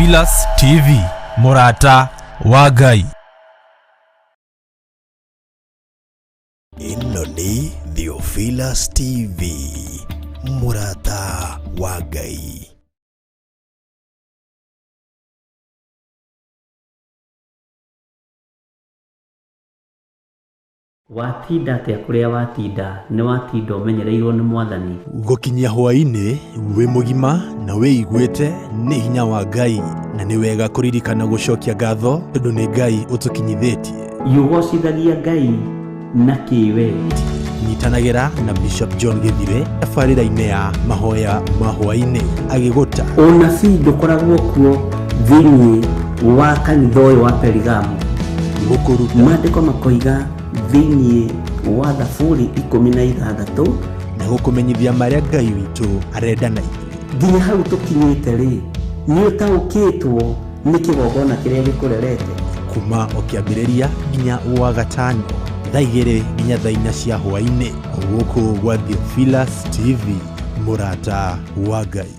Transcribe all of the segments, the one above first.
Theophilus TV, mũrata wa Ngai. Ĩno nĩ Theophilus TV, mũrata wa Ngai. Watinda atĩa kũrĩa watinda, nĩ watinda ũmenyereirwo nĩ Mwathani. Gũkinyia hwaĩ-inĩ wĩ mũgima na wĩiguĩte nĩ hinya wa Ngai, na nĩ wega kũririkana gũcokia ngatho tondũ nĩ Ngai ũtũkinyithĩtie. Ũgocithagia Ngai na kĩ we? Nyitanagĩra na Bishop John Gĩthire tabarĩra-inĩ ya mahoya ma hwaĩ-inĩ agĩgũta. Ũnabii ndũkoragwo kuo thĩinĩ wa kanitha ũyũ wa Perigamo. Gũkũruta. Maandĩko makoiga thĩinĩ wa Thaburi 16. Na gũkũmenyithia marĩa Ngai witũ arenda na ithuĩ. Nginya hau tũkinyĩte rĩ, nĩ ũtaũkĩtwo nĩ kĩgongona kĩrĩa gĩkũrerete? Kuma o kĩambĩrĩria nginya Wagatano thaa 2 nginya thaa 4 cia hwaĩ-inĩ, gũkũ gwa Theophilus TV, mũrata wa Ngai.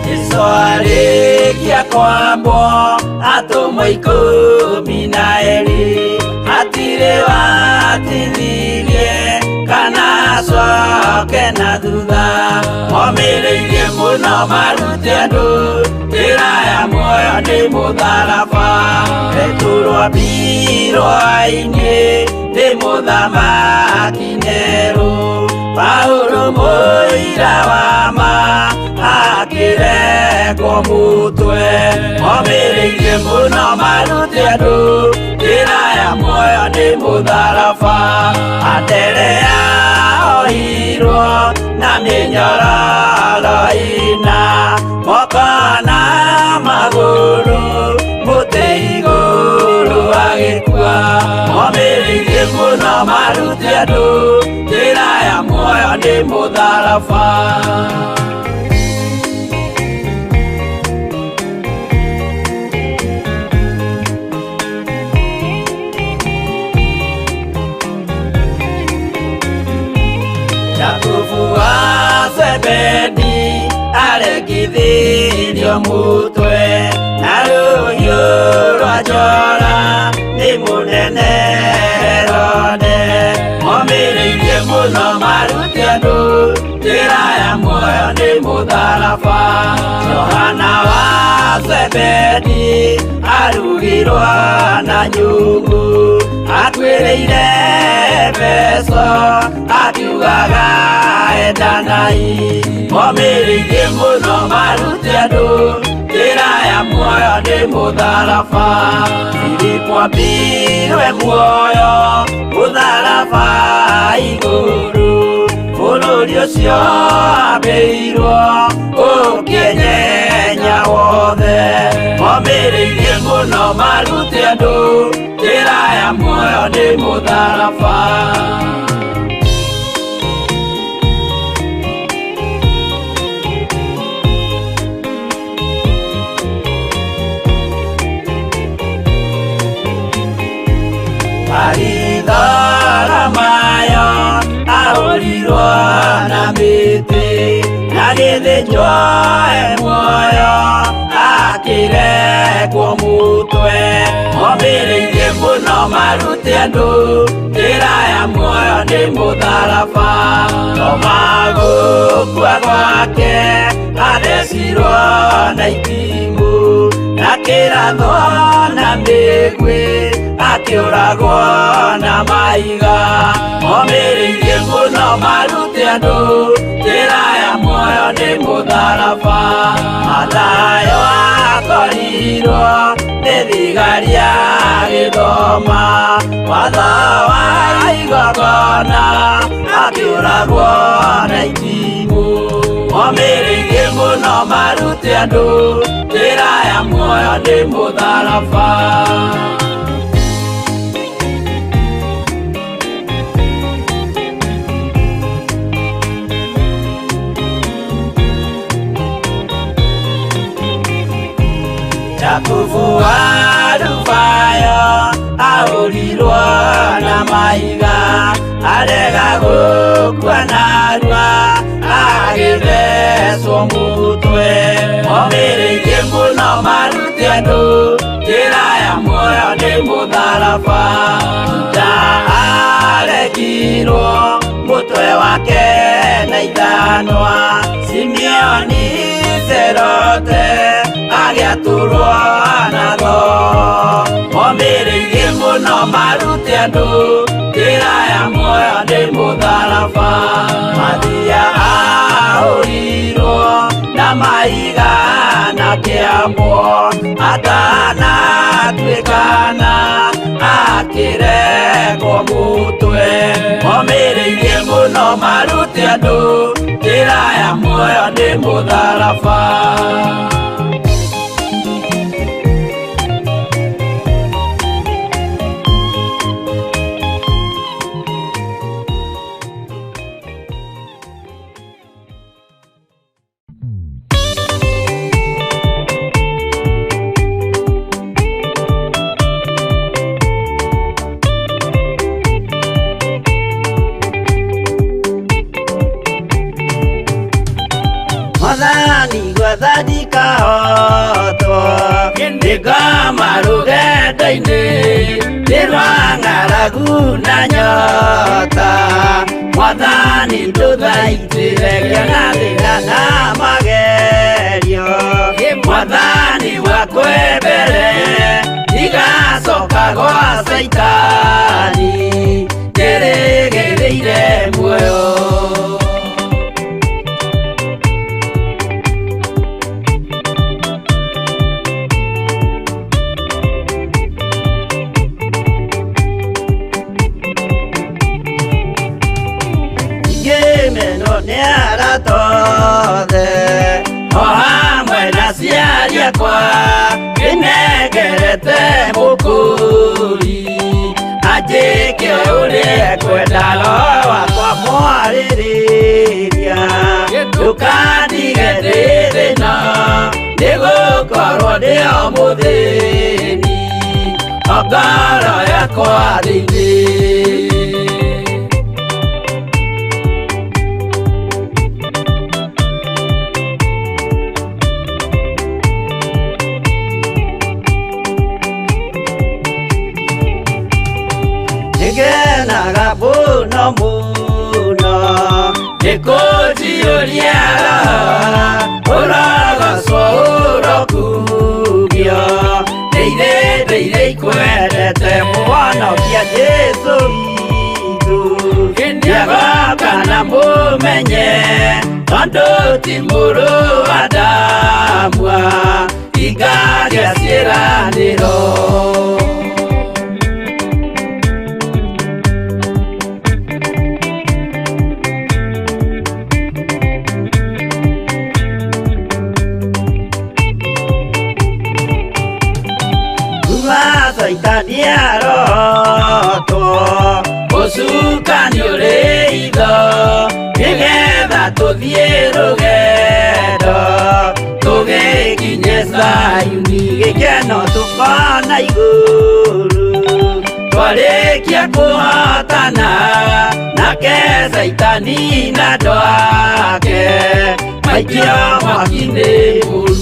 Jesu arĩkia kwambwo atũmwo 12, hatirĩ watithirie kana acoke na thutha. Momĩrĩirie mũno marute andũ njĩra ya muoyo nĩ mũtharaba. Petero ambirwo ainĩ nĩ mũthamaki Nero, Paulo mũira wa ma akĩrekwo mũtwe. Momĩrĩirie mũno marute andũ njĩra ya muoyo nĩ mũtharaba. Anderea ohirwo na mĩnyororo ĩna, moko na magũrũ mũtĩ igũrũ agĩkua. Momĩrĩirie mũno marute andũ njĩra ya muoyo nĩ mũtharaba. Jakubu wa Zebedi aregithirio mũtwe na rũhiũ rwa njora nĩ mũnene Herode. Momĩrĩirie mũno marute andũ njĩra ya muoyo nĩ mũtharaba. Johana wa Zebedi arugirwo na nyungu, akuĩrĩire Efeso akiugaga endanai. Momĩrĩirie mũno marute andũ njĩra ya muoyo nĩ mũtharaba. Filipo ambirwe muoyo mũtharaba igũrũ, bũrũri ũcio ambĩirwo ũkĩenyenya wothe. Momĩrĩirie mũno marute andũ njĩra ya muoyo nĩ mũtharaba. Baritholomayo ahũrirwo na mĩtĩ, na gĩthĩnjwo e muoyo akĩrekwo mũtwe. Momĩrĩirie mũno marute andũ njĩra ya muoyo nĩ mũtharaba. Toma gũkua gwake athecirwo na itimũ, na kĩrathwo na mĩguĩ akĩũragwo na mahiga. Momĩrĩirie mũno marute andũ njĩra ya muoyo nĩ mũtharaba. Mathayo akorirwo nĩ thigari agĩtũkwo. Agĩthoma watho wa igongona akĩũragwo na itimũ. Momĩrĩirie mũno marute andũ njĩra ya muoyo nĩ mũtharaba. Jakubu wa Rubayo ahũrirwo na mahiga arega gũkua narua agĩthecwo mũtwe. Momĩrĩirie mũno marute andũ njĩra ya muoyo nĩ mũtharaba. Juda aregirwo mũtwe wake na ithanwa, Simeoni Cerote agĩatũrwo na thoo. Momĩrĩirie mũno marute andũ njĩra ya muoyo nĩ mũtharaba. Mathia ahũrirwo na mahiga na kĩambo atanatuĩkana akĩregwo mũtwe. Momĩrĩirie mũno marute andũ njĩra ya muoyo nĩ mũtharaba. Mwathani gwathani kahotwo nĩngoma rũgendo-inĩ nĩ rwa ng'aragu na nyota. Mwathani ndũthaitĩre ngĩona thĩna na magerio. Mwathani wakwe mbere ndigacoka gwa Caitani njĩrĩgĩrĩire muoyo. Ngĩmenwo nĩ arata othe o hamwe na aciari akwa ndĩnengerete mũkũri anjĩke ũrĩa ekwenda roho wakwa mwarĩrĩria. Ndũkandige ndĩ thĩna nĩgũkorwo ndĩ o mũthĩni o ngoro yakwa thĩinĩ. Nĩngenaga mũno mũno nĩkũnjiyũria roho ũrogocwo ũrokumio. Ndĩire ndĩire ikwendete mũhonokia Jesũ witũ. Nĩagoka na mũmenye tondũ ti mũrũ wa Adamu ingagĩa ciĩranĩro. Caitani arotwo ũcukani ũrĩ itho nĩgetha tũthiĩ rũgendo tũgĩkinye Zayuni gĩkeno tũkona igũrũ. Twarĩkia kũhotana nake Caitani na andũ ake maikio mwaki-inĩ mũru.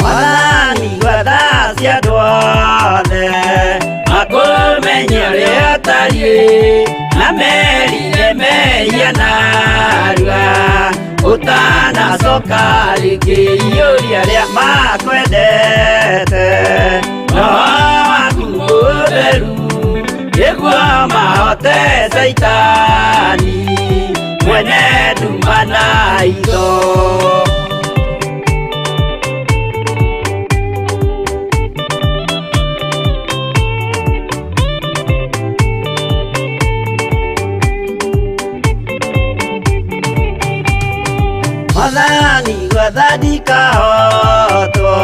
Mwathani gwatha cia andũ othe makũmenye ũrĩa ũtariĩ na merire mehia narua ũtanacoka rĩngĩ iyũria arĩa makwendete roho waku mũtheru hote Caitani mwene nduma na hitho. Mwathani gwathani kahotwo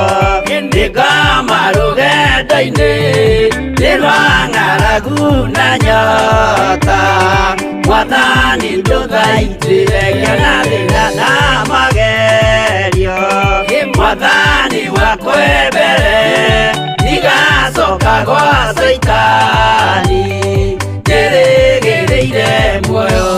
nĩngoma rũgendo-inĩ nĩ rwa ng'aragu na nyota. Mwathani ndũthaitĩre ngĩona thĩna na magerio. Mwathani wakwa mbere ndigacoka gwa Caitani njĩrĩgĩrĩire muoyo.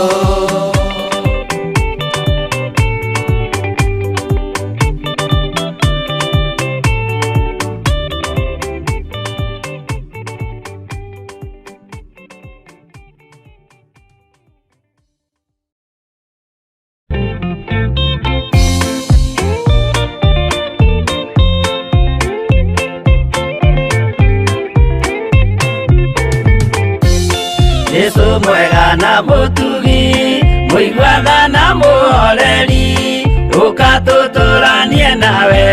Jesu mwega na mũtugi mũiguana na mũhoreri ũka tũtũranie nawe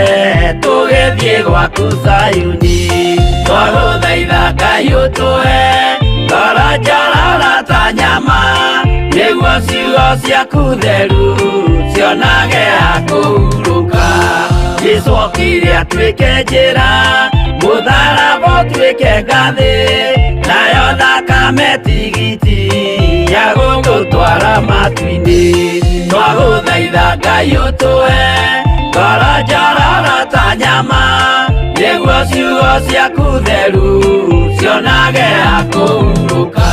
tũgĩthiĩ gwaku Zayuni. Twagũthaitha Ngai ũtũhe ngoro njororo ta nyama nĩguo ciugo ciaku theru cionage ha kũhurũka. Jesu okire atuĩke njĩra mũtharaba ũtuĩke ngathĩ nayo thakame tigiti ya gũgũtwara matu-inĩ. Twagũthaitha Ngai ũtũhe ngoro njororo ta nyama nĩguo ciugo ciaku theru cionage ha kũhurũka.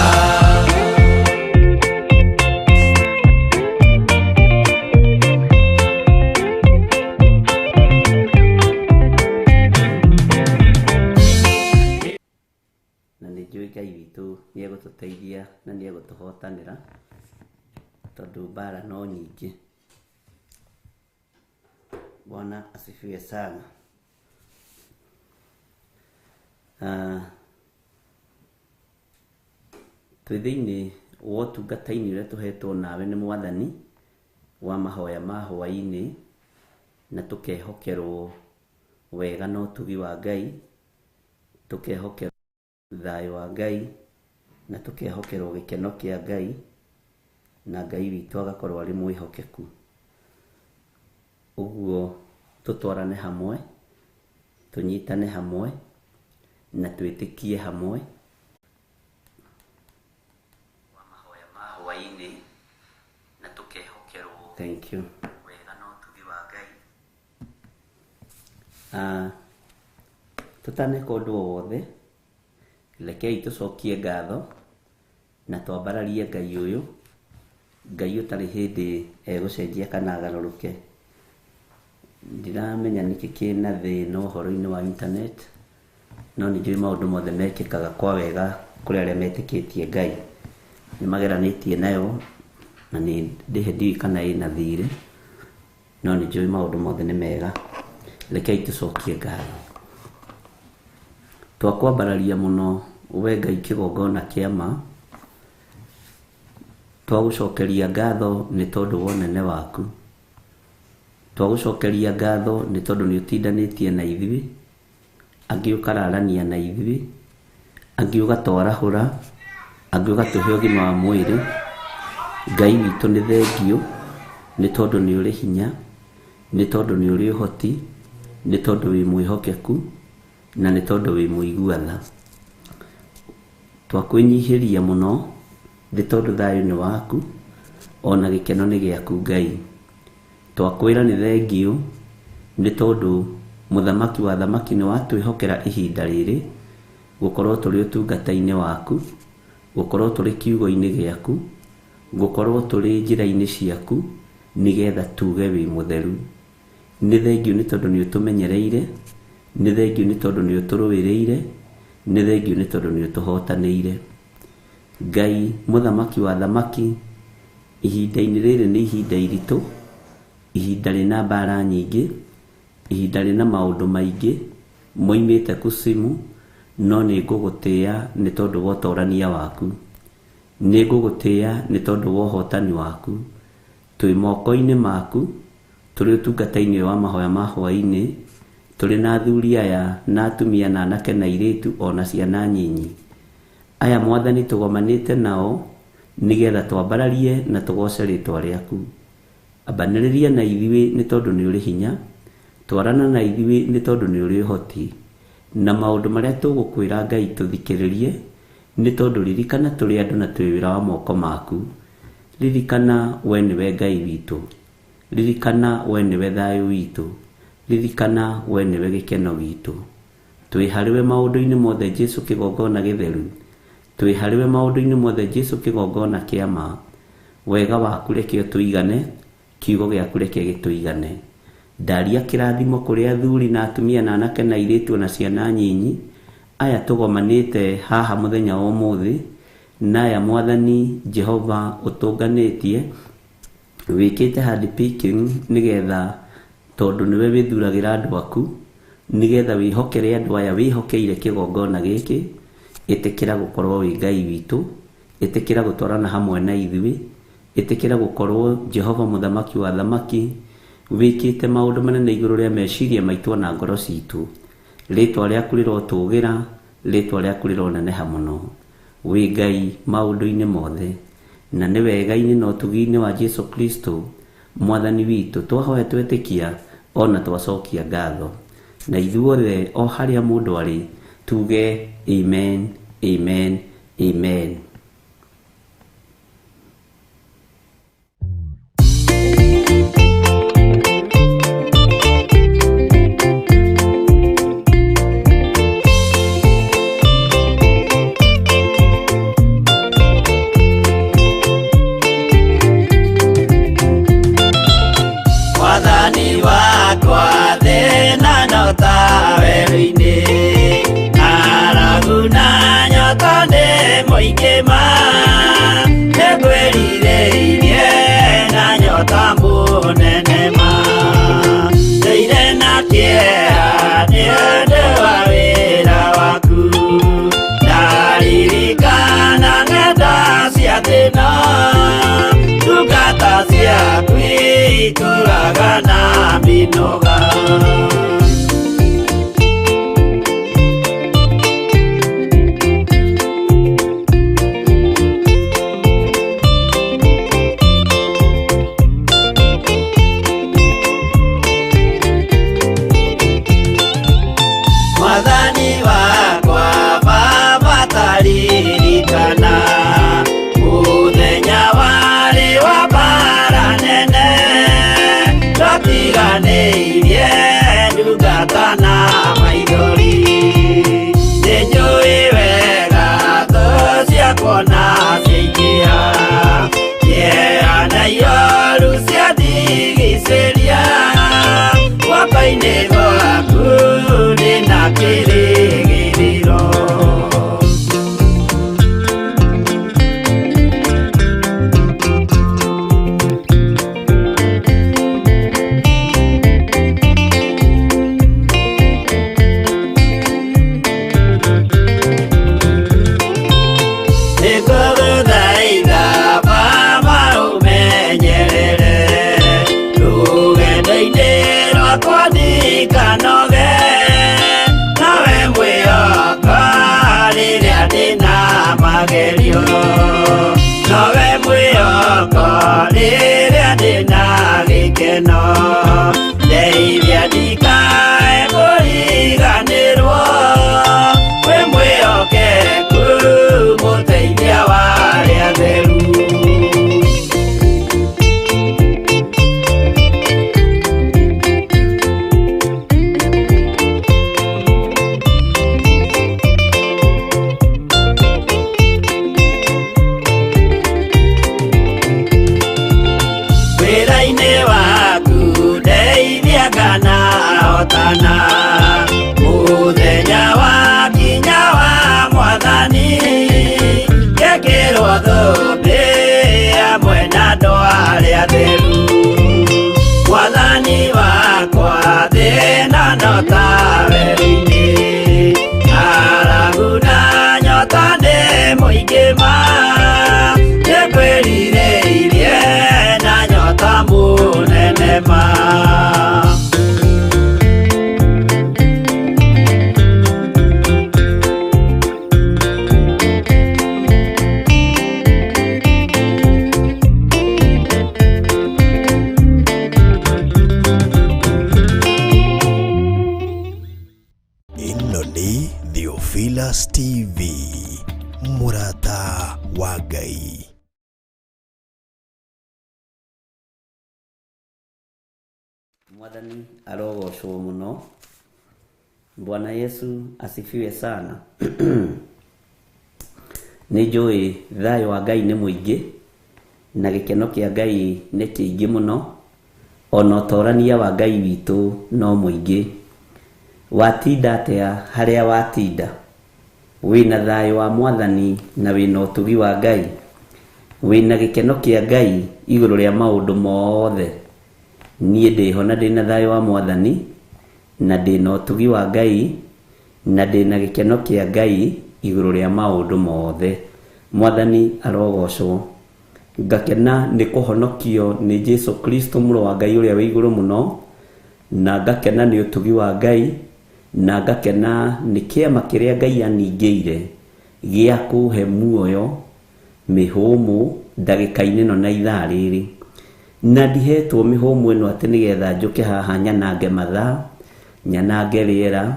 Ngai witũ nĩ egũtũteithia na nĩ egũtũhotanĩra tondũ mbara no nyingĩ. Bwana asifiwe sana. Twĩ thĩinĩ wa ũtungata-inĩ ũrĩa tũhetwo nawe nĩ Mwathani wa mahoya ma hwaĩ-inĩ na tũkehokerwo wega na ũtugi wa Ngai, tũkehokerwo thayũ wa Ngai na tũkehokerwo gĩkeno kĩa Ngai, na Ngai witũ agakorwo arĩ mwĩhokeku. Ũguo tũtwarane hamwe, tũnyitane hamwe na twĩtĩkie hamwe. Wa mahoya ma hwaĩ-inĩ na tũkehokerwo. Thank you. Wega na ũtugi wa Ngai. Tũtaneka ũndũ o wothe, rekei tũcokie ngatho na twambararie Ngai ũyũ, Ngai ũtarĩ hĩndĩ egũcenjia kana agarũrũke. Ndiramenya nĩkĩ kĩna thĩna ũhoro-inĩ wa internet, no nĩ njũĩ maũndũ mothe mekĩkaga kwa wega kũrĩ arĩa metĩkĩtie Ngai. Nĩ mageranĩtie nayo na nĩ ndĩhe ndiũĩ kana ĩna thirĩ, no nĩ njũĩ maũndũ mothe nĩ mega. Rekei tũcokie ngatho. Twakwambararia mũno we Ngai kĩgongona kĩa ma, twagũcokeria ngatho nĩ tondũ wa ũnene waku, twagũcokeria ngatho nĩ tondũ nĩ ũtindanĩtie na ithuĩ, angĩ ũkararania na ithuĩ, angĩ ũgatwarahũra, angĩ ũgatũhe ũgima wa mwĩrĩ. Ngai witũ nĩ thengiũ nĩ tondũ nĩ ũrĩ hinya, nĩ tondũ nĩ ũrĩ ũhoti, nĩ tondũ wĩ mwĩhokeku na nĩ tondũ wĩ mũigua tha. Twakwĩnyihĩria mũno nĩ tondũ thayũ nĩ waku ona gĩkeno nĩ gĩaku Ngai. Twakwĩra nĩ thengiũ nĩ tondũ mũthamaki wa thamaki nĩ watwĩhokera ihinda rĩrĩ gũkorwo tũrĩ ũtungata-inĩ waku, gũkorwo tũrĩ kiugo-inĩ gĩaku, gũkorwo tũrĩ njĩra-inĩ ciaku nĩgetha tuge wĩ mũtheru. Nĩ thengiũ nĩ tondũ nĩ ũtũmenyereire, nĩ thengiũ nĩ tondũ nĩ ũtũrũĩrĩire, nĩ thengiũ nĩ tondũ nĩ ũtũhotanĩire. Ngai mũthamaki wa thamaki, ihinda-inĩ rĩrĩ nĩ ihinda iritũ, ihinda rĩna mbara nyingĩ, ihinda rĩna maũndũ maingĩ moimĩte kucimu, no nĩ ngũgũtĩĩa nĩ tondũ wa ũtorania waku. Nĩ ngũgũtĩĩa nĩ tondũ wa ũhotani waku. Twĩ moko-inĩ maku, tũrĩ ũtungata-inĩ wa mahoya ma hwaĩ-inĩ, tũrĩ na athuri aya na atumia na anake na airĩtu o na ciana nyinyi. Aya Mwathani tũgomanĩte nao nĩgetha twambararie na tũgooce rĩtwa rĩaku. Ambanĩrĩria na ithuĩ nĩ tondũ nĩ ũrĩ hinya, twarana na ithuĩ nĩ tondũ nĩ ũrĩ ũhoti, na maũndũ marĩa tũgũkwĩra Ngai tũthikĩrĩrie, nĩ tondũ ririkana tũrĩ andũ na twĩ wĩra wa moko maku. Ririkana we nĩwe Ngai witũ. Ririkana we nĩwe thayũ witũ. Ririkana we nĩwe gĩkeno gitũ. Twĩ harĩwe maũndũ-inĩ mothe Jesu kĩgongona gĩtheru. Twĩ harĩwe maũndũ-inĩ mothe Jesu kĩgongona kĩa ma. Wega waku reke ũtũigane, kiugo gĩaku reke gĩtũigane. Ndaria kĩrathimo kũrĩ athuri na atumia na anake na airĩtu na ciana nyinyi, aya tũgomanĩte haha mũthenya wa ũmũthĩ, na aya Mwathani Jehova ũtũnganĩtie, wĩkĩte hand picking nĩgetha tondũ nĩwe wĩthuragĩra andũ aku, nĩgetha wĩhokere andũ aya wĩhokeire kĩgongona gĩkĩ, ĩtĩkĩra gũkorwo wĩ Ngai witũ, ĩtĩkĩra gũtwarana hamwe na ithuĩ, ĩtĩkĩra gũkorwo Jehova mũthamaki wa thamaki, wĩkĩte maũndũ manene igũrũ rĩa meciria maitũ na ngoro citũ. Rĩtwa rĩaku rĩrotũgĩra, rĩtwa rĩaku rĩroneneha mũno. Wĩ Ngai maũndũ-inĩ mothe, na nĩ wega-inĩ na ũtugi-inĩ wa Jesu Kristo Mwathani witũ twahoya twetĩkia ona twacokia ngatho. Na ithuothe o harĩa mũndũ arĩ tuge amen, amen, amen. Mwathani wakwa thĩna no ta werũ-inĩ, ng'aragu na nyota nĩ mũingĩ ma, nĩngwĩrirĩirie na nyota mũnene ma, ndũire na kĩeha nĩ ũndũ wa wĩra waku, ndaririkana ng'enda cia thĩna, ndungata ciaku itũraga na mĩnoga. Mwathani wakwa Baba taririkana mũthenya warĩ wa mbara nene, twatiganĩirie ndungata na maithori, nĩnjũĩ wega thũ ciakwa na ciaingĩha, kĩeha na ioru ciandigicĩria, guoko-inĩ gwaku ndĩna kĩrĩgĩrĩro. Nĩngũgũthaitha Baba ũmenyerere rũgendo-inĩ rwakwa ndikanoge, nawe mwĩhoka rĩrĩa ndĩna magerio, nowe mwĩhoko rĩrĩa ndĩna gĩkeno, ndeithia ndikae kũriganĩrwo, wĩ mwĩhokeku mũteithia wa arĩa atheru. Wĩra-inĩ waku ndeithia kana Ngai. Mwathani arogocwo muno. Bwana Yesu asifiwe sana. Nĩ njũĩ thayũ wa Ngai nĩ mũingĩ na gĩkeno kĩa Ngai nĩ kĩingĩ mũno, ona ũtorania wa Ngai witũ no mũingĩ. Watinda atĩa harĩa watinda? Wĩna thayũ wa Mwathani na wĩna ũtugi wa Ngai, wĩna gĩkeno kĩa Ngai igũrũ rĩa maũndũ mothe. Niĩ ndĩho na ndĩna thayũ wa Mwathani na ndĩna ũtugi wa Ngai na ndĩna gĩkeno kĩa Ngai igũrũ rĩa maũndũ mothe. Mwathani arogocwo. Ngakena nĩ kũhonokio nĩ Jesu Kristo mũrũ wa Ngai ũrĩa wĩ igũrũ mũno, na ngakena nĩ ũtugi wa Ngai, na ngakena nĩ kĩama kĩrĩa Ngai aningĩire gĩa kũhe muoyo mĩhũmũ ndagĩka-inĩ ĩno na ithaa rĩrĩ. Na ndihetwo mĩhũmũ ĩno atĩ nĩgetha njũke haha nyanange mathaa, nyanange rĩera,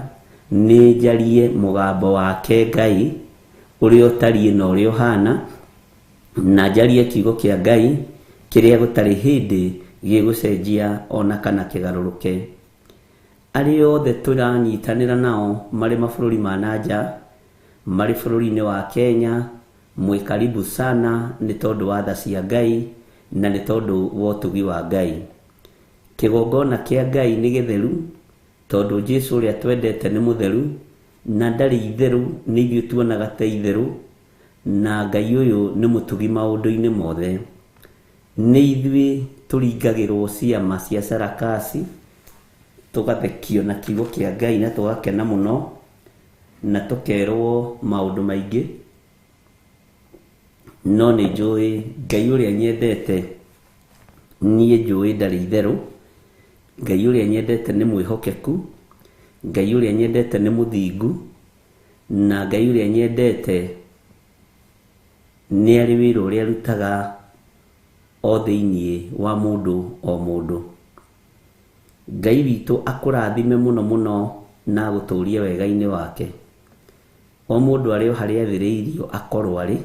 nĩ njarie mũgambo wake Ngai ũrĩa ũtariĩ na ũrĩa ũhana, na njarie kiugo kĩa Ngai kĩrĩa gũtarĩ hĩndĩ gĩgũcenjia ona kana kĩgarũrũke. Arĩa othe tũranyitanĩra nao marĩ mabũrũri ma nanja, marĩ bũrũri-inĩ wa Kenya, mwĩ karibu sana nĩ tondũ wa tha cia Ngai na nĩ tondũ wa ũtugi wa Ngai. Kĩgongona kĩa Ngai nĩ gĩtheru tondũ Jesu ũrĩa twendete nĩ mũtheru na ndarĩ itherũ, nĩ ithuĩ tuonaga ta itherũ, na Ngai ũyũ nĩ mũtugi maũndũ-inĩ mothe. Nĩ ithuĩ tũringagĩrwo ciama cia sarakasi, tũgathekio na kiugo kĩa Ngai na tũgakena mũno na tũkerwo maũndũ maingĩ, no nĩ njũĩ Ngai ũrĩa nyendete, niĩ njũĩ ndarĩ itherũ. Ngai ũrĩa nyendete nĩ mwĩhokeku, Ngai ũrĩa nyendete nĩ mũthingu, na Ngai ũrĩa nyendete nĩ arĩ wĩra ũrĩa arutaga o thĩinĩ wa mũndũ o mũndũ. Ngai witũ akũrathime mũno mũno na agũtũrie wega-inĩ wake. O mũndũ arĩ o harĩa athĩrĩirio akorwo arĩ,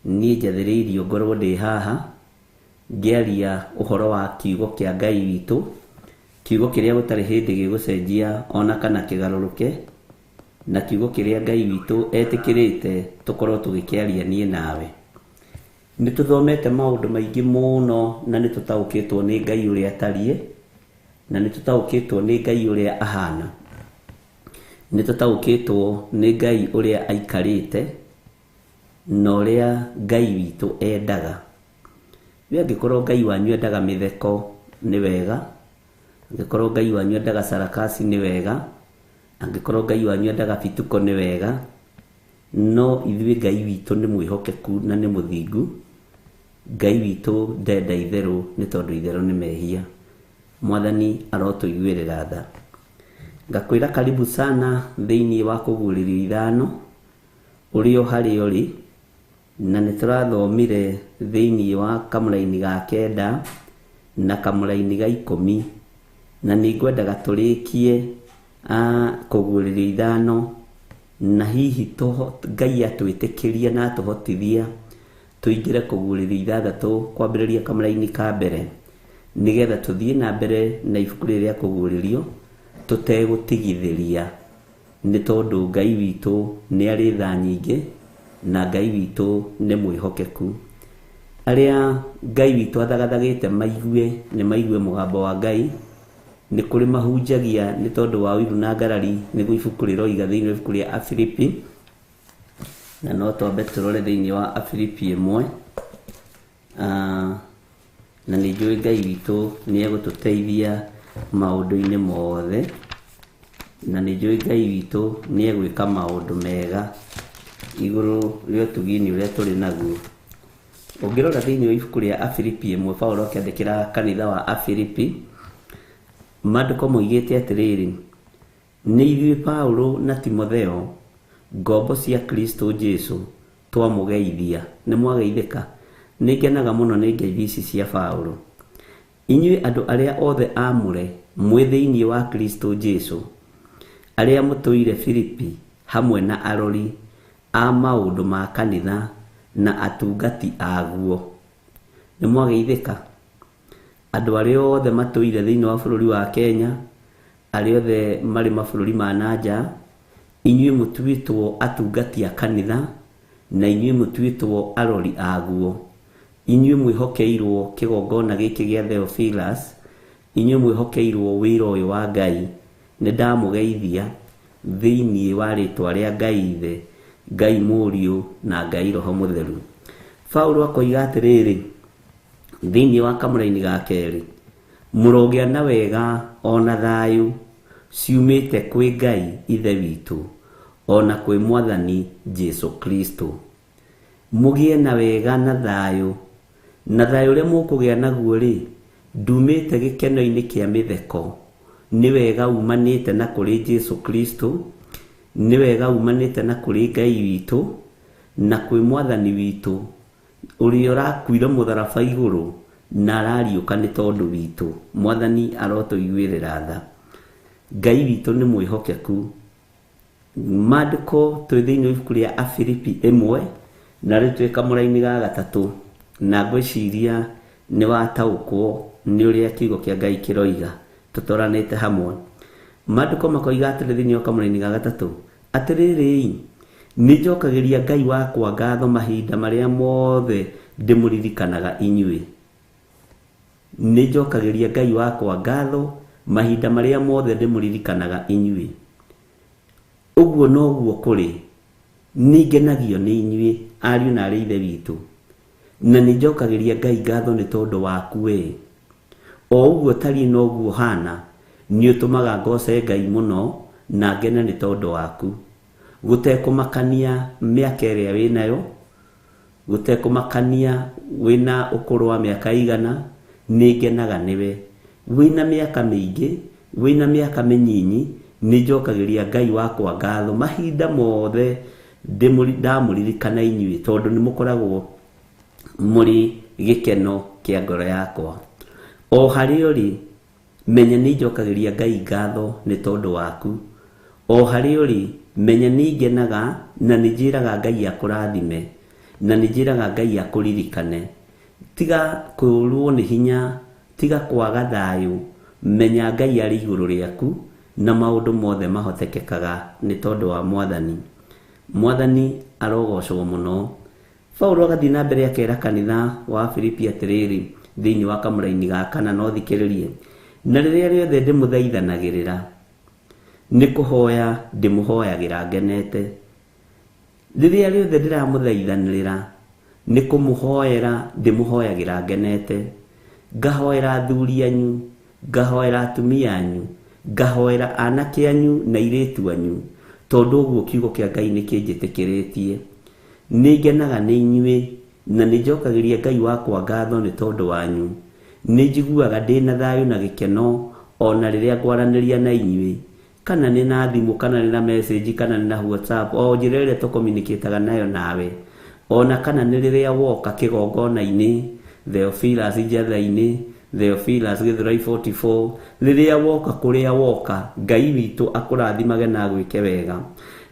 niĩ njathĩrĩirio ngorwo ndĩ haha ngĩaria ũhoro wa kiugo kĩa Ngai witũ, kiugo kĩrĩa gũtarĩ hĩndĩ gĩgũcenjia ona kana kĩgarũrũke, na kiugo kĩrĩa Ngai witũ etĩkĩrĩte tũkorwo tũgĩkĩaria niĩ nawe. Nĩ tũthomete maũndũ maingĩ mũno na nĩ tũtaũkĩtwo nĩ Ngai ũrĩa atariĩ, na nĩ tũtaũkĩtwo nĩ Ngai ũrĩa ahana, nĩ tũtaũkĩtwo nĩ Ngai ũrĩa aikarĩte na ũrĩa Ngai witũ endaga. We angĩkorwo Ngai wanyu endaga mĩtheko nĩ wega, angĩkorwo Ngai wanyu endaga sarakasi nĩ wega, angĩkorwo Ngai wanyu endaga bituko nĩ wega, no ithuĩ Ngai witũ nĩ mwĩhokeku na nĩ mũthingu. Ngai witũ ndenda itherũ nĩ tondũ itherũ nĩ mehia. Mwathani arotũiguĩrĩra tha. Ngakwĩra karibu sana thĩinĩ wa kũguũrĩrio ithano ũrĩa o harĩa ũrĩ, na nĩ tũrathomire thĩinĩ wa kamũraini ga 9 na kamũraini ga 10, na nĩ ngwendaga tũrĩkie kũguũrĩrio ithano, na hihi Ngai atwĩtĩkĩria na atũhotithia tũingĩre kũguũrĩrio 6 kwambĩrĩria kamũraini ka mbere, nĩgetha tũthiĩ na mbere na ibuku rĩrĩ rĩa kũguũrĩrio tũtegũtigithĩria, nĩ tondũ Ngai witũ nĩ arĩ tha nyingĩ na Ngai witũ nĩ mwĩhokeku. Arĩa Ngai witũ athagathagĩte maigue nĩ maigue mũgambo wa Ngai. Nĩ kũrĩ mahunjagia nĩ tondũ wa ũiru na ngarari, nĩguo ibuku rĩroiga thĩinĩ wa ibuku rĩa Afilipi, na no twambe tũrore thĩinĩ wa Afilipi 1. Na nĩ njũĩ Ngai witũ nĩ egũtũteithia maũndũ-inĩ mothe, na nĩ njũĩ Ngai witũ nĩ egwĩka maũndũ mega igũrũ rĩa ũtugi-inĩ ũrĩa tũrĩ naguo. Ũngĩrora thĩinĩ wa ibuku rĩa Afilipi 1, Paulo akĩandĩkĩra kanitha wa Afilipi, maandĩko moigĩte atĩrĩrĩ, nĩ ithuĩ Paulo na Timotheo, ngombo cia Kristo Jesu, twamũgeithia. Nĩ mwageithĩka? Nĩ ngenaga mũno nĩ ngeithi ici cia Paulo. Inyuĩ andũ arĩa othe aamũre mwĩ thĩinĩ wa Kristo Jesu, arĩa mũtũire Filipi hamwe na arori a maũndũ ma kanitha na atungati aguo. Nĩ mwageithĩka andũ arĩa othe matũire thĩinĩ wa bũrũri wa Kenya, arĩa othe marĩ mabũrũri ma nanja, inyuĩ mũtuĩtwo atungati a kanitha na inyuĩ mũtuĩtwo arori aguo. Inyuĩ mwĩhokeirwo kĩgongona gĩkĩ gĩa Theophilus, inyuĩ mwĩhokeirwo wĩra ũyũ wa Ngai. Nĩ ndamũgeithia thĩinĩ wa rĩtwa rĩa Ngai Ithe, Ngai Mũriũ na Ngai Roho Mũtheru. Paulo akoiga atĩrĩrĩ thĩinĩ wa kamũraini ga kerĩ, mũrogĩa na wega ona thayũ ciumĩte kwĩ Ngai Ithe witũ ona kwĩ Mwathani Jesu Kristo. Mũgĩe na wega na thayũ, na thayũ ũrĩa mũkũgĩa naguo rĩ, ndumĩte gĩkeno-inĩ kĩa mĩtheko, nĩ wega umanĩte na kũrĩ Jesu Kristo, nĩ wega umanĩte na kũrĩ Ngai witũ na kwĩ Mwathani witũ ũrĩa ũrakuire mũtharaba igũrũ na arariũka nĩ tondũ witũ. Mwathani arotũiguĩrĩra tha. Ngai witũ nĩ mwĩhokeku. Maandĩko twĩ thĩinĩ wa ibuku rĩa Afilipi 1 na rĩu twĩ kamũraini ga 3, na ngwĩciria nĩ wataũkwo nĩ ũrĩa kiugo kĩa Ngai kĩroiga tũtoranĩte hamwe. Maandĩko makoiga atĩrĩ thĩinĩ wa kamũraini ga 3, atĩrĩrĩ, nĩ njokagĩria Ngai wakwa ngatho mahinda marĩa mothe ndĩmũririkanaga inyuĩ. Nĩ njokagĩria Ngai wakwa ngatho mahinda marĩa mothe ndĩmũririkanaga inyuĩ. Ũguo noguo kũrĩ, nĩ ngenagio nĩ inyuĩ ariũ na aarĩ Ithe witũ, na nĩ njokagĩria Ngai ngatho nĩ tondũ waku we. O ũguo tariĩ noguo hana, nĩ ũtũmaga ngoce Ngai mũno na ngene nĩ tondũ waku. Gũtekũmakania mĩaka ĩrĩa wĩnayo, gũtekũmakania wĩna ũkũrũ wa mĩaka igana, nĩ ngenaga nĩwe. Wĩna mĩaka mĩingĩ, wĩna mĩaka mĩnyinyi, nĩ njokagĩria Ngai wakwa ngatho mahinda mothe ndamũririkana inyuĩ, tondũ nĩ mũkoragwo mũrĩ gĩkeno kĩa ngoro yakwa. O harĩa ũrĩ, menya nĩ njokagĩria Ngai ngatho nĩ tondũ waku. O harĩa ũrĩ, menya nĩ ngenaga na nĩ njĩraga Ngai akũrathime, na nĩ njĩraga Ngai akũririkane. Tiga kũũrwo nĩ hinya, tiga kwaga thayũ, menya Ngai arĩ igũrũ rĩaku na maũndũ mothe mahotekekaga nĩ tondũ wa Mwathani. Mwathani arogocwo mũno. Paulo agathiĩ na mbere akera kanitha wa Filipi atĩrĩrĩ thĩinĩ wa kamũraini ga 4, no thikĩrĩrie, na rĩrĩa rĩothe ndĩmũthaithanagĩrĩra nĩ kũhoya ndĩmũhoyagĩra ngenete. Rĩrĩa rĩothe ndĩramũthaithanĩrĩra nĩ kũmũhoera ndĩmũhoyagĩra ngenete. Ngahoera athuri anyu, ngahoera atumia anyu, ngahoera anake anyu na airĩtu anyu, tondũ ũguo kiugo kĩa Ngai nĩ kĩnjĩtĩkĩrĩtie. Nĩ ngenaga nĩ inyuĩ na nĩ njokagĩria Ngai wakwa ngatho nĩ tondũ wanyu. Nĩ njiguaga ndĩna thayũ na gĩkeno ona rĩrĩa ngwaranĩria na inyuĩ, kana nĩ na thimũ, kana nĩ na message, kana nĩ na WhatsApp, o njĩra ĩrĩa tũkomunicataga nayo nawe, ona kana nĩ rĩrĩa woka kĩgongona-inĩ Theophilus Njatha-inĩ, Theophilus Gĩthũrai 44, rĩrĩa woka kũrĩa woka, Ngai witũ akũrathimage na agwĩke wega.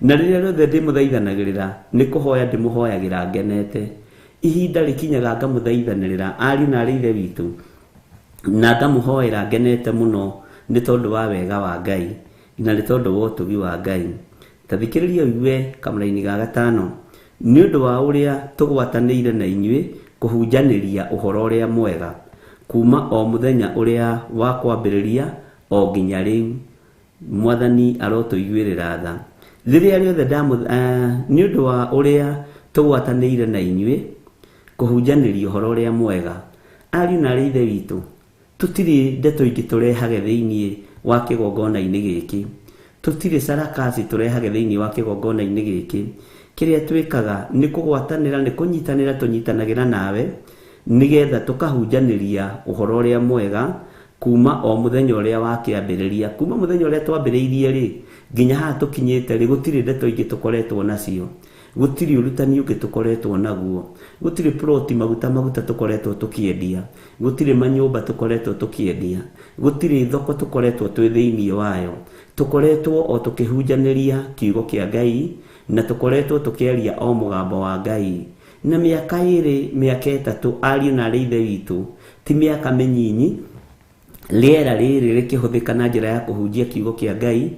Na rĩrĩa rĩothe ndĩmũthaithanagĩrĩra nĩ kũhoya ndĩmũhoyagĩra ngenete. Ihinda rĩkinyaga ngamũthaithanĩrĩra ariũ na aarĩ Ithe witũ, na ngamũhoera ngenete mũno nĩ tondũ wa wega wa Ngai na nĩ tondũ wa ũtugi wa Ngai. Ta thikĩrĩria ũigue kamũraini ga 5, nĩ ũndũ wa ũrĩa tũgwatanĩire na inyuĩ kũhunjanĩria ũhoro ũrĩa mwega kuma o mũthenya ũrĩa wa kwambĩrĩria o nginya rĩu. Mwathani arotũiguĩrĩra tha. Rĩrĩa rĩothe nĩ ũndũ wa ũrĩa tũgwatanĩire na inyuĩ kũhunjanĩria ũhoro ũrĩa mwega, ariũ na aarĩ Ithe witũ, tũtirĩ ndeto ingĩ tũrehage thĩinĩ wa kĩgongona-inĩ gĩkĩ, tũtirĩ sarakasi tũrehage thĩinĩ wa kĩgongona-inĩ gĩkĩ. Kĩrĩa twĩkaga nĩ kũgwatanĩra, nĩ kũnyitanĩra tũnyitanagĩra nawe nĩgetha tũkahunjanĩria ũhoro ũrĩa mwega kuma o mũthenya ũrĩa wa kĩambĩrĩria. Kuma mũthenya ũrĩa twambĩrĩirie rĩ nginya haha tũkinyĩte rĩ, gũtirĩ ndeto ingĩ tũkoretwo nacio, gũtirĩ ũrutani ũngĩ tũkoretwo naguo, gũtirĩ ploti maguta maguta tũkoretwo tũkĩendia, gũtirĩ manyũmba tũkoretwo tũkĩendia, gũtirĩ thoko tũkoretwo twĩ thĩinĩ wayo. Tũkoretwo o tũkĩhunjanĩria kiugo kĩa Ngai na tũkoretwo tũkĩaria o mũgambo wa Ngai. Na mĩaka 2 mĩaka 3 ariũ na aarĩ ithe witũ ti mĩaka mĩnyinyi. Rĩera rĩrĩ rĩkĩhũthĩka na njĩra ya kũhunjia kiugo kĩa Ngai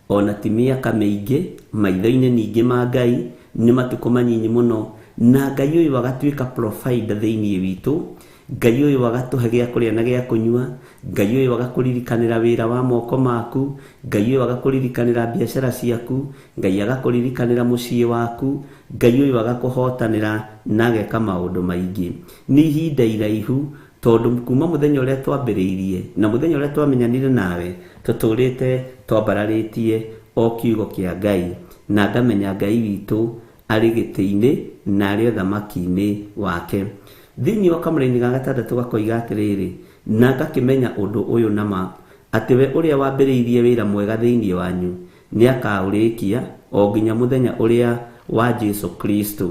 ona ti mĩaka mĩingĩ maitho-inĩ ningĩ ma Ngai nĩ matukũ manyinyi mũno. Na Ngai ũyũ agatuĩka provider thĩinĩ witũ, Ngai ũyũ agatũhe gĩa kũrĩa na gĩa kũnyua, Ngai ũyũ agakũririkanĩra wĩra wa moko maku, Ngai ũyũ agakũririkanĩra biacara ciaku, Ngai agakũririkanĩra mũciĩ waku, Ngai ũyũ agakũhotanĩra na ageka maũndũ maingĩ. Nĩ ihinda iraihu tondũ kuma mũthenya ũrĩa twambĩrĩirie na mũthenya ũrĩa twamenyanire nawe tũtũrĩte twambararĩtie o kiugo kĩa Ngai, na ngamenya Ngai witũ arĩ gĩtĩ-inĩ na arĩ ũthamaki-inĩ wake. Thĩinĩ wa kamũraini ga gatandatũ gakoiga atĩrĩrĩ, na ngakĩmenya ũndũ ũyũ nama atĩ we ũrĩa wambĩrĩirie wĩra mwega thĩinĩ wanyu nĩakaũrĩkia o nginya mũthenya ũrĩa wa Jesu Kristo.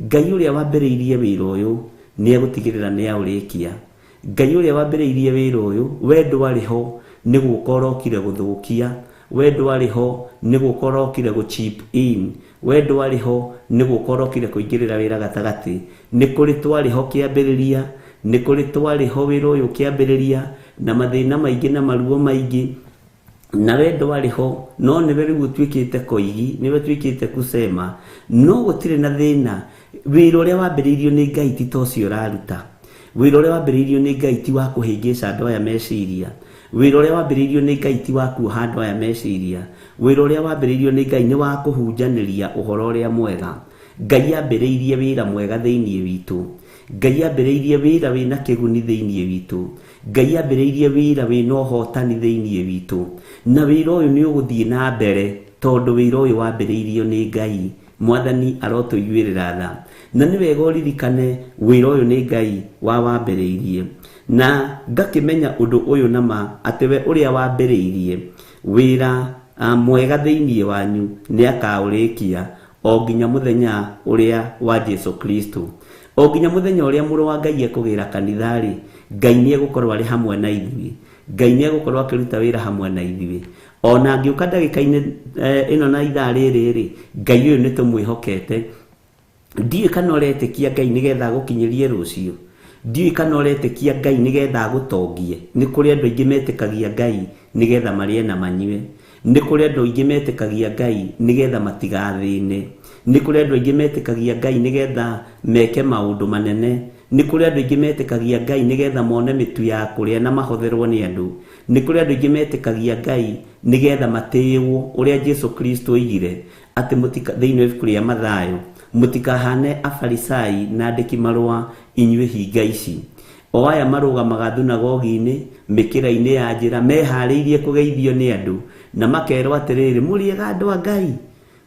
Ngai ũrĩa wambĩrĩirie wĩra ũyũ nĩegũtigĩrĩra nĩaũrĩkia. Ngai ũrĩa wambĩrĩirie wĩra ũyũ we ndwarĩ ho nĩ gũka ũrokire gũthũkia, we ndwarĩ ho nĩ gũka ũrokire gũ chip in, we ndwarĩ ho nĩ gũka ũrokire kũingĩrĩra wĩra gatagatĩ. Nĩ kũrĩ twarĩ ho kĩambĩrĩria, nĩ kũrĩ twarĩ ho wĩra ũyũ kĩambĩrĩria na mathĩna maingĩ na maruo maingĩ, na we ndwarĩ ho no nĩwe rĩu ũtuĩkĩte koigi, nĩwe ũtuĩkĩte kusema. No gũtirĩ na thĩna, wĩra ũrĩa wambĩrĩirio nĩ Ngai ti ta ũcio ũraruta. Wĩra ũrĩa wambĩrĩirio nĩ Ngai ti wa kũhĩngĩca andũ aya meciria. Wĩra ũrĩa wambĩrĩirio nĩ Ngai ti wa kuoha andũ aya meciria. Wĩra ũrĩa wambĩrĩirio nĩ Ngai nĩ wa kũhunjanĩria ũhoro ũrĩa mwega. Ngai ambĩrĩirie wĩra mwega thĩinĩ witũ. Ngai ambĩrĩirie wĩra wĩna kĩguni thĩinĩ witũ. Ngai ambĩrĩirie wĩra wĩna ũhotani thĩinĩ witũ. Na wĩra ũyũ nĩ ũgũthiĩ na mbere tondũ wĩra ũyũ wambĩrĩirio nĩ Ngai. Mwathani arotũiguĩrĩra tha. Na nĩ wega ũririkane wĩra ũyũ nĩ Ngai wawambĩrĩirie. Na ngakĩmenya ũndũ ũyũ nama atĩ we ũrĩa wambĩrĩirie wĩra mwega thĩinĩ wanyu nĩakaũrĩkia o nginya mũthenya ũrĩa wa Jesu Kristo. O nginya mũthenya ũrĩa mũrũ wa Ngai ekũgĩra kanitha-rĩ, Ngai nĩegũkorwo arĩ hamwe na ithuĩ. Ngai nĩegũkorwo akĩruta wĩra hamwe na ithuĩ. Ona angĩũka ndagĩka-inĩ ĩno na ithaa rĩrĩ-rĩ, Ngai ũyũ nĩtũmwĩhokete. Ndiũĩ kana ũretĩkia Ngai nĩgetha agũkinyĩrie rũciũ. Ndiũĩ kana ũretĩkia Ngai nĩgetha agũtongie. Nĩ kũrĩ andũ aingĩ metĩkagia Ngai nĩgetha marĩe na manyue. Nĩ kũrĩ andũ aingĩ metĩkagia Ngai nĩgetha matigathĩne. Nĩ kũrĩ andũ aingĩ metĩkagia Ngai nĩgetha meke maũndũ manene. Nĩ kũrĩ andũ aingĩ metĩkagia Ngai nĩgetha mone mĩtu ya kũrĩa na mahotherwo nĩ andũ. Nĩ kũrĩ andũ aingĩ metĩkagia Ngai nĩgetha matĩĩwo ũrĩa Jesu Kristo oigire atĩ mũtika thĩinĩ wa ibuku rĩa Mathayo, mũtikahane Afarisai na andĩki marũa inyuĩ hinga ici. O aya marũgamaga thunagogi-inĩ mĩkĩra-inĩ ya njĩra meharĩirie kũgeithio nĩ andũ na makerwo atĩrĩrĩ, mũrĩega andũ a Ngai,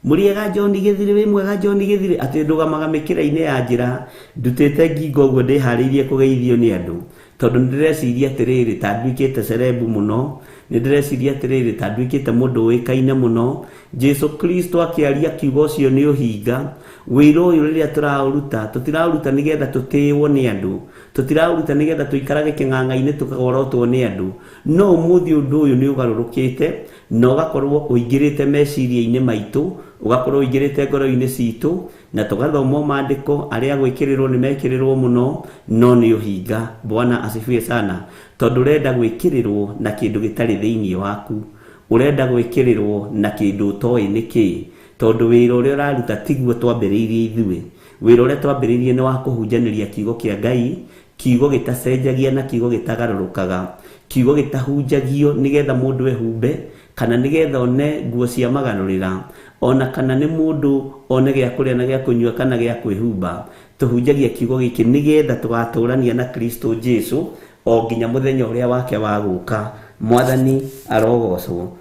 mũrĩega John Gĩthirĩ, wĩ mwega John Gĩthirĩ. Atĩ ndũgamaga mĩkĩra-inĩ ya njĩra ndutĩte ngingo ũguo ndĩharĩirie kũgeithio nĩ andũ, tondũ nĩndĩreciria atĩrĩrĩ ta nduĩkĩte cerebu mũno, nĩndĩreciria atĩrĩrĩ ta nduĩkĩte mũndũ ũĩkaine mũno. Jesu Kristo akĩaria kiugo ũcio nĩ ũhinga. Wĩra ũyũ rĩrĩa tũraũruta tũtiraũruta nĩgetha tũtĩĩwo nĩ andũ, tũtiraũruta nĩgetha tũikarage kĩng'ang'a-inĩ tũkagorotwo nĩ andũ. No ũmũthĩ ũndũ ũyũ nĩ ũgarũrũkĩte na ũgakorwo ũingĩrĩte meciria-inĩ maitũ, ũgakorwo ũingĩrĩte ngoro-inĩ citũ, na tũgathoma maandĩko arĩa gwĩkĩrĩrwo nĩ mekĩrĩrwo mũno, no nĩ ũhinga. Bwana asifiwe sana. Tondũ ũrenda gwĩkĩrĩrwo na kĩndũ gĩtarĩ thĩinĩ waku, ũrenda gwĩkĩrĩrwo na kĩndũ ũtoĩ nĩ kĩĩ, tondũ wĩra ũrĩa ũraruta tiguo twambĩrĩirie ithuĩ. Wĩra ũrĩa twambĩrĩirie nĩ wa kũhunjanĩria kiugo kĩa Ngai, kiugo gĩtacenjagia na kiugo gĩtagarũrũkaga, kiugo gĩtahunjagio nĩgetha mũndũ ehumbe kana nĩgetha one nguo cia magarũrĩra, ona kana nĩ mũndũ one gĩa kũrĩa na gĩa kũnyua kana gĩa kwĩhumba. Tũhunjagia kiugo gĩkĩ nĩgetha tũgatũrania na Kristo Jesu o nginya mũthenya ũrĩa wake wa gũka. Mwathani arogocwo.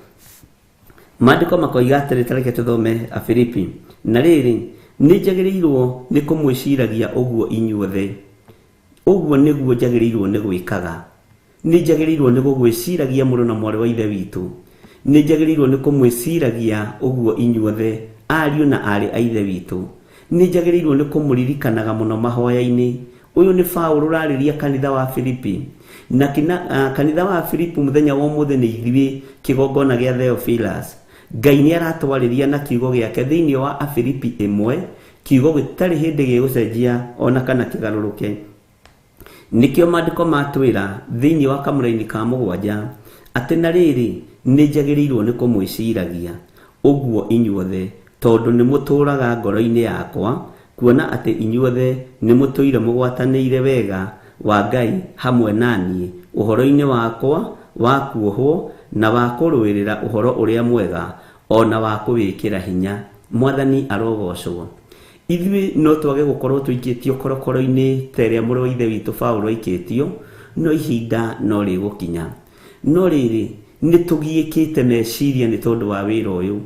Maandĩko makoiga atĩrĩ, ta reke tũthome Afilipi. Na rĩrĩ, nĩ njagĩrĩirwo nĩ kũmwĩciragia ũguo inyuothe, ũguo nĩguo njagĩrĩirwo nĩ gwĩkaga. Nĩ njagĩrĩirwo nĩ gũgwĩciragia mũrũ na mwarĩ wa ithe witũ. Nĩ njagĩrĩirwo nĩ kũmwĩciragia ũguo inyuothe ariũ na aarĩ a ithe witũ. Nĩ njagĩrĩirwo nĩ kũmũririkanaga mũno mahoya-inĩ. Ũyũ nĩ Paũlũ ũrarĩria kanitha wa Filipi. Na kanitha wa Filipi mũthenya wa ũmũthĩ nĩ ithuĩ kĩgongona gĩa Theophilus. Ngai nĩ aratwarĩria na kiugo gĩake thĩinĩ wa Afilipi 1 Kiugo gĩtarĩ hĩndĩ gĩgũcenjia ona kana kĩgarũrũke. Nĩkĩo maandĩko matwĩra thĩinĩ wa kamũraini ka 7 atĩ na rĩrĩ nĩ njagĩrĩirwo nĩ kũmwĩciragia ũguo inyuothe, tondũ nĩ mũtũũraga ngoro-inĩ yakwa, kuona atĩ inyuothe nĩ mũtũire mũgwatanĩire wega wa Ngai hamwe na niĩ ũhoro-inĩ wakwa wa kuohwo na wa kũrũĩrĩra ũhoro ũrĩa mwega ona wa kũwĩkĩra hinya. Mwathani arogocwo. Ithuĩ no twage gũkorwo tũikĩtio korokoro-inĩ ta ĩrĩa mũrũ wa ithe witũ Paũlũ aikĩtio, no ihinda no rĩgũkinya. No rĩrĩ nĩ tũgiĩkĩte meciria nĩ tondũ wa wĩra ũyũ,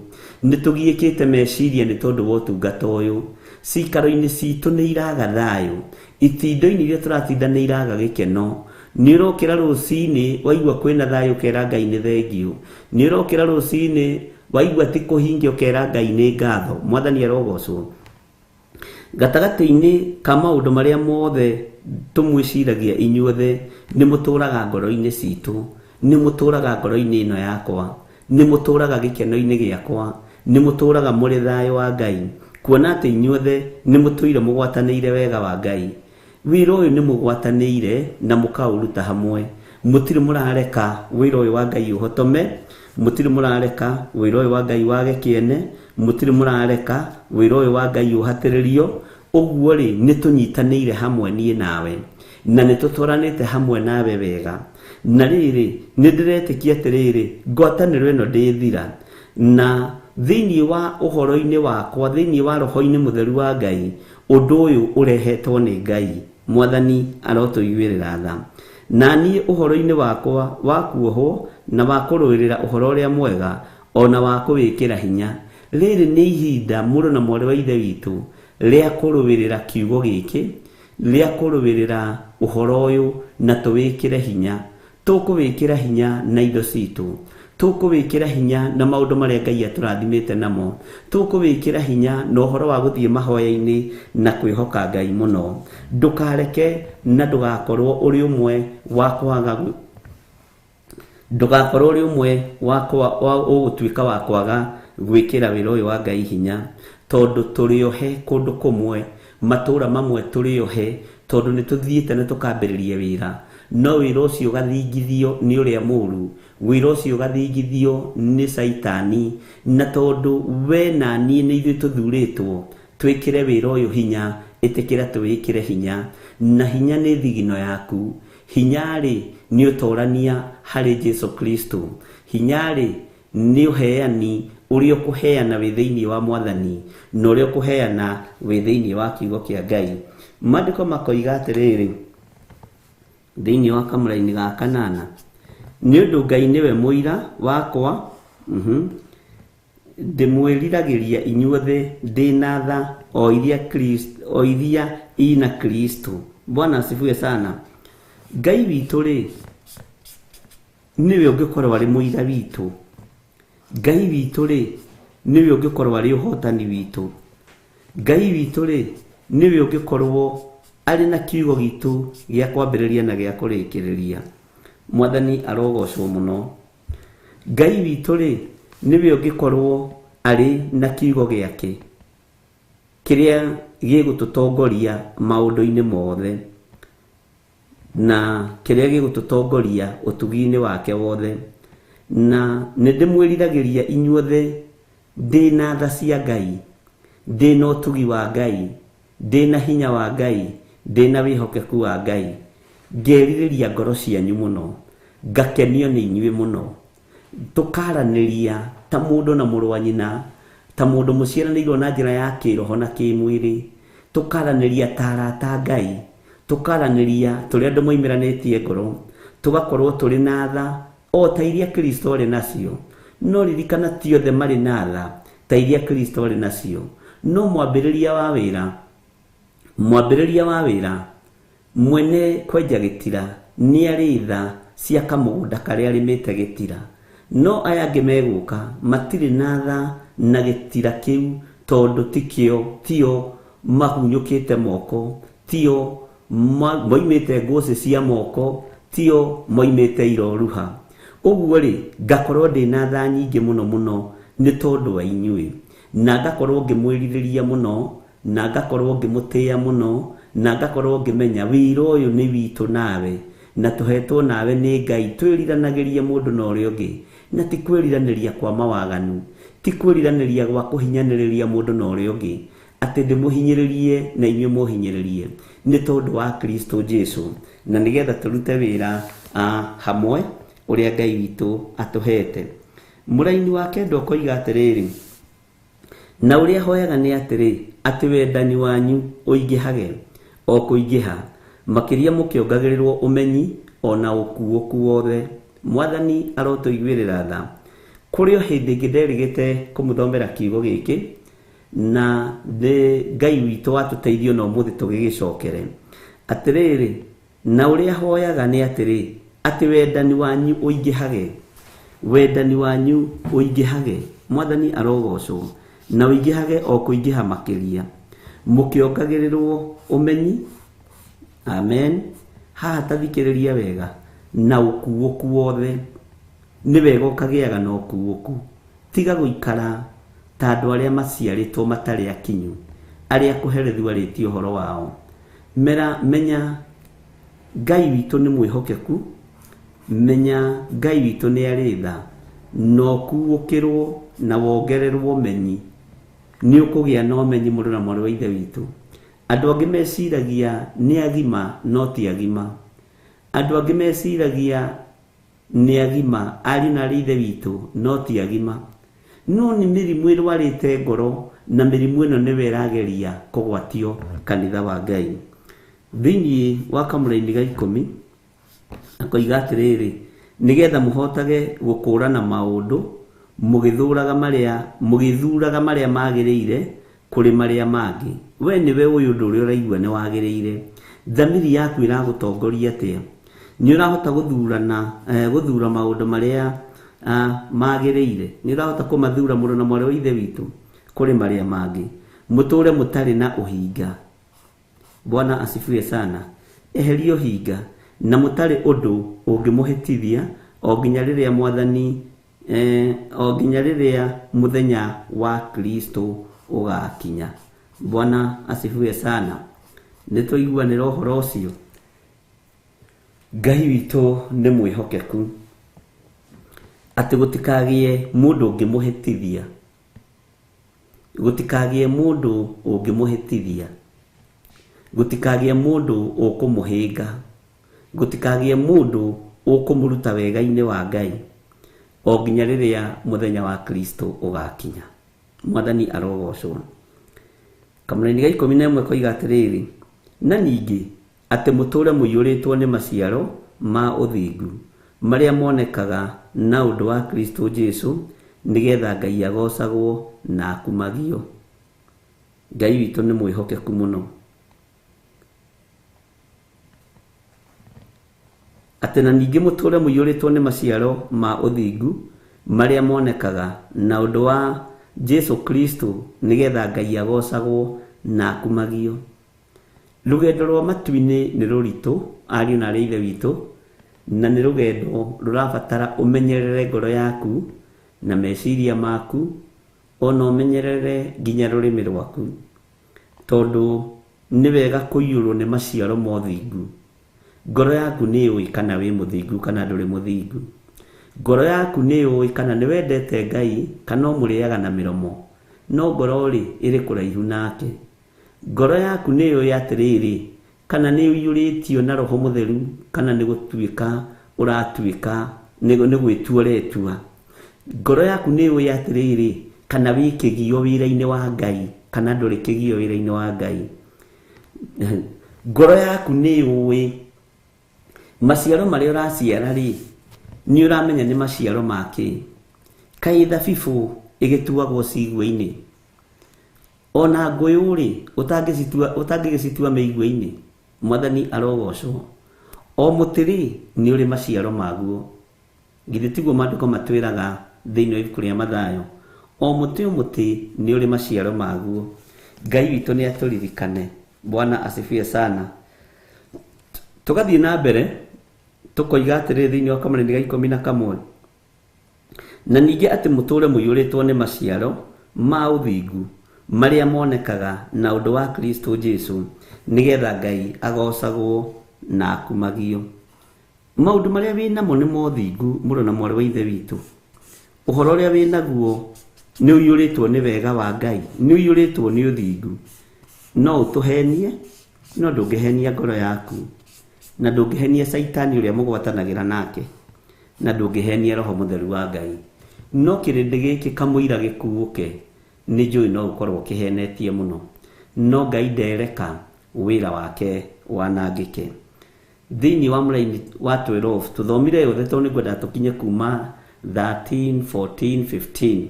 nĩ tũgiĩkĩte meciria nĩ tondũ wa ũtungata ũyũ. Cikaro-inĩ citũ nĩ iraga thayũ, itindo-inĩ iria tũratinda nĩ iraga gĩkeno. Nĩ ũrokĩra rũcinĩ waigua kwĩna thayũ ũkera Ngai nĩ thengiũ, nĩ ũrokĩra rũcinĩ waigua ti kũhingia ũkera Ngai nĩ ngatho. Mwathani arogocwo. Gatagatĩ-inĩ ka maũndũ marĩa mothe tũmwĩciragia inyuothe, nĩ mũtũũraga ngoro-inĩ citũ, nĩ mũtũũraga ngoro-inĩ ĩno yakwa, nĩ mũtũũraga gĩkeno-inĩ gĩakwa, nĩ mũtũũraga mũrĩ thayũ wa Ngai, kuona atĩ inyuothe nĩ mũtũire mũgwatanĩire wega wa Ngai. Wĩra ũyũ nĩ mũgwatanĩire na mũkaũruta hamwe. Mũtirĩ mũrareka wĩra ũyũ wa Ngai ũhotome, mũtirĩ mũrareka wĩra ũyũ wa Ngai wage kĩene, mũtirĩ mũrareka wĩra ũyũ wa Ngai ũhatĩrĩrio. Ũguo rĩ nĩ tũnyitanĩire hamwe niĩ nawe, na nĩ tũtwaranĩte hamwe nawe wega. Na rĩrĩ nĩ ndĩretĩkia atĩrĩrĩ, ngwatanĩro ĩno ndĩthira, na thĩinĩ wa ũhoro-inĩ wakwa, thĩinĩ wa roho-inĩ mũtheru wa Ngai, ũndũ ũyũ ũrehetwo nĩ Ngai. Mwathani arotũiguĩrĩra tha. Na niĩ ũhoro-inĩ wakwa wa kuohwo na wa kũrũĩrĩra ũhoro ũrĩa mwega ona wa kũwĩkĩra hinya. Rĩrĩ nĩ ihinda mũrũ na mwarĩ wa ithe witũ rĩa kũrũĩrĩra kiugo gĩkĩ, rĩa kũrũĩrĩra ũhoro ũyũ na tũwĩkĩre hinya. Tũkũwĩkĩra hinya na indo citũ, tũkũwĩkĩra hinya na maũndũ marĩa Ngai atũrathimĩte namo, tũkũwĩkĩra hinya na ũhoro wa gũthiĩ mahoya-inĩ na kwĩhoka Ngai mũno. Ndũkareke na ndũgakorwo ũrĩ ũmwe wa kwaga, ndũgakorwo ũrĩ ũmwe wa ũgũtuĩka wa kwaga gwĩkĩra wĩra ũyũ wa Ngai hinya, tondũ tũrĩ ohe kũndũ kũmwe, matũũra mamwe tũrĩ ohe, tondũ nĩ tũthiĩte na tũkambĩrĩria wĩra, no wĩra ũcio ũgathingithio nĩ ũrĩa mũũru, wĩra ũcio ũgathingithio nĩ Caitani. Na tondũ we na niĩ nĩ ithuĩ tũthurĩtwo twĩkĩre wĩra ũyũ hinya, ĩtĩkĩra tũwĩkĩre hinya. Na hinya nĩ thigino yaku. Hinya rĩ nĩ ũtorania harĩ Jesu Kristo. Hinya rĩ nĩ ũheani ũrĩa ũkũheana wĩ thĩinĩ wa Mwathani na ũrĩa ũkũheana wĩ thĩinĩ wa kiugo kĩa Ngai. Maandĩko makoiga atĩrĩrĩ thĩinĩ wa kamũraini ga 8, nĩ ũndũ Ngai nĩwe mũira wakwa, ndĩmwĩriragĩria inyuothe ndĩ na tha o iria ina Kristo. Bwana asifiwe sana. Ngai witũ rĩ nĩwe ũngĩkorwo arĩ mũira witũ. Ngai witũ rĩ nĩwe ũngĩkorwo arĩ ũhotani witũ. Ngai witũ rĩ nĩwe ũngĩkorwo arĩ na kiugo gitũ gĩa kwambĩrĩria na gĩa kũrĩkĩrĩria. Mwathani arogocwo mũno. Ngai witũ rĩ nĩwe ũngĩkorwo arĩ na kiugo gĩake kĩrĩa gĩgũtũtongoria maũndũ-inĩ mothe, na kĩrĩa gĩgũtũtongoria ũtugi-inĩ wake wothe. Na nĩ ndĩmwĩriragĩria inyuothe ndĩ na tha cia Ngai, ndĩ na ũtugi wa Ngai, ndĩ na hinya wa Ngai, ndĩ na wĩhokeku wa Ngai. Ngerirĩria ngoro cianyu mũno, ngakenio nĩ inyuĩ mũno. Tũkaranĩria ta mũndũ na mũrũ wa nyina, ta mũndũ mũciaranĩirwo na njĩra ya kĩroho na kĩmwĩrĩ. Tũkaranĩria ta arata Ngai, tũkaranĩria tũrĩ andũ moimĩranĩtie ngoro, tũgakorwo tũrĩ na tha o ta iria Kristo arĩ nacio. No ririkana ti othe marĩ na tha ta iria Kristo arĩ nacio. No mwambĩrĩria wa wĩra, mwambĩrĩria wa wĩra mwene kwenja gĩtira nĩ arĩ tha cia kamũgũnda karĩa arĩmĩte gĩtira. No aya angĩ megũka matirĩ na tha na gĩtira kĩu, tondũ tikĩo, tio mahunyũkĩte moko, tio moimĩte ngũcĩ cia moko, tio moimĩte iroruha. Ũguo rĩ ngakorwo ndĩ na tha nyingĩ mũno mũno nĩ tondũ wa inyuĩ, na ngakorwo ngĩmwĩrirĩria mũno na ngakorwo ngĩmũtĩĩa mũno, na ngakorwo ngĩmenya wĩra ũyũ nĩ witũ nawe, na tũhetwo nawe nĩ Ngai, twĩriranagĩrie mũndũ na ũrĩa ũngĩ, na ti kwĩriranĩria kwa mawaganu, ti kwĩriranĩria gwa kũhinyanĩrĩria mũndũ na ũrĩa ũngĩ, atĩ ndĩmũhinyĩrĩrie na inyuĩ mũhinyĩrĩrie, nĩ tondũ wa Kristo Jesu, na nĩgetha tũrute wĩra hamwe ũrĩa Ngai witũ atũhete. Mũraini wa kenda ũkoiga atĩrĩrĩ, na ũrĩa hoyaga nĩ atĩrĩ, atĩ wendani wanyu ũingĩhage o kũingĩha, makĩria mũkĩongagĩrĩrwo ũmenyi ona ũkuũku wothe. Mwathani arotũiguĩrĩra tha. Kũrĩ o hĩndĩ ĩngĩ nderĩgĩte kũmũthomera kiugo gĩkĩ, na nĩ Ngai witũ atũteithie na ũmũthĩ tũgĩgĩcokere. Atĩrĩrĩ, na ũrĩa hoyaga nĩ atĩrĩ, atĩ wendani wanyu ũingĩhage, wendani wanyu ũingĩhage. Mwathani arogocwo, na ũingĩhage o kũingĩha makĩria, mũkĩongagĩrĩrwo ũmenyi. Amen. Haha tathikĩrĩria wega, na ũkuũku wothe. Nĩ wega ũkagĩaga na ũkuũku, tiga gũikara ta andũ arĩa maciarĩtwo matarĩ akinyu, arĩa kũherithio arĩtie ũhoro wao. Mera, menya Ngai witũ nĩ mwĩhokeku, menya Ngai witũ nĩ arĩ tha, na ũkuũkĩrwo na wongererwo ũmenyi. Nĩ ũkũgĩa na ũmenyi mũrũ na mwarĩ wa Ithe witũ. Andũ angĩ meciragia nĩ agima no ti agima. Andũ angĩ meciragia nĩ agima ariũ na aarĩ Ithe witũ no ti agima. No nĩ mĩrimũ ĩrwarĩte ngoro, na mĩrimũ ĩno nĩwe ĩrageria kũgwatio kanitha wa Ngai. Thĩinĩ wa kamũraini ga 10 akoiga atĩrĩrĩ, nĩgetha mũhotage gũkũũrana maũndũ, mũgĩthuraga marĩa magĩrĩire kũrĩ marĩa mangĩ. We nĩwe ũyũ ũndũ ũrĩa ũraigua nĩ wagĩrĩire. Thamiri yaku ĩragũtongoria atĩa? Nĩ ũrahota gũthura maũndũ marĩa magĩrĩire? Nĩ ũrahota kũmathura mũrũ na mwarĩ wa Ithe witũ kũrĩ marĩa mangĩ? Mũtũre mũtarĩ na ũhinga. Bwana asifiwe sana. Eheria ũhinga na mũtarĩ ũndũ ũngĩmũhĩtithia o nginya rĩrĩa Mwathani o nginya rĩrĩa mũthenya wa Kristo ũgakinya. Bwana asifiwe sana. Nĩ twaiguanĩra ũhoro ũcio. Ngai witũ nĩ mwĩhokeku, atĩ gũtikagĩe mũndũ ũngĩmũhĩtithia, gũtikagĩe mũndũ ũngĩmũhĩtithia, gũtikagĩe mũndũ ũkũmũhĩnga, gũtikagĩe mũndũ ũkũmũruta wega-inĩ wa Ngai, o nginya rĩrĩa mũthenya wa Kristo ũgakinya. Mwathani arogocwo. Kamũraini ga 11 koiga atĩrĩrĩ, na ningĩ atĩ mũtũre mũiyũrĩtwo nĩ maciaro ma ũthingu marĩa monekaga na ũndũ wa Kristo Jesu, nĩgetha Ngai agocagwo na akumagio. Ngai witũ nĩ mwĩhokeku mũno. Atĩ na ningĩ mũtũre mũiyũrĩtwo nĩ maciaro ma ũthingu marĩa monekaga na ũndũ wa Jesu Kristo, nĩgetha Ngai agocagwo na akumagio. Rũgendo rwa matu-inĩ nĩ rũritũ, ariũ na aarĩ Ithe witũ, na nĩ rũgendo rũrabatara ũmenyerere ngoro yaku na meciria maku, ona ũmenyerere nginya rũrĩmĩ rwaku, tondũ nĩ wega kũiyũrwo nĩ maciaro ma ũthingu. Ngoro yaku nĩ yũĩ kana wĩ mũthingu kana ndũrĩ mũthingu. Ngoro yaku nĩ yũĩ kana nĩ wendete Ngai kana ũmũrĩaga na mĩromo, no ngoro rĩ ĩrĩ kũraihu nake. Ngoro yaku nĩ yũĩ atĩrĩrĩ, kana nĩ ũiyũrĩtio na Roho Mũtheru kana nĩ gũtuĩka ũratuĩka nĩ gwĩtua ũretua. Ngoro yaku nĩ yũĩ atĩrĩrĩ, kana wĩ kĩgio wĩra-inĩ wa Ngai kana ndũrĩ kĩgio wĩra-inĩ wa Ngai. Ngoro yaku nĩ yũĩ maciaro marĩa ũraciara rĩ, nĩ ũramenya nĩ maciaro ma kĩ. Kaĩ thabibũ ĩgĩtuagwo cigua-inĩ, ona ngũyũ rĩ ũtangĩgĩcitua mĩigua-inĩ. Mwathani arogocwo. O mũtĩ rĩ nĩ ũrĩ maciaro maguo. Githĩ tiguo maandĩko matwĩraga thĩinĩ wa ibuku rĩa Mathayo? O mũtĩ o mũtĩ nĩ ũrĩ maciaro maguo. Ngai witũ nĩ atũririkane. Bwana asifiwe sana. Tũgathiĩ na mbere tũkoiga atĩrĩrĩ thĩinĩ wa kamũraini ga 11, na ningĩ atĩ mũtũre mũiyũrĩtwo nĩ maciaro ma ũthingu marĩa monekaga na ũndũ wa Kristo Jesu, nĩgetha Ngai agocagwo na akumagio. Maũndũ marĩa wĩ namo nĩ mothingu, mũrũ na mwarĩ wa Ithe witũ. Ũhoro ũrĩa wĩ naguo nĩ ũiyũrĩtwo nĩ wega wa Ngai, nĩ ũiyũrĩtwo nĩ ũthingu. No ũtũhenie, no ndũngĩhenia ngoro yaku, na ndũngĩhenia Caitani ũrĩa mũgwatanagĩra nake, na ndũngĩhenia Roho Mũtheru wa Ngai. No kĩrĩndĩ gĩkĩ kamũira gĩkuũke, nĩ njũĩ no ũkorwo ũkĩhenetie mũno, no Ngai ndereka wĩra wake wanangĩke. Thĩinĩ wa mũraini wa 12 tũthomire yothe tondũ nĩngwenda tũkinye kuma 13 14 15.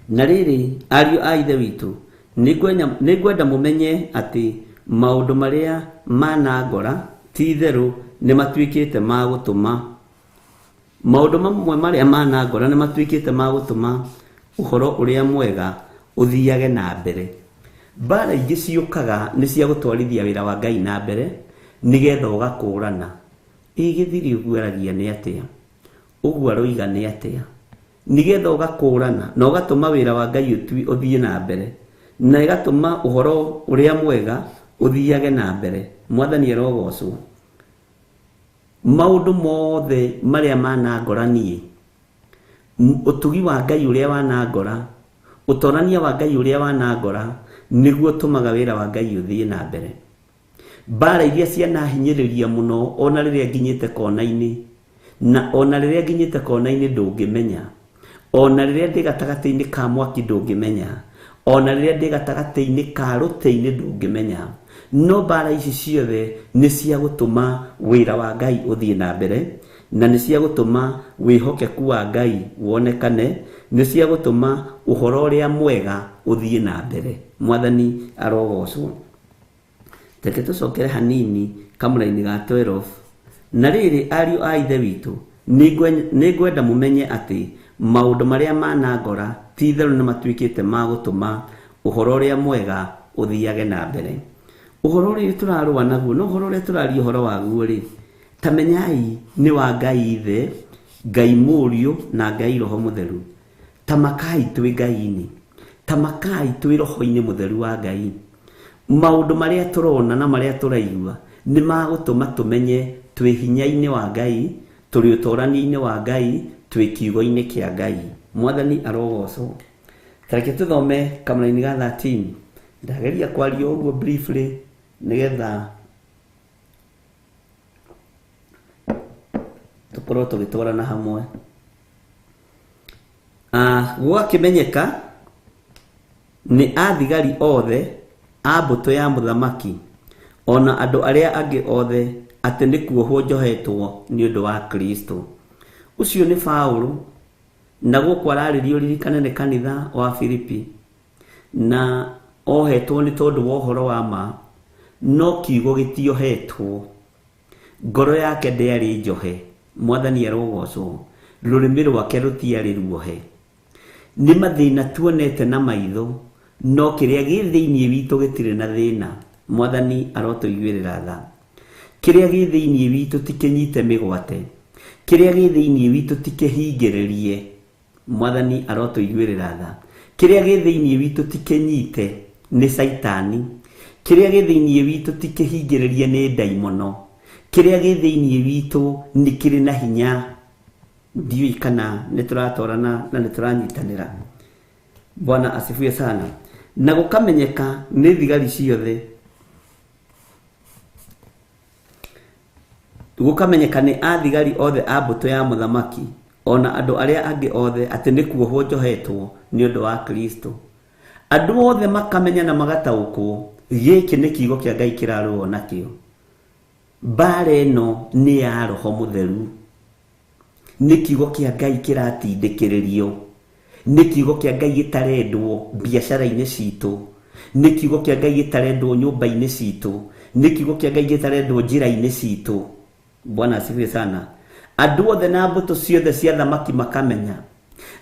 Na rĩrĩ, ariũ a Ithe witũ, nĩngwenda mũmenye atĩ maũndũ marĩa manangora ti itherũ nĩ matuĩkĩte ma gũtũma, maũndũ mamwe marĩa manangora nĩ matuĩkĩte ma gũtũma ũhoro ũrĩa mwega ũthiage na mbere. Mbara ingĩ ciũkaga nĩ cia gũtwarithia wĩra wa Ngai na mbere, nĩgetha ũgakũrana. Ĩ gĩthiri ũguo aragia nĩ atĩa? Ũguo aroiga nĩ atĩa? Nĩgetha ũgakũrana na ũgatũma wĩra wa Ngai ũthiĩ na mbere, na ĩgatũma ũhoro ũrĩa mwega ũthiage na mbere. Mwathani arogocwo. Maũndũ mothe marĩa manangora niĩ, ũtugi wa Ngai ũrĩa wanangora, ũtorania wa Ngai ũrĩa wanangora, nĩguo ũtũmaga wĩra wa Ngai ũthiĩ na mbere. Mbara iria cianahinyĩrĩria mũno ona rĩrĩa nginyĩte kona-inĩ, na ona rĩrĩa nginyĩte kona-inĩ ndũngĩmenya, ona rĩrĩa ndĩ gatagatĩ-inĩ ka mwaki ndũngĩmenya, ona rĩrĩa ndĩ gatagatĩ-inĩ ka rũtĩ-inĩ ndũngĩmenya. No mbara ici ciothe nĩ cia gũtũma wĩra wa Ngai ũthiĩ na mbere, na nĩ cia gũtũma wĩhokeku wa Ngai wonekane, nĩ cia gũtũma ũhoro ũrĩa mwega ũthiĩ na mbere. Mwathani arogocwo. Reke tũcokere hanini kamũraini ga 12. Na rĩrĩ, ariũ a Ithe witũ, nĩngwenda mũmenye atĩ maũndũ marĩa manangora ti itherũ nĩ matuĩkĩte ma gũtũma ũhoro ũrĩa mwega ũthiage na mbere. Ũhoro ũrĩa tũrarũa naguo, no ũhoro ũrĩa tũraria ũhoro waguo rĩ, ta menyai nĩ wa Ngai Ithe, Ngai Mũriũ na Ngai Roho Mũtheru. Ta makai twĩ Ngai-inĩ, ta makai twĩ Roho-inĩ Mũtheru wa Ngai. Maũndũ marĩa tũrona na marĩa tũraigua nĩ magũtũma tũmenye twĩ hinya-inĩ wa Ngai, tũrĩ ũtorania-inĩ wa Ngai, twĩ kiugo-inĩ kĩa Ngai. Mwathani arogocwo. Tareke tũthome kamũraini ga 13. Ndageria kwaria ũguo briefly nĩgetha tũkorwo tũgĩtwarana hamwe. Gwakĩmenyeka nĩ athigari othe a mbũtũ ya mũthamaki ona andũ arĩa angĩ othe atĩ nĩ kuohwo njohetwo nĩ ũndũ wa Kristo. Ũcio nĩ Paũlũ, na gũkũ ararĩrio ririkane nĩ kanitha wa Filipi, na ohetwo nĩ tondũ wa ũhoro wa ma, no kiugo gĩtiohetwo. Ngoro yake ndĩarĩ njohe. Mwathani arogocwo. Rũrĩmĩ rwake rũtiarĩ ruohe. Nĩ mathĩna tuonete na maitho, no kĩrĩa gĩ thĩinĩ witũ gĩtirĩ na thĩna. Mwathani arotũiguĩrĩra tha. Kĩrĩa gĩ thĩinĩ witũ ti kĩnyite mĩgwate, kĩrĩa gĩ thĩinĩ witũ ti kĩhingĩrĩrie. Mwathani arotũiguĩrĩra tha. Kĩrĩa gĩ thĩinĩ witũ ti kĩnyite nĩ Caitani, kĩrĩa gĩ thĩinĩ witũ ti kĩhingĩrĩrie nĩ ndaimono, kĩrĩa gĩ thĩinĩ witũ nĩ kĩrĩ na hinya. Ndiũĩ kana nĩ tũratwarana na nĩ tũranyitanĩra. Bwana asifiwe sana. Na gũkamenyeka nĩ thigari ciothe, gũkamenyeka nĩ athigari othe a mbũtũ ya mũthamaki ona andũ arĩa angĩ othe atĩ nĩ kuohwo njohetwo nĩ ũndũ wa Kristo. Andũ othe makamenya na magataũkwo gĩkĩ nĩ kiugo kĩa Ngai kĩrarũo nakĩo. Mbara ĩno nĩ ya Roho Mũtheru, nĩ kiugo kĩa Ngai kĩratindĩkĩrĩrio, nĩ kiugo kĩa Ngai gĩtarendwo biacara-inĩ citũ, nĩ kiugo kĩa Ngai gĩtarendwo nyũmba-inĩ citũ, nĩ kiugo kĩa Ngai gĩtarendwo njĩra-inĩ citũ. Bwana asifiwe sana. Andũ othe na mbũtũ ciothe cia thamaki makamenya,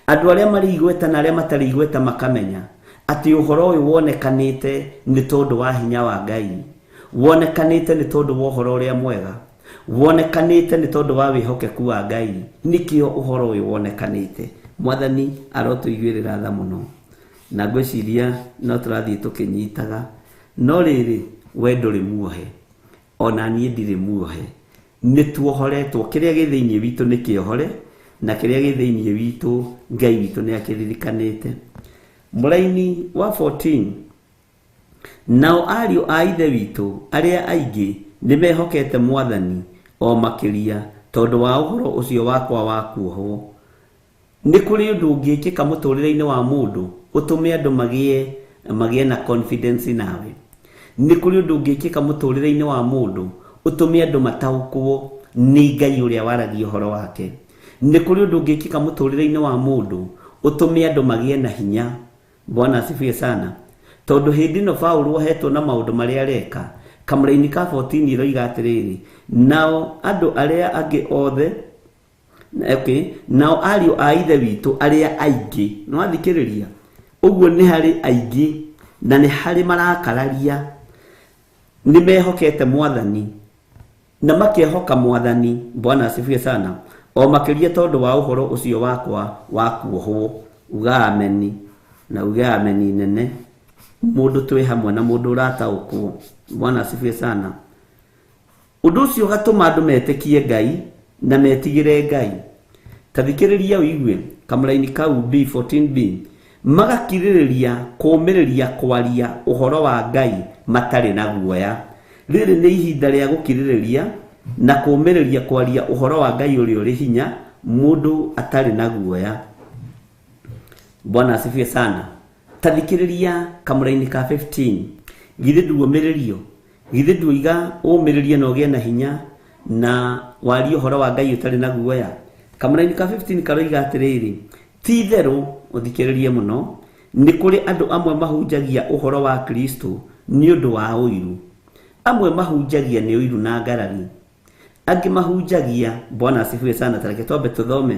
andũ arĩa marĩ igweta na arĩa matarĩ igweta makamenya atĩ ũhoro ũyũ wonekanĩte nĩ tondũ wa hinya wa Ngai, wonekanĩte nĩ tondũ wa ũhoro ũrĩa mwega, wonekanĩte nĩ tondũ wa wĩhokeku wa Ngai. Nĩkĩo ũhoro ũyũ wonekanĩte. Mwathani arotũiguĩrĩra tha mũno. Na ngwĩciria no tũrathiĩ tũkĩnyitaga. No rĩrĩ, we ndũrĩ muohe, ona niĩ ndirĩ muohe. Nĩ tuohoretwo, kĩrĩa gĩ thĩinĩ witũ nĩ kĩohore, na kĩrĩa gĩ thĩinĩ witũ Ngai witũ nĩ akĩririkanĩte. Mũraini wa 14, nao ariũ a ithe witũ arĩa aingĩ nĩ mehokete Mwathani o makĩria tondũ wa ũhoro ũcio wakwa wa kuohwo. Nĩ kũrĩ ũndũ ũngĩkĩka mũtũrĩre-inĩ wa mũndũ ũtũme andũ magĩe na confidence nawe. Nĩ kũrĩ ũndũ ũngĩkĩka mũtũrĩre-inĩ wa mũndũ ũtũme andũ mataũkwo nĩ Ngai ũrĩa waragia ũhoro wake. Nĩ kũrĩ ũndũ ũngĩkĩka mũtũrĩre-inĩ wa mũndũ ũtũme andũ magĩe na hinya. Bwana asifiwe sana. Tondũ hĩndĩ ĩno Paũlũ ohetwo na maũndũ marĩa areka, kamũraini ka 14 ĩroiga atĩrĩrĩ, nao andũ arĩa angĩ othe, okay, nao ariũ a ithe witũ arĩa aingĩ, nĩ wathikĩrĩria ũguo, nĩ harĩ aingĩ na nĩ harĩ marakararia, nĩ mehokete Mwathani na makehoka Mwathani. Bwana asifiwe sana. O makĩria tondũ wa ũhoro ũcio wakwa wa kuohwo. Uga ameni na uge ameni nene. Mũndũ twĩ hamwe na mũndũ ũrataũkwo. Bwana asifiwe sana. Ũndũ ũcio ũgatũma andũ metĩkie Ngai na metigĩre Ngai. Ta thikĩrĩria ũigue kamũraini kau B 14b, magakirĩrĩria kũũmĩrĩria kwaria ũhoro wa Ngai matarĩ na guoya. Rĩrĩ nĩ ihinda rĩa gũkirĩrĩria na kũũmĩrĩria kwaria ũhoro wa Ngai ũrĩa ũrĩ hinya mũndũ atarĩ na guoya. Bwana asifiwe sana. Ta thikĩrĩria kamũraini ka 15, githĩ nduũmĩrĩrio, githĩ nduiga ũũmĩrĩrie na ũgĩe na hinya na warie ũhoro wa Ngai ũtarĩ na guoya. Kamũraini ka 15 karoiga atĩrĩrĩ, ti itherũ, ũthikĩrĩrie mũno, nĩ kũrĩ andũ amwe mahunjagia ũhoro wa Kristo nĩ ũndũ wa ũiru. Amwe mahunjagia nĩ ũiru na ngarari, angĩ mahunjagia. Bwana asifiwe sana. Tareke twambe tũthome.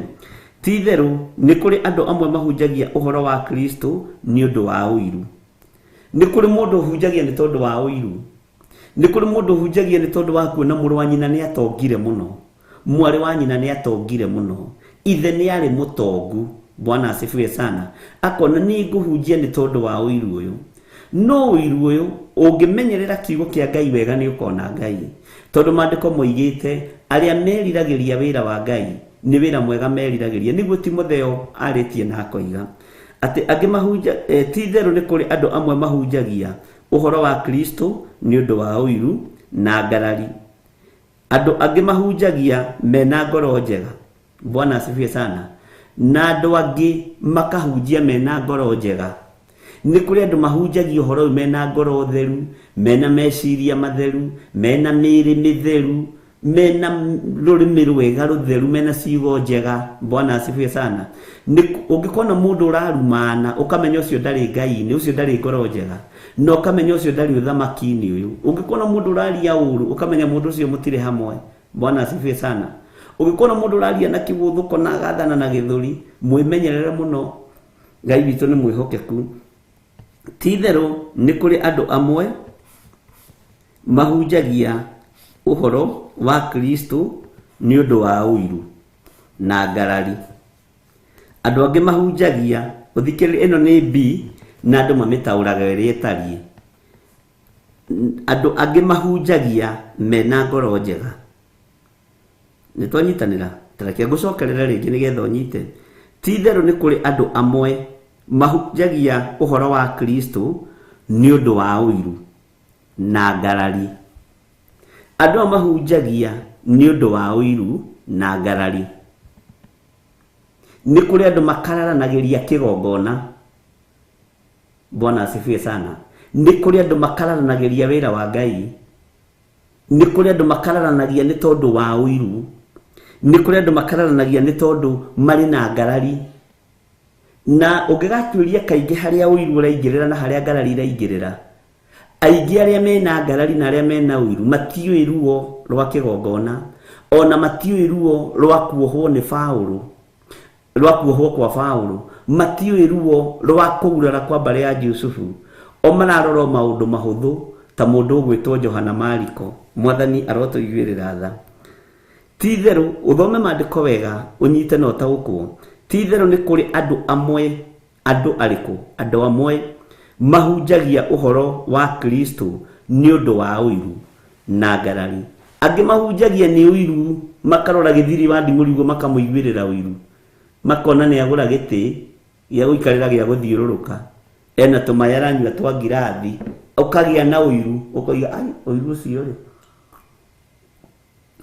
Ti itherũ nĩ kũrĩ andũ amwe mahunjagia ũhoro wa Kristo nĩ ũndũ wa ũiru. Nĩ kũrĩ mũndũ ũhunjagia nĩ tondũ wa ũiru. Nĩ kũrĩ mũndũ ũhunjagia nĩ tondũ wa kuona mũrũ wa nyina nĩ atongire mũno, mwarĩ wa nyina nĩ atongire mũno, ithe nĩ arĩ mũtongu. Bwana asifiwe sana. Akona nĩ ngũhunjia nĩ tondũ wa ũiru ũyũ. No ũiru ũyũ ũngĩmenyerera kiugo kĩa Ngai wega nĩ ũkona Ngai, tondũ maandĩko moigĩte arĩa meriragĩria wĩra wa Ngai nĩ wĩra mwega meriragĩria. Nĩguo Timotheo arĩtie na akoiga atĩ angĩ mahunja, ti itherũ nĩ kũrĩ andũ amwe mahunjagia ũhoro wa Kristo nĩ ũndũ wa ũiru na ngarari. Andũ angĩ mahunjagia mena ngoro njega. Bwana asifiwe sana. Na andũ angĩ makahunjia mena ngoro njega. Nĩ kũrĩ andũ mahunjagia ũhoro ũyũ mena ngoro theru, mena meciria matheru, mena mĩĩrĩ mĩtheru, mena rũrĩmĩ rwega rũtheru, mena ciugo njega. Bwana asifiwe sana. Ũngĩkona mũndũ ũrarumana ũkamenya ũcio ndarĩ Ngai-inĩ, ũcio ndarĩ ngoro njega, na ũkamenya ũcio ndarĩ ũthamaki-inĩ ũyũ. Ũngĩkona mũndũ ũraria ũru ũkamenya mũndũ ũcio mũtirĩ hamwe. Bwana asifiwe sana. Ũngĩkona mũndũ ũraria na kĩgũthũko na agathana na gĩthũri, mwĩmenyerere mũno. Ngai witũ nĩ mwĩhokeku. Ti itherũ nĩ kũrĩ andũ amwe mahunjagia ũhoro wa Kristo nĩ ũndũ wa ũiru na ngarari. Andũ angĩ mahunjagia, ũthikĩrĩrie, ĩno nĩ B na andũ mamĩtaũraga ĩrĩa ĩtariĩ. Andũ angĩ mahunjagia mena ngoro njega. Nĩ twanyitanĩra? Ta reke ngũcokerere rĩngĩ nĩgetha ũnyite. Ti itherũ nĩ kũrĩ andũ amwe mahunjagia ũhoro wa Kristo nĩ ũndũ wa ũiru na ngarari. Andũ aya mahunjagia nĩ ũndũ wa ũiru na ngarari. Nĩ kũrĩ andũ makararanagĩria kĩgongona. Bwana asifiwe sana. Nĩ kũrĩ andũ makararanagĩria wĩra wa Ngai. Nĩ kũrĩ andũ makararanagia nĩ tondũ wa ũiru. Nĩ kũrĩ andũ makararanagia nĩ tondũ marĩ na ngarari. Na ũngĩgatuĩria kaingĩ harĩa ũiru ũraingĩrĩra na harĩa ngarari iraingĩrĩra, aingĩ arĩa mena ngarari na arĩa mena ũiru matiũĩ ruo rwa kĩgongona, ona matiũĩ ruo rwa kuohwo nĩ Paũlũ, rwa kuohwo kwa Paũlũ, matiũĩ ruo rwa kũgurara kwa mbarĩ ya Jusufu. O mararora maũndũ mahũthũ ta mũndũ ũgwĩtwo Johana Mariko. Mwathani arotũiguĩrĩra tha. Ti itherũ ũthome maandĩko wega ũnyite na ũtaũkwo. Ti itherũ nĩ kũrĩ andũ amwe Andũ arĩkũ? Andũ amwe mahunjagia ũhoro wa Kristo nĩ ũndũ wa ũiru na ngarari. Angĩ mahunjagia nĩ ũiru, makarora gĩthiri wa nding'ũri ũguo makamũiguĩrĩra ũiru, makona nĩ agũra gĩtĩ gĩa gũikarĩra gĩa gũthiũrũrũka, ena tũmaĩ aranyua twa ngirathi, ũkagĩa na ũiru, ũkoiga ai ũiru ũcio rĩ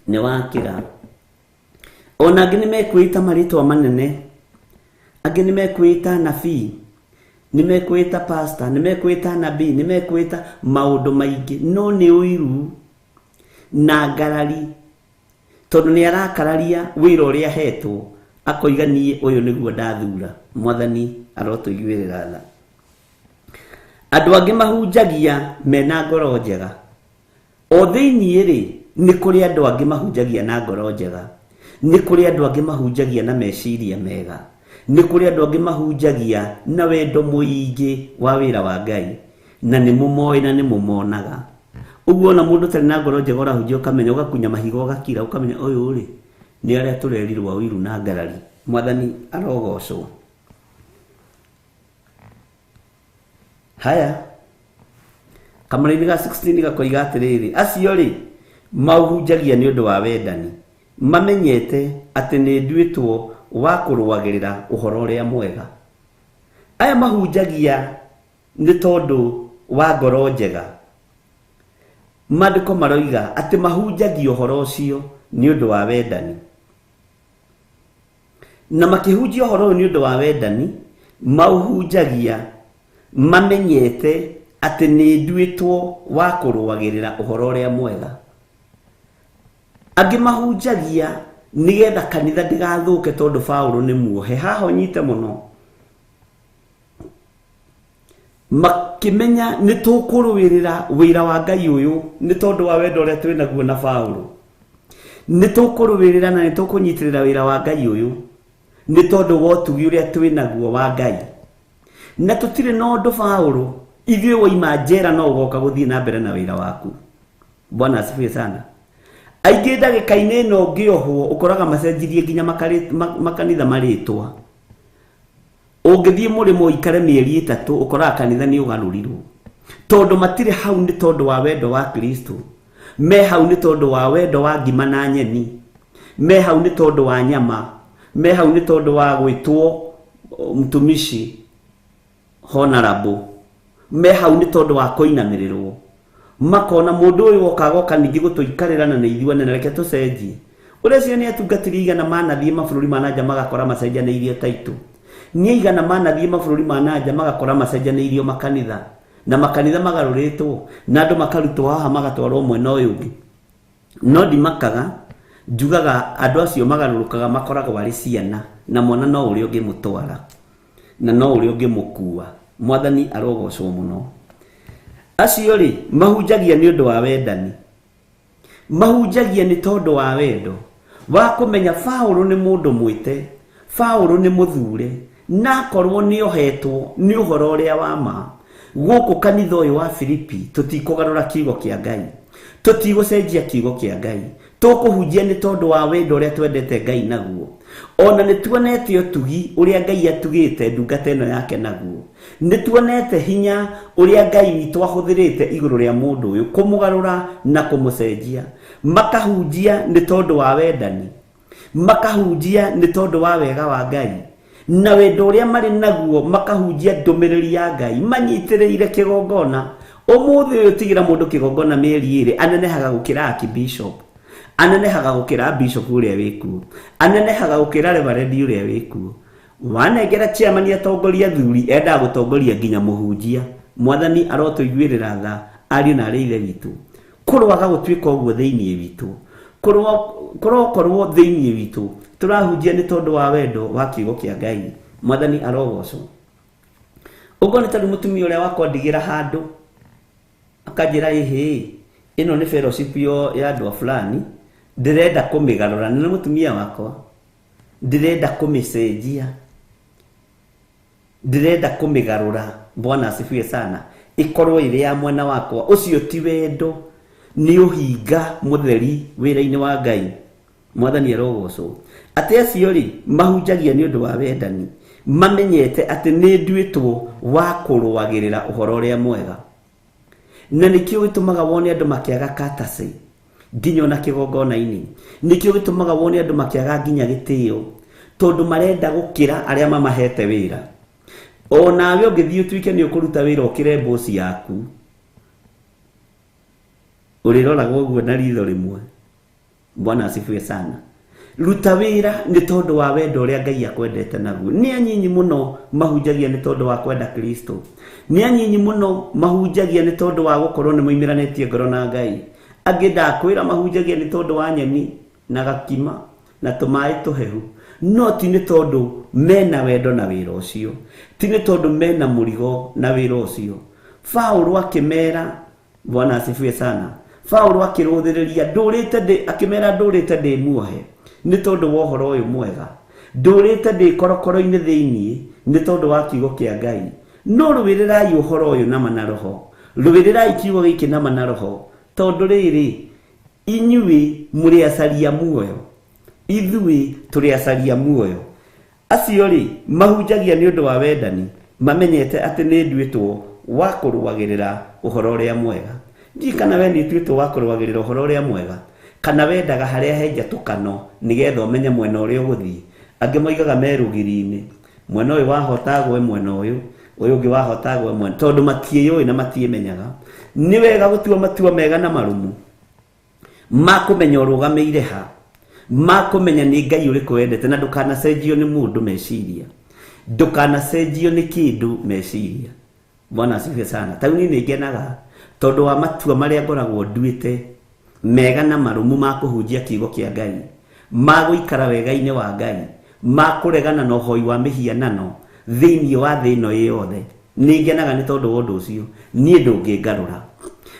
nĩ wakĩra. Ona angĩ nĩ mekwĩta marĩtwa manene, angĩ nĩ mekwĩta nabii, nĩ mekwĩta pastor, nĩ mekwĩta nabii, nĩ mekwĩta maũndũ maingĩ, no nĩ ũiru na ngarari, tondũ nĩ arakararia wĩra ũrĩa ahetwo, akoiga niĩ ũyũ nĩguo ndathura. Mwathani arotũiguĩrĩra tha. Andũ angĩ mahunjagia mena ngoro njega. O thĩiniĩ rĩ, nĩ kũrĩ andũ angĩ mahunjagia na ngoro njega, nĩ kũrĩ andũ angĩ mahunjagia na meciria mega, nĩ kũrĩ andũ angĩ mahunjagia na wendo mũingĩ wa wĩra wa Ngai, na nĩ mũmoĩ na nĩ mũmonaga. Ũguo ona mũndũ ũtarĩ na ngoro njega ũrahunjia ũkamenya, ũgakunya mahiga ũgakira, ũkamenya ũyũ rĩ nĩ arĩa tũrerirwo ũiru na ngarari. Mwathani arogocwo. Haya, kamũraini ga 16 gakoiga atĩrĩrĩ, acio rĩ mauhunjagia nĩ ũndũ wa wendani, mamenyete atĩ nĩ nduĩtwo wa kũrũagĩrĩra ũhoro ũrĩa mwega. Aya mahunjagia nĩ tondũ wa ngoro njega. Maandĩko maroiga atĩ mahunjagia ũhoro ũcio nĩ ũndũ wa wendani, na makĩhunjia ũhoro ũyũ nĩ ũndũ wa wendani, mauhunjagia mamenyete atĩ nĩ nduĩtwo wa kũrũagĩrĩra ũhoro ũrĩa mwega. Angĩ mahunjagia nĩgetha kanitha ndĩgathũke tondũ Paũlũ nĩ muohe. Haha ũnyite mũno, makĩmenya nĩ tũkũrũĩrĩra wĩra wa Ngai ũyũ nĩ tondũ wa wendo ũrĩa twĩ naguo na Paũlũ, nĩ tũkũrũĩrĩra na nĩ tũkũnyitĩrĩra wĩra wa Ngai ũyũ nĩ tondũ wa ũtugi ũrĩa twĩ naguo wa Ngai, na tũtirĩ na ũndũ Paũlũ, ithuĩ waima njera no ũgoka gũthiĩ na mbere na wĩra waku. Bwana asifiwe sana. Aingĩ ndagĩka-inĩ ĩno ũngĩohwo ũkoraga macenjirie nginya makanitha marĩtwa. Ũngĩthiĩ mũrĩmo ũikare mĩeri 3 ũkoraga kanitha nĩ ũgarũrirwo, tondũ matirĩ hau nĩ tondũ wa wendo wa Kristo, me hau nĩ tondũ wa wendo wa ngima na nyeni, me hau nĩ tondũ wa nyama, me hau nĩ tondũ wa gwĩtwo mtumishi honorable, me hau nĩ tondũ wa kũinamĩrĩrwo. Makona mũndũ ũyũ woka agoka ningĩ gũtũikarĩra na nĩ ithuĩ anene, reke tũcenjie. Ũrĩa cio nĩ atungatĩri igana manathiĩ mabũrũri ma nanja magakora macenjanĩirio taitũ, nĩ igana manathiĩ mabũrũri ma nanja magakora macenjanĩirio makanitha, na makanitha magarũrĩtwo, na andũ makarutwo haha magatwarwo mwena ũyũ ũngĩ. No ndimakaga, njugaga andũ acio magarũrũkaga makoragwo arĩ ciana, na mwana no ũrĩa ũngĩmũtwara na no ũrĩa ũngĩmũkua. Mwathani arogocwo mũno. Acio rĩ mahunjagia nĩ ũndũ wa wendani, mahunjagia nĩ tondũ wa wendo wa kũmenya Paũlũ nĩ mũndũ mwĩte, Paũlũ nĩ mũthure, na akorwo nĩ ohetwo nĩ ũhoro ũrĩa wa ma. Gũkũ kanitha ũyũ wa Filipi tũtikũgarũra kiugo kĩa Ngai, tũtigũcenjia kiugo kĩa Ngai, tũkũhunjia nĩ tondũ wa wendo ũrĩa twendete Ngai naguo. Ona nĩ tuonete ũtugi ũrĩa Ngai atugĩte ndungata ĩno yake naguo, nĩ tuonete hinya ũrĩa Ngai witũ ahũthĩrĩte igũrũ rĩa mũndũ ũyũ kũmũgarũra na kũmũcenjia. Makahunjia nĩ tondũ wa wendani, makahunjia nĩ tondũ wa wega wa Ngai na wendo ũrĩa marĩ naguo, makahunjia ndũmĩrĩri ya Ngai manyitĩrĩire kĩgongona. Ũmũthĩ ũyũ tigĩra mũndũ kĩgongona mĩeri 2, anenehaga gũkĩra archbishop, anenehaga gũkĩra bishop ũrĩa wĩkuo, anenehaga gũkĩra reverend ũrĩa wĩkuo. Wanengera chairman atongoria athuri, endaga gũtongoria nginya mũhunjia. Mwathani arotũiguĩrĩra tha ariũ na arĩ ithe witũ. Kũroaga gũtuĩka ũguo thĩiniĩ witũ, kũrokorwo thĩiniĩ witũ tũrahunjia nĩ tondũ wa wendo wa kiugo kĩa Ngai. Mwathani arogocwo. Ũguo nĩ tondũ mũtumia ũrĩa wakwa ndigĩra handũ akanjĩra ĩhĩ, ĩno nĩ fellowship ya andũ a fulani, ndĩrenda kũmĩgarũra, nĩ mũtumia wakwa, ndĩrenda kũmĩcenjia, ndĩrenda kũmĩgarũra. Bwana asifiwe sana. Ĩkorwo ĩrĩ ya mwena wakwa. Ũcio ti wendo, nĩ ũhinga mũtheri wĩra-inĩ wa Ngai. Mwathani arogocwo. Atĩ acio rĩ mahunjagia nĩ ũndũ wa wendani, Mamenyete atĩ nĩ nduĩtwo wa kũrũagĩrĩra ũhoro ũrĩa mwega. Na nĩkĩo gĩtũmaga wone andũ makĩaga katacĩ nginya ona kĩgongona-inĩ. Nĩkĩo gĩtũmaga wone andũ makĩaga nginya gĩtĩo, tondũ marenda gũkĩra arĩa mamahete wĩra. Onawe ũngĩthiĩ ũtuĩke nĩ ũkũruta wĩra ũkĩre bosi yaku, ũrĩroragwo ũguo na ritho rĩmwe. Bwana asifiwe sana. Ruta wĩra nĩ tondũ wa wendo ũrĩa Ngai akwendete naguo. Nĩ anyinyi mũno mahunjagia nĩ tondũ wa kwenda Kristo. Nĩ anyinyi mũno mahunjagia nĩ tondũ wa gũkorwo nĩ moimĩranĩtie ngoro na Ngai. Angĩ ndakwĩra mahunjagia nĩ tondũ wa nyeni na gakima na tũmaĩ tũhehu, no ti nĩ tondũ mena wendo na wĩra ũcio, ti nĩ tondũ mena mũrigo na wĩra ũcio. Paũlũ akĩmera, Bwana asifiwe sana. Paũlũ akĩrũthĩrĩria ndũrĩte ndĩ, akĩmera ndũrĩte ndĩ muohe nĩ tondũ wa ũhoro ũyũ mwega, ndũrĩte ndĩ korokoro-inĩ thĩiniĩ nĩ tondũ wa kiugo kĩa Ngai. No rũĩrĩrai ũhoro ũyũ nama na roho, rũĩrĩrai kiugo gĩkĩ nama na roho, tondũ rĩrĩ inyuĩ mũrĩ acaria muoyo, ithuĩ tũrĩ acaria muoyo. Acio rĩ mahunjagia nĩ ũndũ wa wendani, mamenyete atĩ nĩ nduĩtwo wa kũrũagĩrĩra ũhoro ũrĩa mwega. Ndiũĩ kana we nĩ ũtuĩtwo wa kũrũagĩrĩra ũhoro ũrĩa mwega, kana wendaga harĩa he njatũkano nĩgetha ũmenye mwena ũrĩa ũgũthiĩ. Angĩ moigaga me rũgiri-inĩ, mwena ũyũ wahota agwe mwena ũyũ, ũyũ ũngĩ wahota agwe mwena, tondũ matiĩyũĩ na matiĩmenyaga. Nĩ wega gũtua matua mega na marũmu ma kũmenya ũrũgamĩire ha, ma kũmenya nĩ Ngai ũrĩkũ wendete, na ndũkanacenjio nĩ mũndũ meciria, ndũkanacenjio nĩ kĩndũ meciria. Bwana asifiwe sana. Ta rĩu niĩ nĩ ngenaga tondũ wa matua marĩa ngoragwo nduĩte mega na marũmu ma kũhunjia kiugo kĩa Ngai, ma gũikara wega-inĩ wa Ngai, ma kũregana na ũhoi wa mĩhianano thĩiniĩ wa thĩ ĩno ĩ yothe. Nĩ ngenaga nĩ tondũ wa ũndũ ũcio. Niĩ ndũngĩngarũra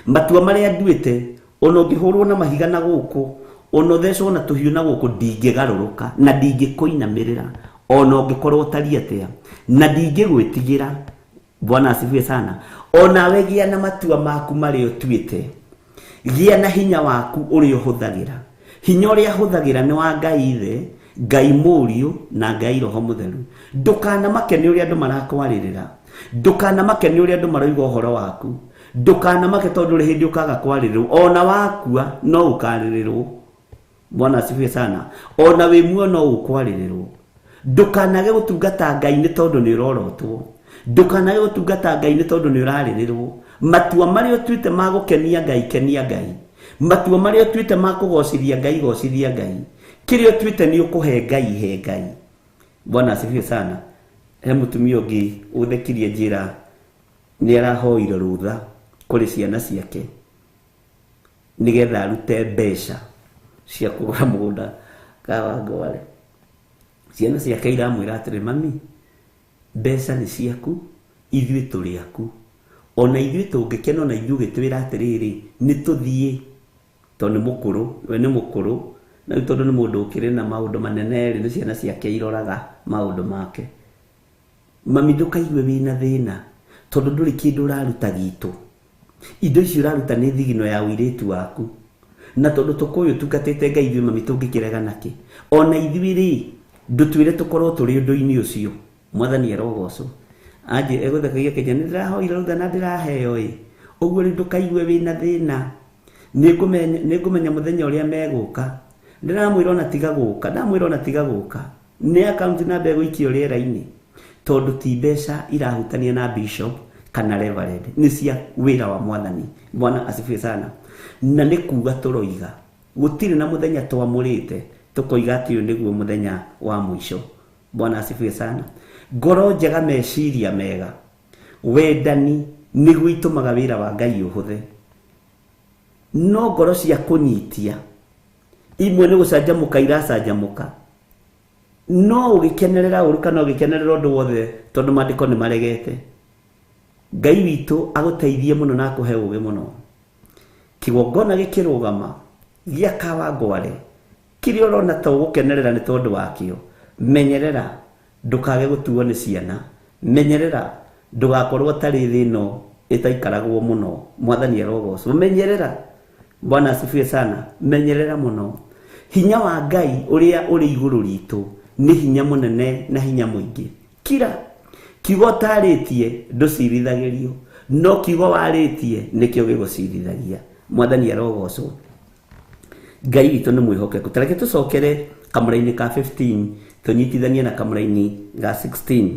matua marĩa nduĩte, ona ũngĩhũrwo na mahiga na gũkũ, ona ũthecwo na tũhiũ na gũkũ, ndingĩgarũrũka na ndingĩkũinamĩrĩra, ona ũngĩkorwo ũtariĩ atĩa, na ndingĩgwĩtigĩra. Bwana asifiwe sana. Onawe gĩa na matua maku marĩa ũtuĩte, gĩa na hinya waku ũrĩa ũhũthagĩra. Hinya ũrĩa hũthagĩra nĩ wa Ngai Ithe, Ngai Mũriũ na Ngai Roho Mũtheru. Ndũkanamake nĩ ũrĩa andũ marakwarĩrĩra, ndũkanamake nĩ ũrĩa andũ maroiga ũhoro waku, ndũkanamake tondũ rĩ hĩndĩ ũkaga kwarĩrĩrwo, ona wakua no ũkarĩrĩrwo. Bwana asifiwe sana. Ona wĩ muoyo no ũkwarĩrĩrwo. Ndũkanage gũtungata Ngai nĩ tondũ nĩ ũrorotwo, ndũkanage gũtungata Ngai nĩ tondũ nĩ ũrarĩrĩrwo. Matua marĩa ũtuĩte ma gũkenia Ngai, kenia Ngai. Matua marĩa ũtuĩte ma kũgocithia Ngai, gocithia Ngai. Kĩrĩa ũtuĩte nĩ ũkũhe Ngai, he Ngai. Bwana asifiwe sana. He mũtumia ũngĩ ũthekirie njĩra nĩ arahoire rũtha kũrĩ ciana ciake nĩgetha arute mbeca cia kũgũra mũgũnda Kawangware. Ciana ciake iramwĩra atĩrĩ, mami, mbeca nĩ ciaku, ithuĩ tũrĩ aku. Ona ithuĩ tũngĩkena, ona ithuĩ ũgĩtwĩra atĩrĩrĩ, nĩ tũthiĩ, tondũ nĩ mũkũrũ, we nĩ mũkũrũ, na rĩu tondũ nĩ mũndũ ũkĩrĩ na maũndũ manene rĩ, nĩ ciana ciake iroraga maũndũ make. Mami, ndũkaigue wĩna thĩna, tondũ ndũrĩ kĩndũ ũraruta gitũ. Indo ici ũraruta nĩ thigino ya ũirĩtu waku. Na tondũ tũkũyũ ũtungatĩte Ngai, ithuĩ mami tũngĩkĩrega nakĩ? Ona ithuĩ rĩ, ndũtwĩre tũkorwo tũrĩ ũndũ-inĩ ũcio. Mwathani arogocwo. Anjĩ egũthekagia Kenya, nĩ ndĩrahoire rũtha na ndĩraheo ĩ. Ũguo rĩu ndũkaigue wĩna thĩna. Nĩ ngũmenya mũthenya ũrĩa megũka. Ndĩramwĩra ona tiga gũka, ndamwĩra ona tiga gũka. Nĩ account namba ĩgũikio rĩera-inĩ. Tondũ ti mbeca irahutania na bishop kana reverend, nĩ cia wĩra wa Mwathani. Bwana asifiwe sana. Na nĩ kuga tũroiga gũtirĩ na mũthenya twamũrĩte tũkoiga atĩ ũyũ nĩguo mũthenya wa mũico. Bwana asifiwe sana. Ngoro njega, meciria mega, wendani nĩguo itũmaga wĩra wa Ngai ũhũthe. No ngoro cia kũnyitia imwe nĩ gũcanjamũka iracanjamũka, no ũgĩkenerera ũru kana ũgĩkenerera ũndũ wothe, tondũ maandĩko nĩ maregete. Ngai witũ agũteithie mũno na akũhe ũgĩ mũno. Kĩgongona gĩkĩrũgama gĩa Kawangware, kĩrĩa ũrona ta ũgũkenerera nĩ tondũ wakĩo, menyerera ndũkage gũtuo nĩ ciana, menyerera ndũgakorwo ũtarĩ thĩ ĩno ĩtaikaragwo mũno. Mwathani arogocwo. Menyerera. Bwana asifiwe sana. Menyerera mũno. Hinya wa Ngai ũrĩa ũrĩ igũrũ ritũ nĩ hinya mũnene na hinya mũingĩ. Kira kiugo ũtarĩtie ndũcirithagĩrio, no kiugo warĩtie nĩkĩo gĩgũcirithagia. Mwathani arogocwo. Ngai witũ nĩ mwĩhokeku. Ta reke tũcokere kamũra-inĩ ka 15 tũnyitithanie na kamũra-inĩ ga 16.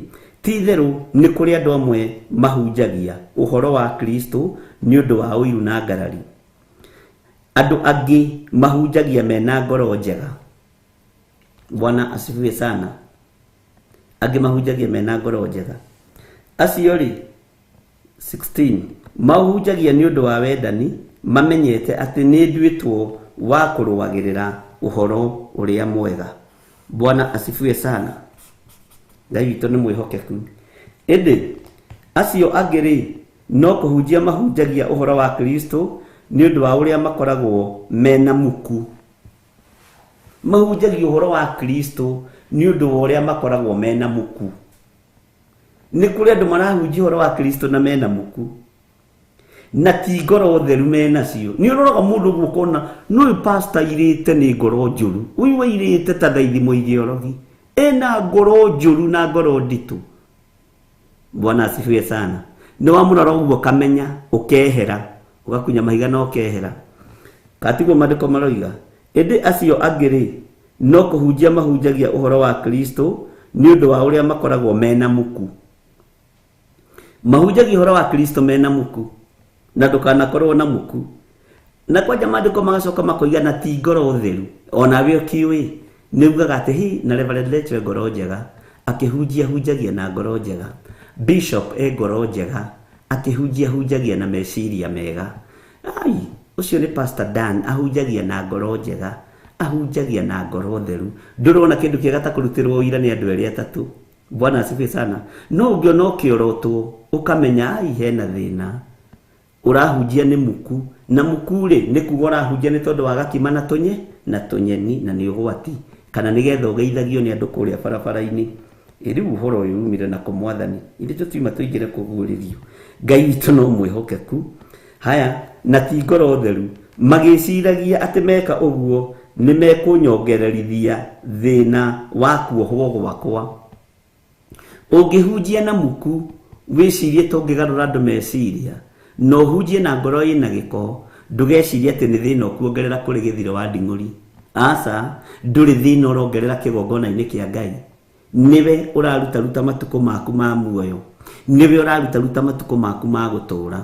Ti itherũ nĩ kũrĩ andũ amwe mahunjagia ũhoro wa Kristo nĩ ũndũ wa ũiru na ngarari. Andũ angĩ mahunjagia mena ngoro njega. Bwana asifiwe sana. Angĩ mahunjagia mena ngoro njega. Acio rĩ 16 mahunjagia nĩ ũndũ wa wendani, mamenyete atĩ nĩ nduĩtwo wa kũrũagĩrĩra ũhoro ũrĩa mwega. Bwana asifiwe sana. Ngai witũ nĩ mwĩhokeku. Ĩndĩ acio angĩ rĩ no kũhunjia mahunjagia ũhoro wa Kristo nĩ ũndũ wa ũrĩa makoragwo mena muku. Mahunjagia ũhoro wa Kristo nĩ ũndũ wa ũrĩa makoragwo mena muku. Nĩ kũrĩ andũ marahunjia ũhoro wa Kristo na mena muku, na ti ngoro theru menacio. Nĩ ũroraga mũndũ ũguo ũkona no ũyũ pastor airĩte nĩ ngoro njũru, ũyũ airĩte ta thaithi mũigeorogi, ena ngoro njũru na ngoro nditũ. Bwana asifiwe sana. Nĩ wamũrora ũguo ũkamenya, ũkehera, ũgakunya mahiga na ũkehera. Katiguo maandĩko maroiga. Ĩndĩ acio angĩ rĩ no kũhunjia mahunjagia ũhoro wa Kristo nĩ ũndũ wa ũrĩa makoragwo mena muku. Mahunjagia ũhoro wa Kristo mena muku, na ndũkanakorwo na muku. Na kwanja maandĩko magacoka makoiga na ti ngoro theru. Onawe ũkĩũĩ nĩ ugaga atĩ hi na Reverend Rachel ngoro njega, akĩhunjia hunjagia na ngoro njega. Bishop e ngoro njega, akĩhunjia hunjagia na meciria mega. Ai, ũcio nĩ Pastor Dan, ahunjagia na ngoro njega, ahunjagia na ngoro theru. Ndũrona kĩndũ kĩega ta kũrutĩrwo ũira nĩ andũ erĩ atatũ. Bwana asifiwe sana. No ũngĩona ũkĩorotwo ũkamenya ai hena thĩna. Ũrahunjia nĩ muku, na muku rĩ nĩ kuga ũrahunjia nĩ tondũ wa gakima na tũnye na tũnyeni na nĩ ũgwati, kana nĩgetha ũgeithagio nĩ andũ kũrĩa barabara-inĩ. Rĩu ũhoro ũyũ umire na kũ mwathani, ithuĩ tũtiuma tũingĩre kũguũrĩrio. Ngai witũ no mwĩhokeku. Haya, na ti ngoro theru, magĩciragia atĩ meka ũguo nĩ mekũnyongererithia thĩna wa kuohwo gwakwa. Ũngĩhunjia na muku wĩcirie ta ũngĩgarũra andũ meciria, na ũhunjie na ngoro ĩna gĩko, ndũgecirie atĩ nĩ thĩna ũkuongerera kũrĩ gĩthiro wa nding'ũri. Aca, ndũrĩ thĩna ũrongerera kĩgongona-inĩ kĩa Ngai. Nĩwe ũrarutaruta matukũ maku ma muoyo, nĩwe ũrarutaruta matukũ maku ma gũtũũra.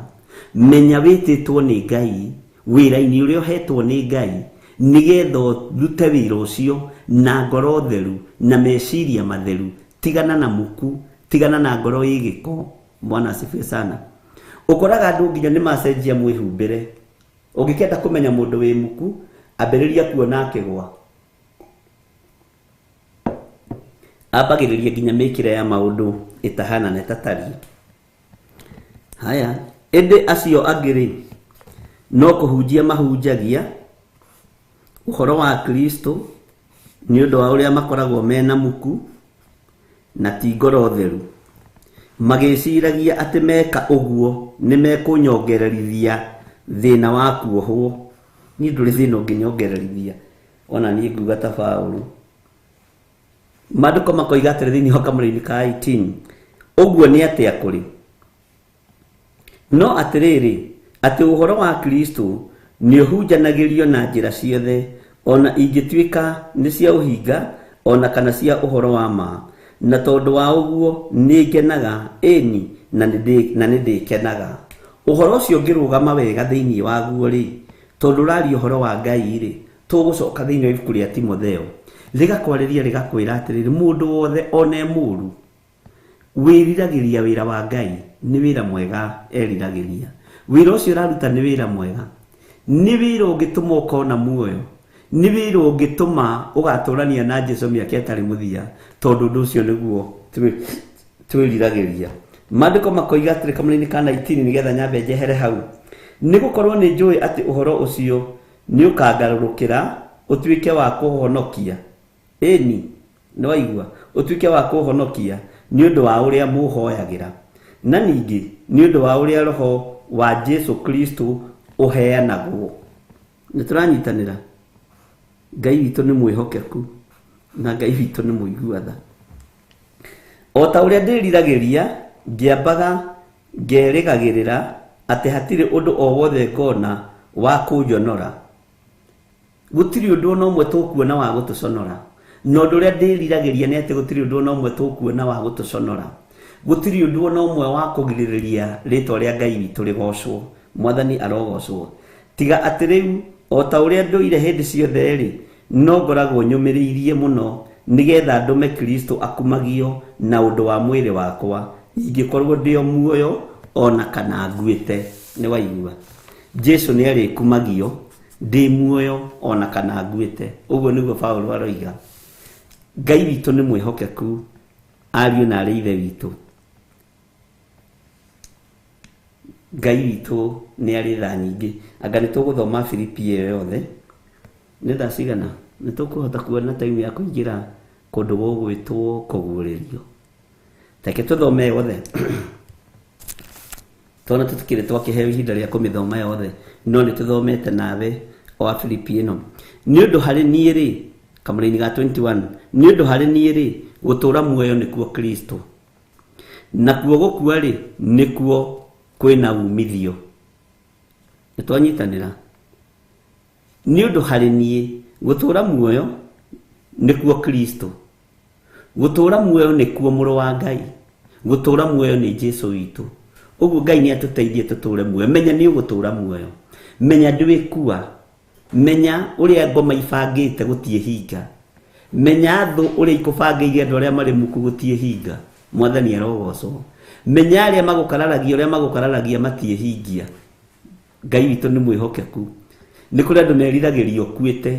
Menya wĩtĩtwo nĩ Ngai, wĩra-inĩ ũrĩa ũhetwo nĩ Ngai, nĩgetha ũrute wĩra ũcio na ngoro theru na meciria matheru. Tigana na muku, tigana na ngoro ĩ gĩko. Bwana asifiwe sana. Ũkoraga andũ nginya nĩ macenjia mwĩhumbĩre. Ũngĩkenda kũmenya mũndũ wĩ muku, ambĩrĩria kuona akĩgwa. Ambagĩrĩria nginya mĩkĩre ya maũndũ ĩtahana na ĩtatariĩ. Haya, ĩndĩ acio angĩ rĩ no kũhunjia mahunjagia ũhoro wa Kristo nĩ ũndũ wa ũrĩa makoragwo mena muku na ti ngoro theru, magĩciragia atĩ meka ũguo nĩ mekũnyongererithia thĩna wa kuohwo. Niĩ ndũrĩ thĩna ũngĩnyongererithia, ona niĩ nguga ta Paũlũ. Maandĩko makoiga atĩrĩ thĩinĩ wa kamũra-inĩ ka 18, ũguo nĩ atĩa kũrĩ? No atĩrĩrĩ, atĩ ũhoro wa Kristo nĩ ũhunjanagĩrio na njĩra ciothe, ona ingĩtuĩka nĩ cia ũhinga ona kana cia ũhoro wa ma, na tondũ wa ũguo nĩ ngenaga, ĩni na nĩ ndĩkenaga. Ũhoro ũcio ũngĩrũgama wega thĩinĩ waguo rĩ, tondũ ũraria ũhoro wa Ngai rĩ, tũgũcoka thĩinĩ wa ibuku rĩa Timotheo rĩgakwarĩria rĩgakwĩra atĩrĩrĩ, mũndũ wothe ona e mũũru wĩriragĩria wĩra wa Ngai nĩ wĩra mwega eriragĩria. Wĩra ũcio ũraruta nĩ wĩra mwega, nĩ wĩra ũngĩtũma ũkona muoyo, nĩ wĩra ũngĩtũma ũgatũrania na Jesũ mĩaka ĩtarĩ mũthia, tondũ ũndũ ũcio nĩguo twĩriragĩria. Maandĩko makoiga atĩrĩ kamũra-inĩ ka 19, nĩgetha nyambe njehere hau, nĩ gũkorwo nĩ njũĩ atĩ ũhoro ũcio nĩ ũkangarũrũkĩra ũtuĩke wa kũhonokia. Ĩni, nĩ waigua, ũtuĩke wa kũhonokia nĩ ũndũ wa ũrĩa mũhoyagĩra, na ningĩ nĩ ũndũ wa ũrĩa Roho wa Jesũ Kristo ũheanagwo. Nĩ tũranyitanĩra. Ngai witũ nĩ mwĩhokeku na Ngai witũ nĩ mũigua tha. O ta ũrĩa ndĩriragĩria ngĩambaga ngerĩgagĩrĩra atĩ hatirĩ ũndũ o wothe ngona wa kũnjonora. Gũtirĩ ũndũ ona ũmwe tũkuona wa gũtũconora. Na ũndũ ũrĩa ndĩriragĩria nĩ atĩ gũtirĩ ũndũ ona ũmwe tũkuona wa gũtũconora. Gũtirĩ ũndũ ona ũmwe wa kũgirĩrĩria rĩtwa rĩa Ngai witũ rĩgocwo. Mwathani arogocwo. Tiga atĩ rĩu o ta ũrĩa ndũire hĩndĩ ciothe rĩ, no ngoragwo nyũmĩrĩirie mũno nĩgetha ndũme Kristo akumagio na ũndũ wa mwĩrĩ wakwa, ingĩkorwo ndĩ o muoyo ona kana nguĩte. Nĩ waigua, Jesu nĩ arĩkumagio ndĩ muoyo ona kana nguĩte. Ũguo nĩguo Paulo aroiga. Ngai witũ nĩ mwĩhokeku, ariũ na arĩ ithe witũ. Ngai witũ nĩ arĩ tha nyingĩ. Anga nĩ tũgũthoma Filipi ĩyo yothe. Nĩ thaa cigana? Nĩ tũkũhota kuona time ya kũingĩra kũndũ gũgwĩtwo kũguũrĩrio. Reke tũthome yothe. Twana tũtikĩrĩ twakĩheo ihinda rĩa kũmĩthoma yothe, no nĩ tũthomete nawe o a Filipi ĩno. Nĩ ũndũ harĩ niĩ rĩ, kamũraini ga 21, nĩ ũndũ harĩ niĩ rĩ, gũtũũra muoyo nĩkuo Kristo, nakuo gũkua rĩ, nĩkuo kwĩna umithio. Nĩ twanyitanĩra. Nĩ ũndũ harĩ niĩ gũtũũra muoyo nĩkuo Kristo, gũtũũra muoyo nĩkuo mũrũ wa Ngai, gũtũũra muoyo nĩ Jesu witũ. Ũguo Ngai nĩ atũteithie tũtũũre muoyo. Menya nĩ ũgũtũũra muoyo, menya ndwĩkua, menya ũrĩa ngoma ibangĩte gũtiĩ hinga, menya thũ ũrĩa ikũbangĩire andũ arĩa marĩ muku gũtiĩ hinga. Mwathani arogocwo. Menya arĩa magũkararagia ũrĩa magũkararagia matiĩ hingia. Ngai witũ nĩ mwĩhokeku. Nĩ kũrĩ andũ meriragĩrio ũkuĩte,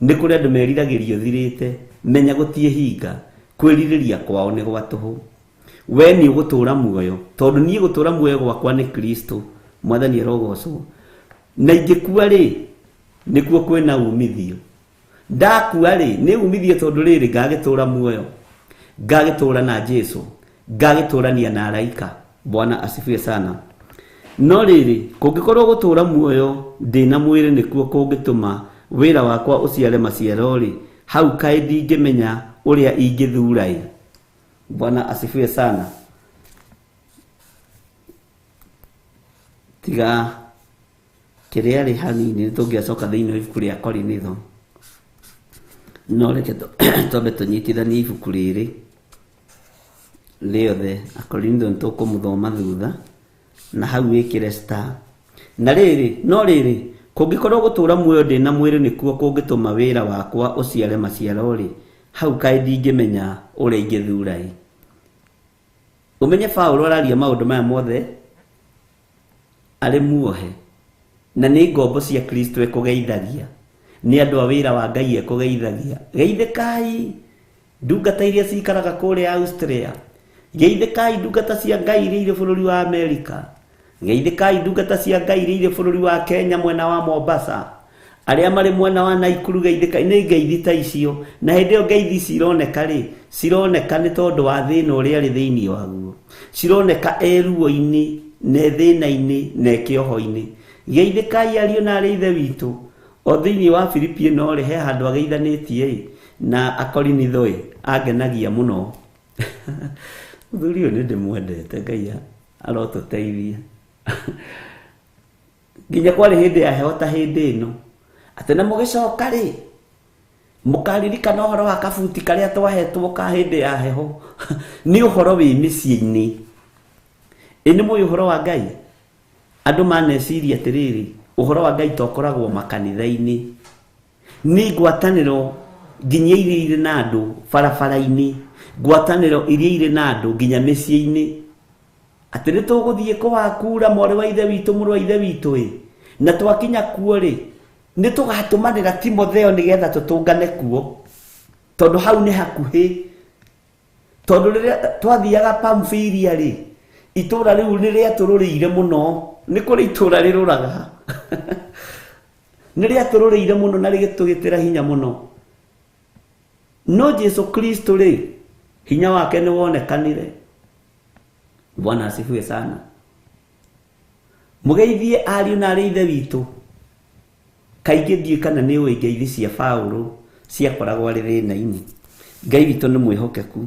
nĩ kũrĩ andũ meriragĩrio ũthirĩte. Menya gũtiĩ hinga, kwĩrirĩria kwao nĩ gwa tũhũ. We nĩ ũgũtũũra muoyo, tondũ niĩ gũtũũra muoyo gwakwa nĩ Kristo. Mwathani arogocwo. Na ingĩkua rĩ, nĩkuo kwĩna umithio. Ndakua rĩ, nĩ umithio tondũ rĩrĩ ngagĩtũũra muoyo, ngagĩtũũra na Jesu, ngagĩtũũrania na araika. Bwana asifiwe sana. No rĩrĩ, kũngĩkorwo gũtũũra muoyo ndĩna mwĩrĩ nĩkuo kũngĩtũma wĩra wakwa ũciare maciaro rĩ, hau kaĩ ndingĩmenya ũrĩa ingĩthura ĩ. Bwana asifiwe sana. Tiga kĩrĩa rĩ hanini nĩtũngĩacoka thĩinĩ wa ibuku rĩa Korinitho, no reke twambe tũnyitithanie ibuku rĩrĩ rĩothe. Akorinitho nĩtũkũmũthoma thutha, na hau wĩkĩre star. Na rĩrĩ, no rĩrĩ, kũngĩkorwo gũtũũra muoyo ndĩna mwĩrĩ nĩkuo kũngĩtũma wĩra wakwa ũciare maciaro rĩ, hau kaĩ ndingĩmenya ũrĩa ingĩthura ĩ. Ũmenye Paulo araria maũndũ maya mothe arĩ muohe, na nĩ ngombo cia Kristo ekũgeithagia, nĩ andũ a wĩra wa Ngai ekũgeithagia. Geithĩkai ndungata iria cikaraga kũrĩa Austria, geithĩkai ndungata cia Ngai iria irĩ bũrũri wa Amerika, geithĩkai ndungata cia Ngai iria irĩ bũrũri wa Kenya mwena wa Mombasa, arĩa marĩ mwena wa Naikuru, geithĩkai. Nĩ ngeithi ta icio. Na hĩndĩ ĩyo ngeithi cironeka rĩ, cironeka nĩ tondũ wa thĩna ũrĩa arĩ thĩinĩ waguo, cironeka eruo-inĩ na thĩna-inĩ na kĩoho-inĩ. Geithĩkai ariũ na arĩ ithe witũ. O thĩinĩ wa Filipi ĩno rĩ, he handũ ageithanĩtie ĩ na Akorinitho ĩ, angenagia mũno. Mũthuri ũyũ nĩ ndĩmwendete, Ngai arotũteithia. Nginya kwarĩ hĩndĩ ya heho ta hĩndĩ ĩno, atĩ na mũgĩcoka rĩ, mũkaririkana ũhoro wa kabuti karĩa twahetwo ka hĩndĩ ya heho. Nĩ ũhoro wĩ mĩciĩ-inĩ. Ĩ nĩ mũĩ ũhoro wa Ngai? Andũ maneciria atĩrĩrĩ, ũhoro wa Ngai tokoragwo makanitha-inĩ. Nĩ ngwatanĩro nginya iria irĩ na andũ barabara-inĩ, ngwatanĩro iria irĩ na andũ nginya mĩciĩ-inĩ. Atĩ nĩ tũgũthiĩ kũwakura mwarĩ wa ithe witũ, mũrũ wa ithe witũ ĩ, na twakinya kuo rĩ, nĩ tũgatũmanĩra Timotheo nĩgetha tũtũngane kuo, tondũ hau nĩ hakuhĩ. Tondũ rĩrĩa twathiaga Pamfilia rĩ, itũũra rĩu nĩ rĩatũrũrĩire mũno. Nĩ kũrĩ itũũra rĩrũraga. Nĩ rĩatũrũrĩire mũno na rĩgĩtũgĩtĩra hinya mũno. No Jesu Kristo rĩ, hinya wake nĩ wonekanire. Bwana asifiwe sana. Mũgeithie ariũ na arĩ ithe witũ. Kaingĩ ndiũĩ kana nĩ ũĩ ngeithi cia Paulo ciakoragwo arĩ thĩna-inĩ. Ngai witũ nĩ mwĩhokeku.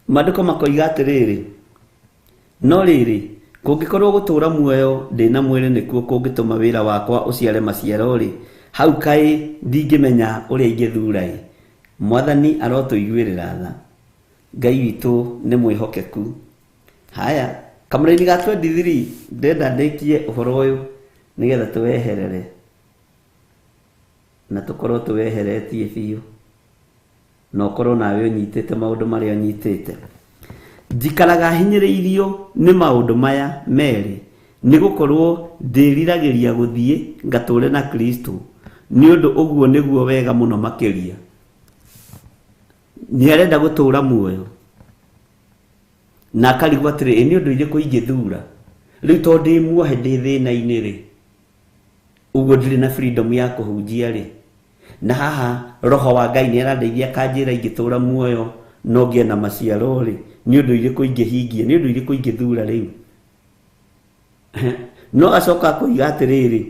Maandĩko makoiga atĩrĩrĩ, no rĩrĩ, kũngĩkorwo gũtũũra muoyo ndĩna mwĩrĩ nĩkuo kũngĩtũma wĩra wakwa ũciare maciaro-rĩ, hau kaĩ ndingĩmenya ũrĩa ingĩthuura-ĩ. Mwathani arotũiguĩrĩra tha. Ngai witũ nĩ mwĩhokeku. Haya, kamũraini ga 23 ndĩrenda ndĩkie ũhoro ũyũ nĩgetha tũweherere na tũkorwo tũweheretie biũ na ũkorwo nawe ũnyitĩte maũndũ marĩa ũnyitĩte. Njikaraga hinyĩrĩirio nĩ maũndũ maya merĩ, nĩ gũkorwo ndĩriragĩria gũthiĩ ngatũũre na Kristo, nĩ ũndũ ũguo nĩguo wega mũno makĩria. Nĩ arenda gũtũũra muoyo na akarigwo atĩrĩ, ĩ nĩ ũndũ irĩkũ ingĩthura rĩu tondũ ndĩ muohe ndĩ thĩna-inĩ rĩ, ũguo ndirĩ na freedom ya kũhunjia rĩ, na haha roho wa Ngai nĩ arandeithia akanjĩra ingĩtũũra muoyo no ngĩe na maciaro rĩ, nĩ ũndũ irĩkũ ingĩhingia, nĩ ũndũ irĩkũ ingĩthura rĩu. No acoka akoiga atĩrĩrĩ,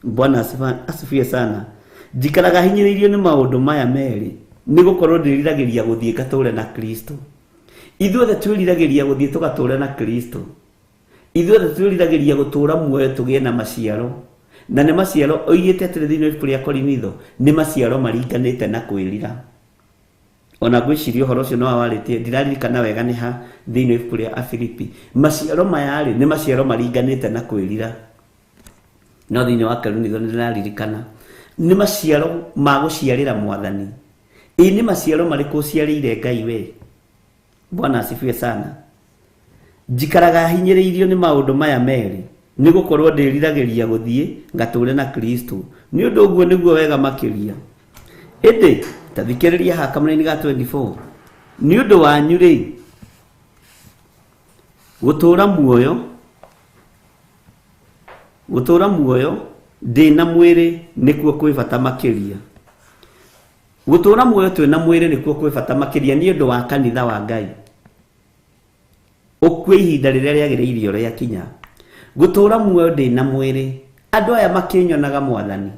Bwana asifiwe sana, njikaraga hinyĩrĩirio nĩ maũndũ maya merĩ, nĩ gũkorwo ndĩriragĩria gũthiĩ ngatũũre na Kristo. Ithuothe twĩriragĩria gũthiĩ tũgatũũre na Kristo. Ithuothe twĩriragĩria gũtũũra muoyo tũgĩe na maciaro. Na nĩ maciaro oigĩte atĩrĩ thĩinĩ wa ibuku rĩa Korinitho, nĩ maciaro maringanĩte na kwĩrira. Ona ngwĩciria ũhoro ũcio no awarĩtie, ndiraririkana wega nĩ ha thĩinĩ wa ibuku rĩa Afilipi. Maciaro maya rĩ, nĩ maciaro maringanĩte na kwĩrira. No thĩinĩ wa Korinitho nĩ ndĩraririkana, nĩ maciaro ma gũciarĩra Mwathani. Ĩ nĩ maciaro marĩkũ ũciarĩire Ngai we? Bwana asifiwe sana. Njikaraga hinyĩrĩirio nĩ maũndũ maya merĩ, nĩ gũkorwo ndĩriragĩria gũthiĩ ngatũũre na Kristo, nĩ ũndũ ũguo nĩguo wega makĩria. Ĩndĩ ta thikĩrĩria haha kamũraini ga 24, nĩ ũndũ wanyu rĩ, gũtũũra muoyo ndĩ na mwĩrĩ nĩkuo kwĩ bata makĩria. Gũtũũra muoyo twĩ na mwĩrĩ nĩkuo kwĩ bata makĩria nĩ ũndũ wa kanitha wa Ngai. Ũkue ihinda rĩrĩa rĩagĩrĩire rĩakinya. Gũtũũra muoyo ndĩ na mwĩrĩ, andũ aya makĩnyonaga Mwathani,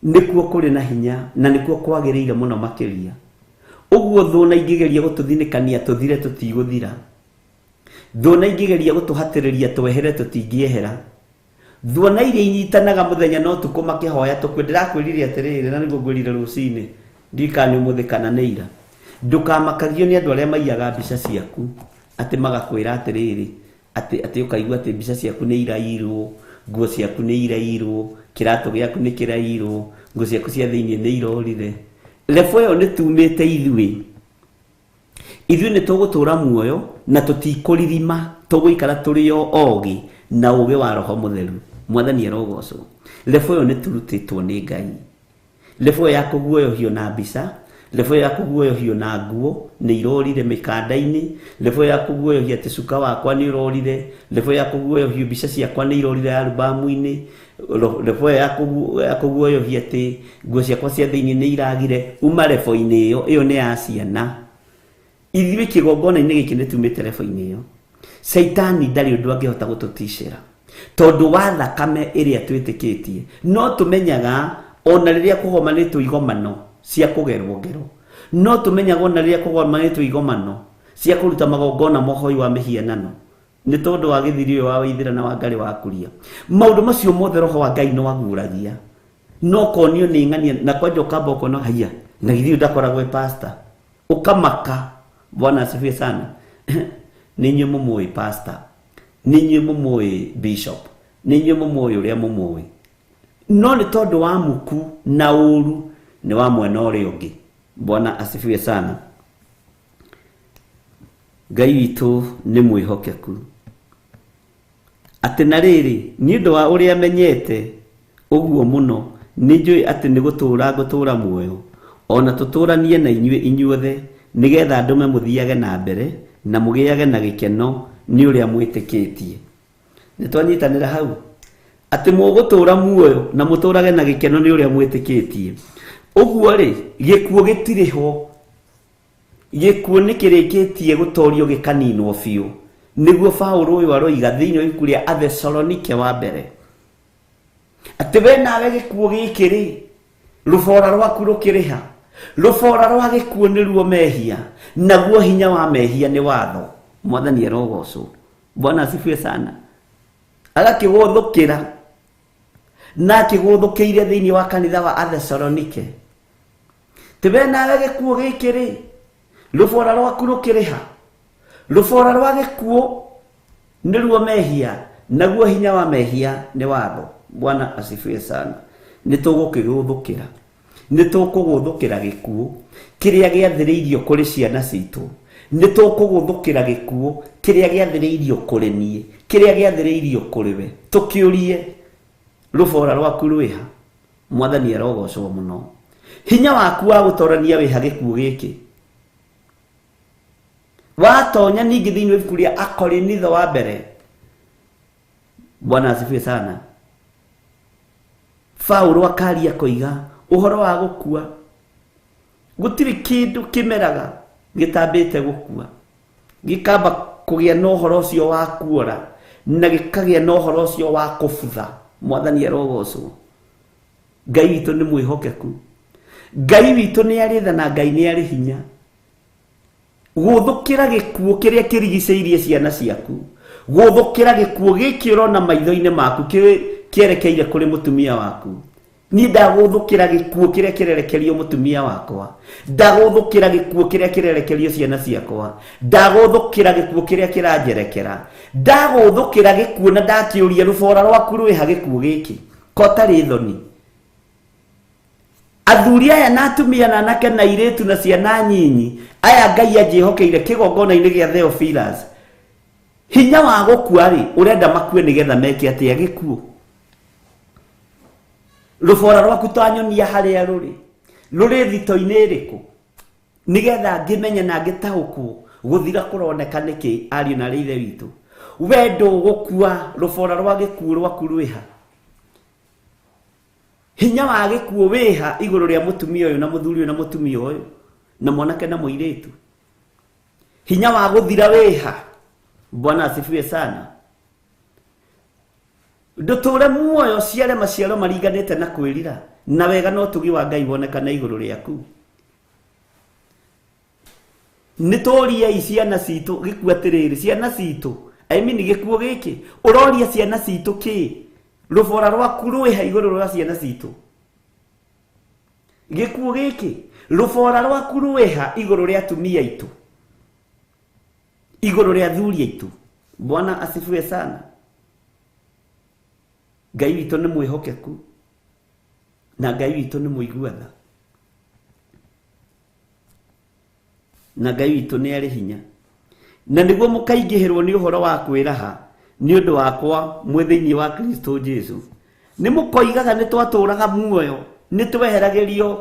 nĩkuo kũrĩ na hinya na nĩkuo kwagĩrĩire mũno makĩria. Ũguo thũna ingĩgeria gũtũthinĩkania tũthire tũtigũthira. Thũna ingĩgeria gũtũhatĩrĩria twehere tũtingĩehera. Thuona iria inyitanaga mũthenya na ũtukũ makĩhoya tũkue. Ndĩrakwĩrire atĩrĩrĩ, na nĩguo ngwĩrire rũcinĩ, ndirikana nĩ ũmũthĩ kana nĩ ira, ndũkamakagio nĩ andũ arĩa maiyaga mbica ciaku, atĩ magakwĩra atĩrĩrĩ, atĩ ũkaigua atĩ mbica ciaku nĩ irairwo, nguo ciaku nĩ irairwo, kĩratũ gĩaku nĩ kĩrairwo, nguo ciaku cia thĩinĩ nĩ irorire. Lebo ĩyo nĩ tumĩte ithuĩ. Ithuĩ nĩ tũgũtũũra muoyo na tũtikũririma, tũgũikara tũrĩ o ogĩ na ũgĩ wa Roho Mũtheru. Mwathani arogocwo. Lebo ĩyo nĩ tũrutĩtwo nĩ Ngai. Lebo ĩyo ya kũguoyohio na mbica, lebo ĩyo ya kũguoyohio na nguo nĩ irorire mĩkanda-inĩ, lebo ĩyo ya kũguoyohia atĩ cuka wakwa nĩ ũrorire, lebo ĩyo ya kũguoyohio mbica ciakwa nĩ irorire albamu-inĩ, lebo ĩyo ya kũguoyohia atĩ nguo ciakwa cia thĩinĩ nĩ iragire, uma lebo-inĩ ĩyo, ĩyo nĩ ya ciana. Ithuĩ kĩgongona-inĩ gĩkĩ nĩ tumĩte lebo-inĩ ĩyo. Caitani ndarĩ ũndũ angĩhota gũtũticĩra tondũ wa thakame ĩrĩa twĩtĩkĩtie. No tũmenyaga ona rĩrĩa kũgomanĩtwo igomano cia kũgerwo ngero, no tũmenyaga ona rĩrĩa kũgomanĩtwo igomano cia kũruta magongona mohoi wa mĩhianano, nĩ tondũ wa gĩthiri ũyũ wa Waithĩra na wa Ngarĩ wa Kuria. Maũndũ macio mothe Roho wa Ngai no aguũragia. No konio nĩ ng'ania na kwanja ũkamba ũkona haiya, na githĩ ũyũ ndakoragwo e pastor, ũkamaka. Bwana asifiwe sana. Nĩ inyuĩ mũmũĩ pastor, nĩ inyuĩ mũmũĩ bishop, nĩ inyuĩ mũmũĩ ũrĩa mũmũĩ, no nĩ tondũ wa muku na ũru nĩ wa mwena ũrĩa ũngĩ. Bwana asifiwe sana. Ngai witũ nĩ mwĩhokeku. Atĩ na rĩrĩ, nĩ ũndũ wa ũrĩa menyete ũguo mũno, nĩ njũĩ atĩ nĩ gũtũũra ngũtũũra muoyo, ona tũtũũranie na inyuĩ inyuothe, nĩgetha ndũme mũthiage na mbere na mũgĩage na gĩkeno nĩ ũrĩa mwĩtĩkĩtie. Nĩ twanyitanĩra hau atĩ mũgũtũũra muoyo na mũtũũrage na gĩkeno nĩ ũrĩa mwĩtĩkĩtie. Ũguo rĩ, gĩkuũ gĩtirĩ ho. Gĩkuũ nĩ kĩrĩkĩtie gũtorio gĩkaninwo biũ. Nĩguo Paũlũ ũyũ aroiga thĩinĩ wa ibuku rĩa Athesalonike wa mbere, atĩ we nawe gĩkuũ gĩkĩ rĩ, rũbora rwaku rũkĩrĩha, Rũbora rwa gĩkuũ nĩruo mehia, naguo hinya wa mehia nĩ watho. Mwathani arogocwo. Bwana asifiwe sana. Agakĩgũthũkĩra na akĩgũthũkĩire thĩinĩ wa kanitha wa Athesalonike. Tiwe nawe gĩkuũ gĩkĩ rĩ, rũbora rwaku rũkĩrĩha. Rũbora rwa gĩkuũ nĩruo mehia, naguo hinya wa mehia nĩ watho. Bwana asifiwe sana. Nĩ tũgũkĩgũthũkĩra, nĩ tũkũgũthũkĩra gĩkuũ kĩrĩa gĩathĩrĩirio kũrĩ ciana citũ, nĩ tũkũgũthũkĩra gĩkuũ kĩrĩa gĩathĩrĩirio kũrĩ niĩ, kĩrĩa gĩathĩrĩirio kũrĩ we. Tũkĩũrie rũbora rwaku rwĩha. Mwathani arogocwo mũno. Hinya waku wa gũtorania wĩha gĩkuũ gĩkĩ. Watonya ningĩ thĩinĩ wa ibuku rĩa Akorinitho wa mbere. Bwana asifiwe sana. Paulo akaria koiga ũhoro wa gũkua. Gũtirĩ kĩndũ kĩmeraga gĩtambĩte gũkua, gĩkamba kũgĩa na ũhoro ũcio wa kuora na gĩkagĩa na ũhoro ũcio wa kũbutha. Mwathani arogocwo. Ngai witũ nĩ mwĩhokeku, Ngai witũ nĩ arĩ tha na Ngai nĩ arĩ hinya. Gũthũkĩra gĩkuũ kĩrĩa kĩrigicĩirie ciana ciaku, gũthũkĩra gĩkuũ gĩkĩ ũrona maitho-inĩ maku kĩerekeire kũrĩ mũtumia waku. Niĩ ndagũthũkĩra gĩkuũ kĩrĩa kĩrerekerio mũtumia wakwa, ndagũthũkĩra gĩkuũ kĩrĩa kĩrerekerio ciana ciakwa, ndagũthũkĩra gĩkuũ kĩrĩa kĩranjerekera, ndagũthũkĩra gĩkuũ na ndakĩũria rũbora rwaku rwĩha gĩkuũ gĩkĩ ko tarĩ thoni. Athuri aya na atumia na anake na airĩtu na ciana nyinyi aya Ngai anjĩhokeire kĩgongona-inĩ gĩa Theophilus, hinya wa gũkua rĩ, ũrenda makue nĩgetha meke atĩa gĩkuũ? Rũbora rwaku twanyonia harĩa rũrĩ, rũrĩ thito-inĩ ĩrĩkũ, nĩgetha ngĩmenye na ngĩtaũkwo gũthira kũroneka nĩkĩ ariũ na arĩ ithe witũ. We ndũgũkua, rũbora rwa gĩkuũ rwaku rwĩha. Hinya wa gĩkuũ wĩha igũrũ rĩa mũtumia ũyũ na mũthuri ũyũ na mũtumia ũyũ na mwanake na mũirĩtu. Hinya wa gũthira wĩha. Bwana asifiwe sana. Ndũtũre muoyo ciare maciaro maringanĩte na kwĩrira na wega na ũtugi wa Ngai wonekane igũrũ rĩaku. Nĩ tũriei ciana citũ gĩkuũ atĩrĩrĩ, ciana citũ, I mean gĩkuũ gĩkĩ, ũroria ciana citũ kĩ? Rũbora rwaku rwĩha igũrũ rwa ciana citũ. Gĩkuũ gĩkĩ, rũbora rwaku rwĩha igũrũ rĩa atumia aitũ, igũrũ rĩa athuri aitũ. Bwana asifiwe sana. Ngai witũ nĩ mwĩhokeku na Ngai witũ nĩ mũigua tha na Ngai witũ nĩ arĩ hinya. Na nĩguo mũkaingĩhĩrwo nĩ ũhoro wa kwĩraha nĩ ũndũ wakwa mwĩ thĩinĩ wa Kristo Jesu. Nĩ mũkoigaga nĩ twatũraga muoyo, nĩ tweheragĩrio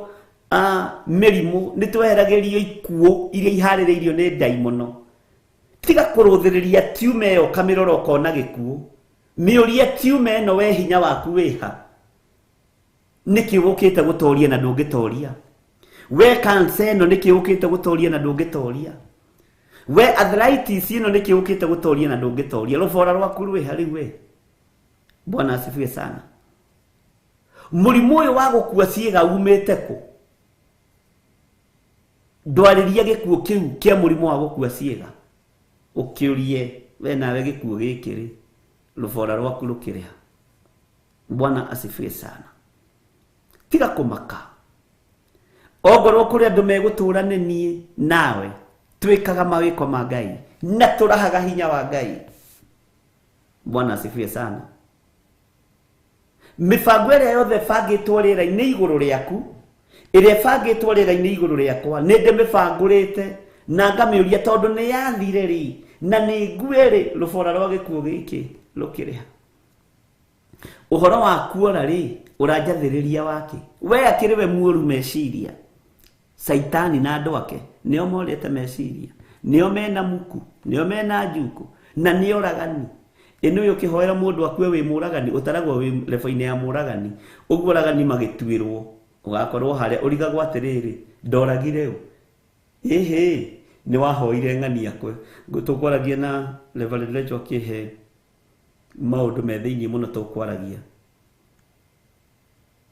mĩrimũ, nĩ tweheragĩrio ikuũ iria iharĩrĩirio nĩ ndaimono. Tiga kũrũthĩrĩria tiume ĩyo ũkamĩrora ũkona gĩkuũ. Mĩũrie tiume ĩno we hinya waku wĩha. Nĩkĩ ũkĩte gũtoria na ndũngĩtoria? We cancer ĩno nĩkĩ ũkĩte gũtoria na ndũngĩtoria? We arthritis ĩno nĩkĩ ũkĩte gũtoria na ndũngĩtoria? Rũbora rwaku rwĩha rĩu we. Bwana asifiwe sana. Mũrimũ ũyũ wa gũkua ciĩga umĩte kũ? Ndwarĩria gĩkuũ kĩu kĩa mũrimũ wa gũkua ciĩga. Ũkĩũrie we nawe gĩkuũ gĩkĩ rĩ, rũbora rwaku rũkĩrĩha. Bwana asifiwe sana. Tiga kũmaka. Ongorwo kũrĩ andũ megũtũra nĩ niĩ nawe, twĩkaga mawĩko ma Ngai na tũrahaga hinya wa Ngai. Bwana asifiwe sana. Mĩbango ĩrĩa yothe ĩbangĩtwo rĩera-inĩ igũrũ rĩaku, ĩrĩa ĩbangĩtwo rĩera-inĩ igũrũ rĩakwa, nĩ ndĩmĩbangũrĩte na ngamĩũria tondũ nĩ yathire rĩ na nĩ ngue rĩ, rũbora rwa gĩkuũ gĩkĩ rũkĩrĩha. Ũhoro wa kuora rĩ, ũranjathĩrĩria wake. We akĩrĩ we muoru meciria. Saitani na andũ ake nĩo morĩte meciria, nĩo mena muku, nĩo mena njuku na nĩo oragani. Ĩno ũyũ ũkĩhoera mũndũ akue wĩ mũragani, ũtaragwo wĩ lebo-inĩ ya mũragani. Ũguo oragani magĩtuĩrwo, ũgakorwo harĩa ũrigagwo atĩrĩrĩ, ndoragire ũ? Ĩhĩ, nĩ wahoire ng'ani akwe. Tũkwaragia na Reverend Rachel akĩhe maũndũ me thĩinĩ mũno tũkwaragia.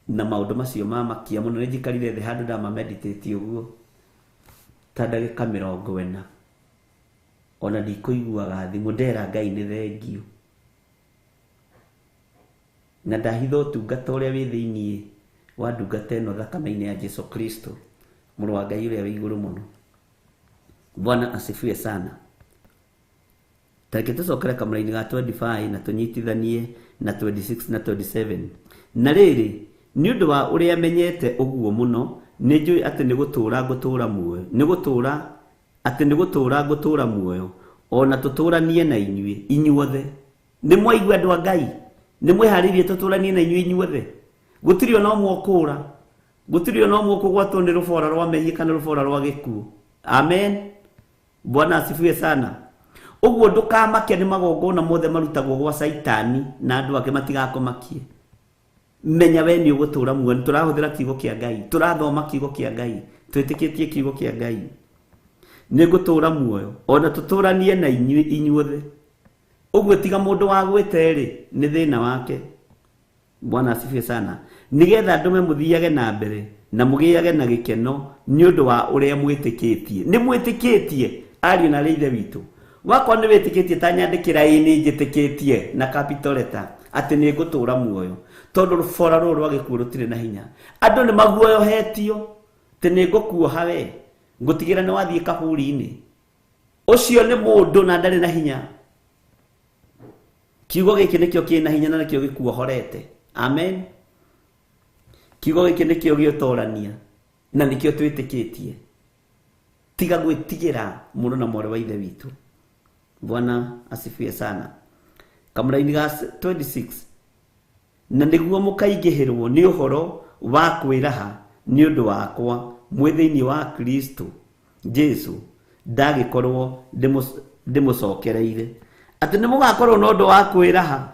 Na maũndũ macio mamakia mũno, nĩ njikarire thĩ handũ ndama meditate ũguo ta ndagĩka 40, ona ndikũiguaga thimũ, ndera Ngai nĩ thengiũ. Na ndahitha ũtungata ũrĩa wĩ thĩiniĩ wa ndungata ĩno thakame-inĩ ya Jesu Kristo, mũrũ wa Ngai ũrĩa wĩ igũrũ mũno. Bwana asifiwe sana. Tareke tũcokere kamũraini ga 25 na tũnyitithanie na 26 na 27. Na rĩrĩ, nĩ ũndũ wa ũrĩa menyete ũguo mũno, nĩ njũĩ atĩ nĩ gũtũũra ngũtũũra muoyo, nĩ gũtũũra atĩ nĩ gũtũũra ngũtũũra muoyo, ona tũtũũranie na inyuĩ inyuothe. Nĩ mwaigua andũ a Ngai, nĩ mwĩharĩirie tũtũũranie na inyuĩ inyuothe. Gũtirĩ ona ũmwe ũkũũra, gũtirĩ ona ũmwe ũkũgwatwo nĩ rũbora rwa mehia kana rũbora rwa gĩkuũ. Amen. Bwana asifiwe sana. Ũguo ndũkamake nĩ magongona mothe marutagwo gwa Caitani na andũ ake matigakũmakie. Menya we nĩ ũgũtũũra muoyo. Tũrahũthĩra kiugo kĩa Ngai, tũrathoma kiugo kĩa Ngai, twĩtĩkĩtie kiugo kĩa Ngai. Nĩ ngũtũũra muoyo ona tũtũũranie na inyuĩ inyuothe. Ũguo tiga mũndũ wa gwĩte-rĩ, nĩ thĩna wake. Bwana asifiwe sana. Nĩgetha ndũme mũthiage na mbere na mũgĩage na gĩkeno nĩ ũndũ wa ũrĩa mwĩtĩkĩtie. Nĩ mwĩtĩkĩtie ariũ na ithe witũ. Wakwa nĩ wĩtĩkĩtie, ta nyandĩkĩra ĩĩ nĩ njĩtĩkĩtie na capital letter atĩ nĩ ngũtũũra muoyo, tondũ rũbora rũrũ rwa gĩkuũ rũtirĩ na hinya. Andũ nĩ maguoyohetio atĩ nĩ ngũkuoha we, ngũtigĩra nĩ wathiĩ kaburi-inĩ. Ũcio nĩ mũndũ na ndarĩ na hinya. Kiugo gĩkĩ nĩkĩo kĩna hinya na nĩkĩo gĩkuohorete. Amen. Kiugo gĩkĩ nĩkĩo gĩũtorania na nĩkĩo twĩtĩkĩtie. Tiga gwĩtigĩra mũrũ na mwarĩ wa ithe witũ. Bwana asifiwe sana. Kamũraini ga 26, na nĩguo mũkaingĩhĩrwo nĩ ũhoro wa kwĩraha nĩ ũndũ wakwa mwĩ thĩinĩ wa Kristo Jesu, ndagĩkorwo ndĩmũcokereire. Atĩ nĩ mũgakorwo na ũndũ wa kwĩraha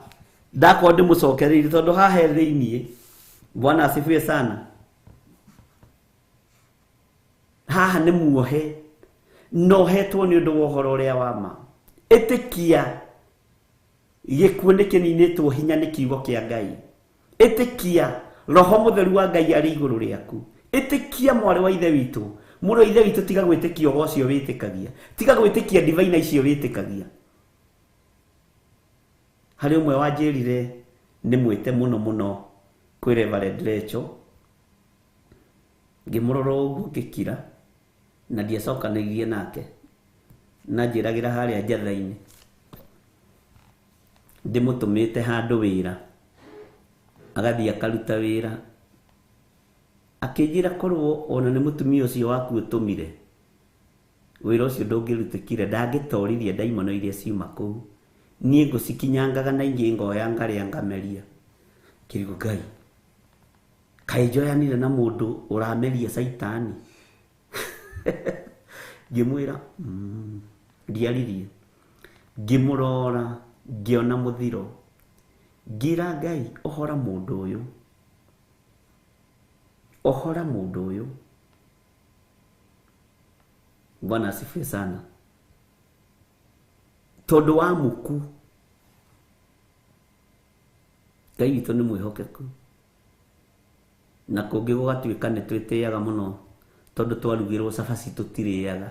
ndakorwo ndĩmũcokereire, tondũ haha he thĩiniĩ. Bwana asifiwe sana. Haha nĩ muohe, no hetwo nĩ ũndũ wa ũhoro ũrĩa wa ma. Ĩtĩkia gĩkuũ nĩ kĩninĩtwo hinya nĩ kiugo kĩa Ngai. Ĩtĩkia roho mũtheru wa Ngai arĩ igũrũ rĩaku. Ĩtĩkia mwarĩ wa ithe witũ, mũrũ wa ithe witũ, tiga gwĩtĩkia ũgo ũcio wĩtĩkagia, tiga gwĩtĩkia divaina icio wĩtĩkagia. Harĩ ũmwe wanjĩrire nĩ mwĩte mũno mũno kwĩ Reverend Rachel, ngĩmũrora ũguo ngĩkira na ndiacokanĩirie nake, na njĩragĩra harĩa njatha-inĩ ndĩmũtũmĩte handũ wĩra, agathiĩ akaruta wĩra. Akĩnjĩra korwo ona nĩ mũtumia ũcio waku ũtũmire wĩra ũcio ndũngĩrutĩkire, ndangĩtoririe ndaimono iria ciuma kũu, niĩ ngũcikinyangaga na ingĩ ngoya ngarĩa ngameria. Kĩrigo Ngai, kaĩ njoyanire na mũndũ ũrameria Caitani? Ngĩmwĩra ndiaririe, ngĩmũrora, ngĩona mũthiro, ngĩra Ngai, ohora mũndũ ũyũ, ohora mũndũ ũyũ. Bwana asifiwe sana. Tondũ wa muku, Ngai witũ nĩ mwĩhokeku. Na kũngĩ gũgatuĩka nĩ twĩtĩaga mũno, tondũ twarugĩrwo cabaci tũtirĩaga.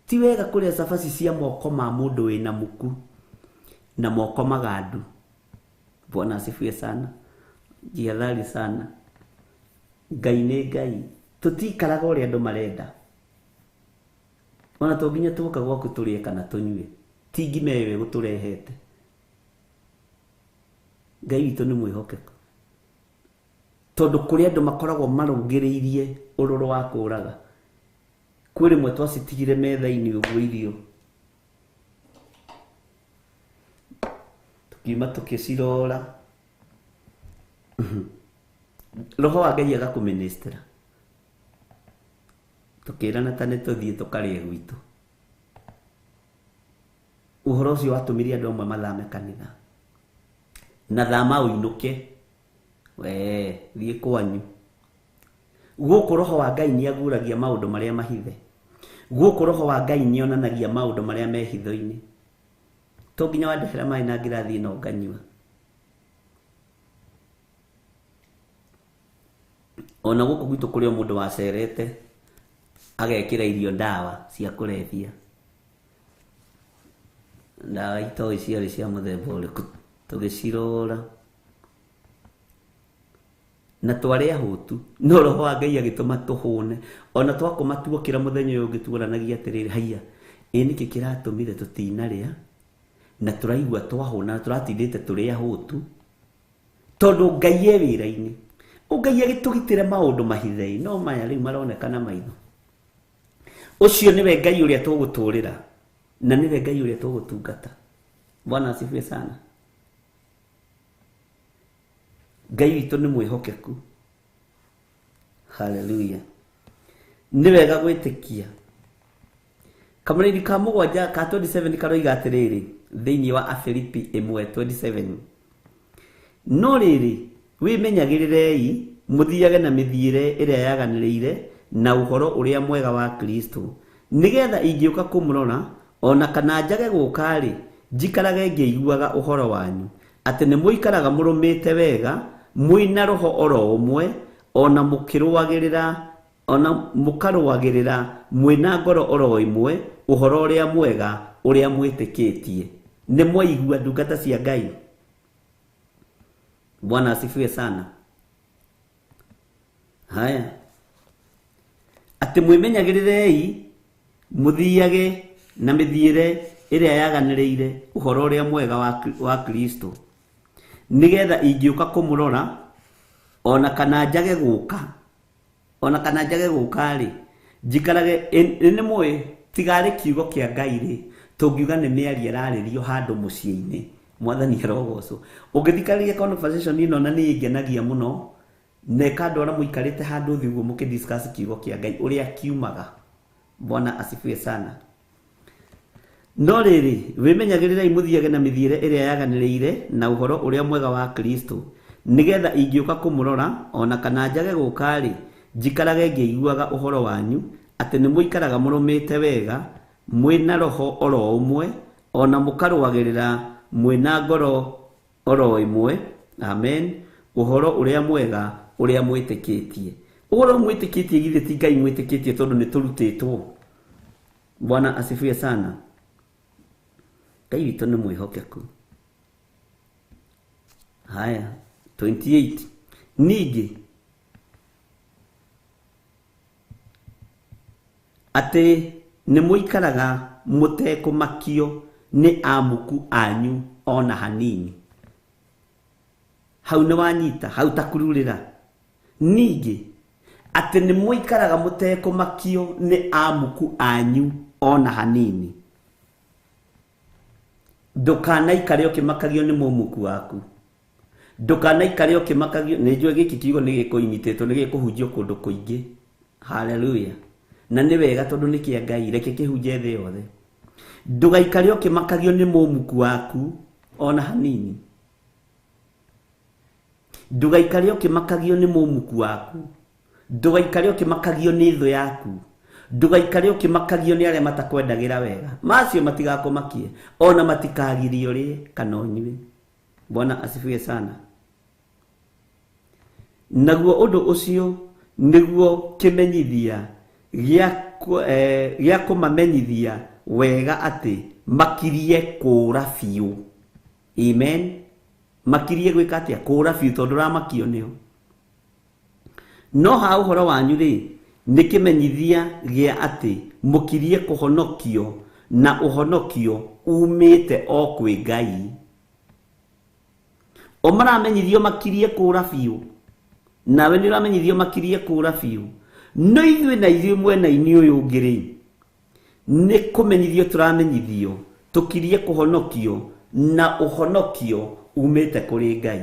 Ti wega kũrĩa cabaci cia moko ma mũndũ wĩna muku na moko magandu. Bwana asifiwe sana. Jihadhari sana. Ngai nĩ Ngai, tũtikaraga ũrĩa andũ marenda. Ona to nginya tuoka gwaku tũrĩe kana tũnyue, ti ngima ĩyo ĩgũtũrehete. Ngai witũ nĩ mwĩhokeku, tondũ kũrĩ andũ makoragwo marũngĩrĩirie ũrũrũ wa kũũraga. Kwĩ rĩmwe twacitigire metha-inĩ ũguo irio, tũkiuma tũkĩcirora, roho wa Ngai agakũministera, tũkĩrana ta nĩ tũthiĩ tũkarĩe gwitũ. Ũhoro ũcio watũmire andũ amwe mathame kanitha, na thama ũinũke, we thiĩ kwanyu. Gũkũ roho wa Ngai nĩ aguũragia maũndũ marĩa mahithe. Gũkũ roho wa Ngai nĩ onanagia maũndũ marĩa me hitho-inĩ. To nginya wandehera maĩ na ngirathi ĩno nganyua. Ona gũkũ gwitũ kũrĩ o mũndũ wacerete agekĩra irio ndawa cia kũrebia. Ndawa itoĩ ciarĩ cia mũthemba ũrĩkũ, tũgĩcirora na twarĩ ahũtu, no roho wa Ngai agĩtũma tũhũne. Ona twakoma tuokĩra mũthenya ũyũ ũngĩ tuoranagia atĩrĩrĩ, haiya, ĩ nĩkĩ kĩratũmire tũtinarĩa na tũraigua twahũna na tũratindĩte tũrĩ ahũtu? Tondũ Ngai e wĩra-inĩ. Ngai agĩtũgitĩre maũndũ mahithe, no maya rĩu maroneka na maitho. Ũcio nĩwe Ngai ũrĩa tũgũtũrĩra na nĩwe Ngai ũrĩa tũgũtungata. Bwana asifiwe sana. Ngai witũ nĩ mwĩhokeku. Haleluya. Nĩ wega gwĩtĩkia. Kamũrĩri ka mũgwanja ka 27 karoiga atĩrĩrĩ thĩinĩ wa Afilipi 1:27, no rĩrĩ, wĩmenyagĩrĩrei mũthiage na mĩthiĩre ĩrĩa yaganĩrĩire na ũhoro ũrĩa mwega wa Kristo, nĩgetha ingĩũka kũmũrora ona kana njage gũka-rĩ, njikarage ngĩiguaga ũhoro wanyu atĩ nĩ mũikaraga mũrũmĩte wega, mwĩna roho oro ũmwe, ona mũkĩrũagĩrĩra, ona mũkarũagĩrĩra mwĩna ngoro oro ĩmwe ũhoro ũrĩa mwega ũrĩa mwĩtĩkĩtie. Nĩ mwaigua, ndungata cia Ngai? Bwana asifiwe sana. Haya, atĩ mwĩmenyagĩrĩrei mũthiage na mĩthiĩre ĩrĩa yaganĩrĩire ũhoro ũrĩa mwega wa Kristo, nĩgetha ingĩũka kũmũrora ona kana njage gũka, ona kana njage gũka-rĩ, njikarage nĩ mũĩ tigarĩ kiugo kĩa Ngai rĩ, tũngiuga nĩ mĩario ĩrarĩrio handũ mũciĩ-inĩ. Mwathani arogocwo. Ũngĩthikĩrĩria conversation ĩno na nĩ ĩngenagia mũno na ĩkandwara mũikarĩte handũ thĩ ũguo mũkĩdiscuss kiugo kĩa Ngai ũrĩa kiumaga. Bwana asifiwe sana. No rĩrĩ, wĩmenyagĩrĩrei mũthiage na mĩthiĩre ĩrĩa yaganĩrĩire na ũhoro ũrĩa mwega wa Kristo, nĩgetha ingĩũka kũmũrora ona kana njage gũka-rĩ, njikarage ngĩiguaga ũhoro wanyu atĩ nĩ mũikaraga mũrũmĩte wega, mwĩna roho oro ũmwe, ona mũkarũagĩrĩra mwĩna ngoro oro ĩmwe, amen, ũhoro ũrĩa mwega ũrĩa mwĩtĩkĩtie. Ũhoro mwĩtĩkĩtie githĩ ti Ngai mwĩtĩkĩtie, tondũ nĩ tũrutĩtwo. Bwana asifiwe sana. Ngai witũ nĩ mwĩhokeku. Haya, 28, ningĩ atĩ nĩ mũikaraga mũtekũmakio nĩ amuku anyu ona hanini. Hau nĩ wanyita, hau takururĩra. Ningĩ atĩ nĩ mũikaraga mũtekũmakio nĩ amuku anyu ona hanini. Ndũkanaikare ũkĩmakagio nĩ mũmuku waku. Ndũkanaikare ũkĩmakagio. Nĩ njũĩ gĩkĩ kiugo nĩ gĩkũimitĩtwo, nĩ gĩkũhunjio kũndũ kũingĩ. Haleluya. Na nĩ wega tondũ nĩ kĩa Ngai, reke kĩhunje thĩ yothe. Ndũgaikare ũkĩmakagio nĩ mũmuku waku ona hanini. Ndũgaikare ũkĩmakagio nĩ mũmuku waku. Ndũgaikare ũkĩmakagio nĩ thũ yaku. Ndũgaikare ũkĩmakagio nĩ arĩa matakwendagĩra wega. Macio matigakũmakie, ona matikagirie ũrĩe kana ũnyue. Bwana asifiwe sana. Naguo ũndũ ũcio nĩguo kĩmenyithia gĩa kũmamenyithia wega atĩ makirie kũũra biũ. Amen. Makirie gwĩka atĩa? Kũũra biũ, tondũ ũramakio nĩo. No ha ũhoro wanyu rĩ, nĩ kĩmenyithia gĩa atĩ mũkirie kũhonokio, na ũhonokio umĩte o kwĩ Ngai. O maramenyithio makirie kũũra biũ, nawe nĩ ũramenyithio makirie kũũra biũ. No ithuĩ na ithuĩ mwena-inĩ ũyũ ũngĩ rĩ, nĩ kũmenyithio tũramenyithio tũkirie kũhonokio, na ũhonokio umĩte kũrĩ Ngai.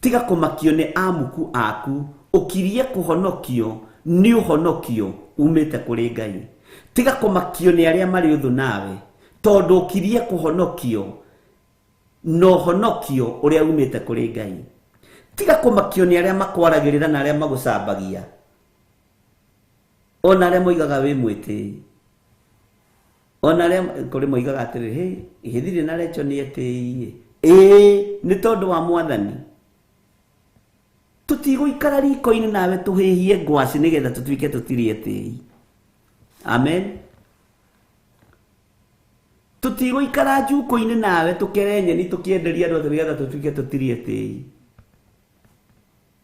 Tiga kũmakio nĩ amuku aku, ũkirie kũhonokio nĩ ũhonokio umĩte kũrĩ Ngai. Tiga kũmakio nĩ arĩa marĩ ũthũ nawe, tondũ ũkirie kũhonokio na ũhonokio ũrĩa umĩte kũrĩ Ngai. Tiga kũmakio nĩ arĩa makwaragĩrĩra na arĩa magũcambagia, ona arĩa moigaga wĩ mwĩtĩi, ona arĩa kũrĩ moigaga atĩrĩrĩ, hĩ, gĩthirĩ na Recho nĩ etĩi. Ĩĩ, nĩ tondũ wa Mwathani. Tũtigũikara riko-inĩ nawe tũhĩhie ngwacĩ nĩgetha tũtuĩke tũtirĩ etĩi. Amen. Tũtigũikara njuko-inĩ nawe tũkere nyeni tũkĩenderia andũ atĩ nĩgetha tũtuĩke tũtirĩ etĩi.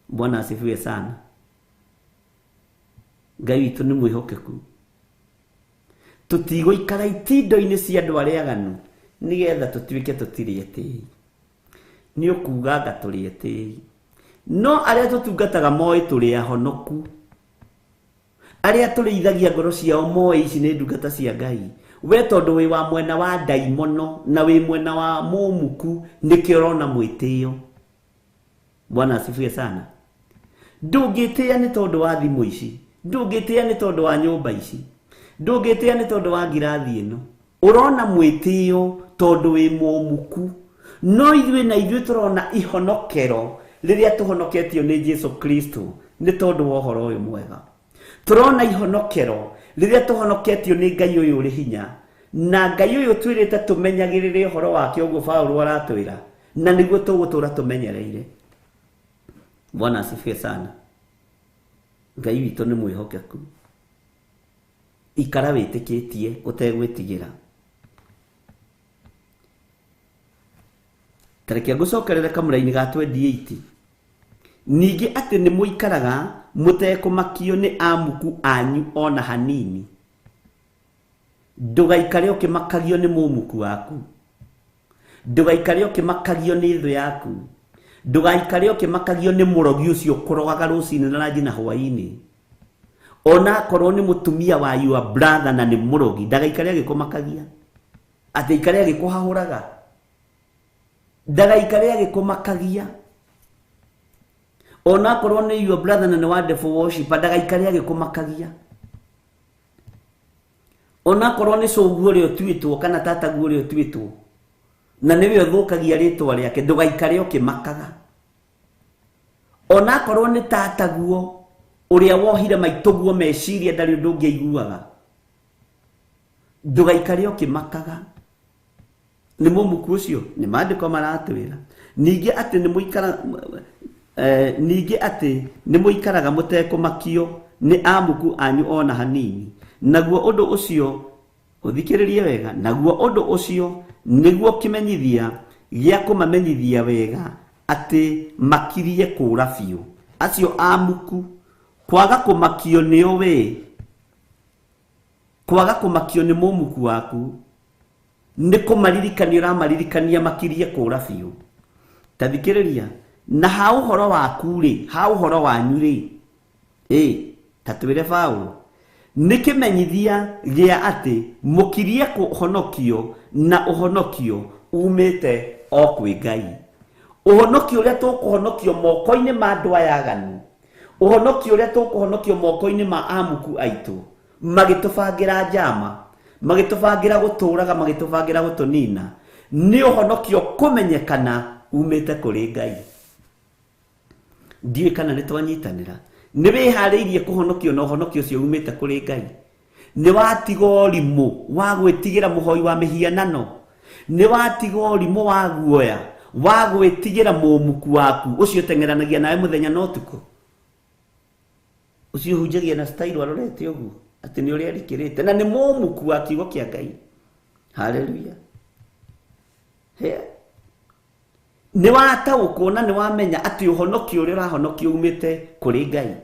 Bwana asifiwe sana. Ngai witũ nĩ mwĩhokeku. Tũtigũikara itindo-inĩ cia andũ arĩa aganu nĩgetha tũtuĩke tũtirĩ etĩi. Nĩ ũkuga anga tũrĩ etĩi. No arĩa tũtungataga moĩ tũrĩ ahonoku. Arĩa tũrĩithagia ngoro ciao moĩ ici nĩ ndungata cia Ngai. We tondũ wĩ wa mwena wa ndaimono na wĩ mwena wa mũmuku nĩkĩo ũrona mwĩtĩo. Bwana asifiwe sana. Ndũngĩtĩĩa nĩ tondũ wa thimũ ici, ndũngĩtĩĩa nĩ tondũ wa nyũmba ici, ndũngĩtĩĩa nĩ tondũ wa ngirathi ĩno. Ũrona mwĩtĩo tondũ wĩ mũmuku. No ithuĩ na ithuĩ tũrona ihonokero rĩrĩa tũhonoketio nĩ Jesu Kristo nĩ tondũ wa ũhoro ũyũ mwega. Tũrona ihonokero rĩrĩa tũhonoketio nĩ Ngai ũyũ ũrĩ hinya, na Ngai ũyũ twĩrĩte tũmenyagĩrĩre ũhoro wake ũguo Paũlũ aratwĩra, na nĩguo tũgũtũra tũmenyereire. Bwana asifiwe sana. Ngai witũ nĩ mwĩhokeku. Ikara wĩtĩkĩtie ũtegwĩtigĩra. Tareke ngũcokerere kamũra-inĩ ga 28. Ningĩ atĩ nĩ mũikaraga mũtekũmakio nĩ amuku anyu ona hanini. Ndũgaikare ũkĩmakagio nĩ mũmuku waku. Ndũgaikare ũkĩmakagio nĩ thũ yaku. Ndũgaikare ũkĩmakagio nĩ mũrogi ũcio ũkũrogaga rũcinĩ na ranji na hwaĩ-inĩ. Ona akorwo nĩ mũtumia wa your brother na nĩ mũrogi, ndagaikare agĩkũmakagia. Atĩ aikare agĩkũhahũraga. Ndagaikare agĩkũmakagia. Ona akorwo nĩ your brother na nĩ wa devil worshiper, ndagaikare agĩkũmakagia. Ona akorwo nĩ cũguo ũrĩa ũtuĩtwo kana tataguo ũrĩa ũtuĩtwo na nĩwe ũthũkagia rĩtwa rĩake, ndũgaikare ũkĩmakaga. Ona akorwo nĩ tataguo ũrĩa wohire maitũguo meciria ndarĩ ũndũ ũngĩ aiguaga, ndũgaikare ũkĩmakaga. Nĩ mũmuku ũcio, nĩ maandĩko maratwĩra. Ningĩ atĩ nĩ mũikara ningĩ atĩ nĩ mũikaraga mũtekũmakio nĩ amuku anyu ona hanini. Naguo ũndũ ũcio ũthikĩrĩrie wega, naguo ũndũ ũcio nĩguo kĩmenyithia gĩa kũmamenyithia wega atĩ makirie kũra biũ. Acio amuku kwaga kũmakio nĩo we, kwaga kũmakio nĩ mũmuku waku nĩ kũmaririkania ũramaririkania makirie kũra biũ. Ta thikĩrĩria, na ha ũhoro waku rĩ, ha ũhoro wanyu rĩ, ta twĩre Paũlũ, nĩ kĩmenyithia gĩa atĩ mũkirie kũhonokio na ũhonokio umĩte o kwĩ Ngai. Ũhonokio ũrĩa tũkũhonokio moko-inĩ ma andũ aya aganu, ũhonokio ũrĩa tũkũhonokio moko-inĩ ma amuku aitũ, magĩtũbangĩra njama, magĩtũbangĩra gũtũraga, magĩtũbangĩra gũtũnina, nĩ ũhonokio kũmenyekana umĩte kũrĩ Ngai. Ndiũĩ kana nĩ twanyitanĩra. Nĩ wĩharĩirie kũhonokio na ũhonokio ũcio umĩte kũrĩ Ngai. Nĩ watiga ũrimũ wa gwĩtigĩra mũhoi wa mĩhianano. Nĩ watiga ũrimũ wa guoya wa gwĩtigĩra mũmuku waku ũcio ũteng'eranagia nawe mũthenya na ũtukũ, ũcio ũhunjagia na style arorete ũguo atĩ nĩ ũrĩa arikĩrĩte, na nĩ mũmuku wa kiugo kĩa Ngai. Haleluya. Nĩ wataũkwo na nĩ wamenya atĩ ũhonokio ũrĩa ũrahonokio umĩte kũrĩ Ngai.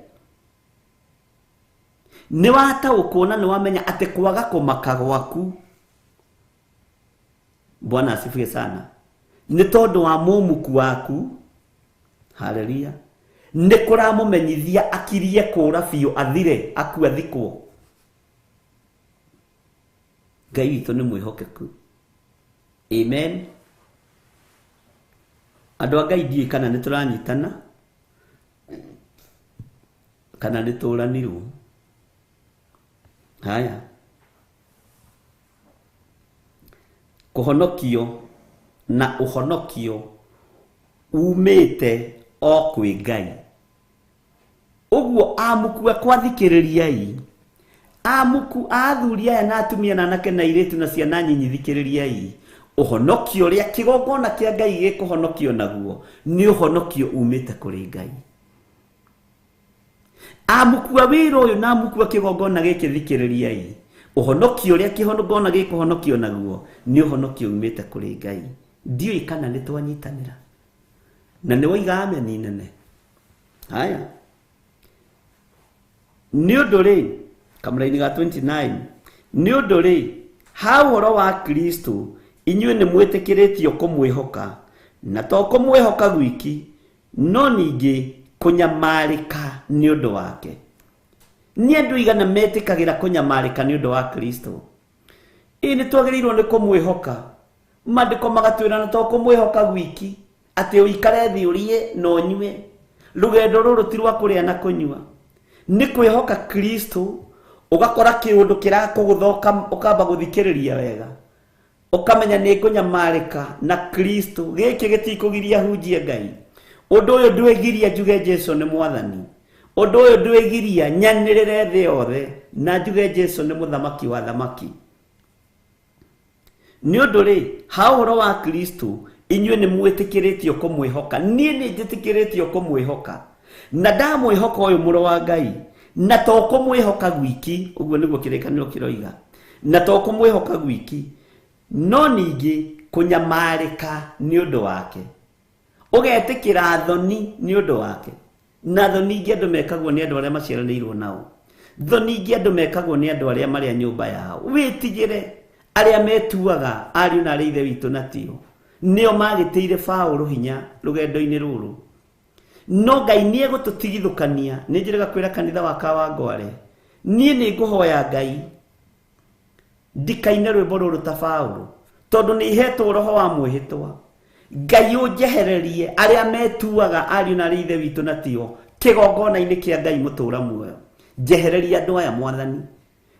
Nĩ wataũkwo na nĩ wamenya atĩ kwaga kũmaka gwaku, Bwana asifiwe sana, nĩ tondũ wa mũmuku waku. Haleluya. Nĩ kũramũmenyithia akirie kũra biũ, athire, akue, athikwo. Ngai witũ nĩ mwĩhokeku. Amen. Andũ a Ngai ndiũĩ kana nĩ tũranyitana kana nĩ tũranirwo. Haya, kũhonokio na ũhonokio umĩte o kwĩ Ngai. Ũguo amuku akwathikĩrĩriai, amuku athuri aya na atumia na anake na airĩtu na ciana nyinyi, thikĩrĩriai. Ũhonokio ũrĩa kĩgongona kĩa Ngai gĩkũhonokio naguo nĩ ũhonokio umĩte kũrĩ Ngai. Amukua wĩra ũyũ na amukua kĩgongona gĩkĩ thikĩrĩriai. Ũhonokio ũrĩa kĩgongona gĩkũhonokio naguo nĩ ũhonokio umĩte kũrĩ Ngai. Ndiũĩ kana nĩ twanyitanĩra. Na nĩ waiga ameni nene. Haya. Nĩ ũndũ rĩ, kamũraini ga 29, nĩ ũndũ rĩ, ha ũhoro wa Kristo inyuĩ nĩ mwĩtĩkĩrĩtio kũmwĩhoka, na to kũmwĩhoka gwiki, no ningĩ kũnyamarĩka nĩ ũndũ wake. Nĩ andũ igana metĩkagĩra kũnyamarĩka nĩ ũndũ wa Kristo. Ĩ nĩ twagĩrĩirwo nĩ kũmwĩhoka. Maandĩko magatwĩra na to kũmwĩhoka gwiki, atĩ ũikare thĩ ũrĩe na ũnyue. Rũgendo rũrũ ti rwa kũrĩa na kũnyua. Nĩ kwĩhoka Kristo, ũgakora kĩũndũ kĩrakũgũtha ũkamba gũthikĩrĩria wega. Ũkamenya nĩ ngũnyamarĩka na Kristo. Gĩkĩ gĩtikũgiria hunjie Ngai. Ũndũ ũyũ ndwĩgiria njuge Jesu nĩ mwathani. Ũndũ ũyũ ndwĩgiria nyanĩrĩre thĩ yothe na njuge Jesu nĩ mũthamaki wa thamaki. Nĩ ũndũ rĩ, ha ũhoro wa Kristo inyuĩ nĩ mwĩtĩkĩrĩtio kũmwĩhoka. Niĩ nĩ njĩtĩkĩrĩtio kũmwĩhoka. Na ndamwĩhoka ũyũ mũrũ wa Ngai, na to kũmwĩhoka gwiki, ũguo nĩguo kĩrĩkanĩro kĩroiga. Na to kũmwĩhoka gwiki, no ningĩ kũnyamarĩka nĩ ũndũ wake. Ũgetĩkĩra thoni nĩ ũndũ wake. Na thoni ingĩ andũ mekagwo nĩ andũ arĩa maciaranĩirwo nao. Thoni ingĩ andũ mekagwo nĩ andũ arĩa marĩ a nyũmba yao. Wĩtigĩre arĩa metuaga ariũ na arĩ ithe witũ na tio. Nĩo magĩtĩire Paũlũ hinya rũgendo-inĩ rũrũ. No Ngai nĩ egũtũtigithũkania. Nĩ njĩrĩga kwĩra kanitha wa Kawangware, niĩ nĩ ngũhoya Ngai ndikaine rwĩmbo rũrũ ta Paũlũ, tondũ nĩ ihetwo roho wa mwĩhĩtwa. Ngai ũnjehererie arĩa metuaga ariũ na arĩ ithe witũ na tio kĩgongona-inĩ kĩa Ngai mũtũũra muoyo. Njehererie andũ aya mwathani.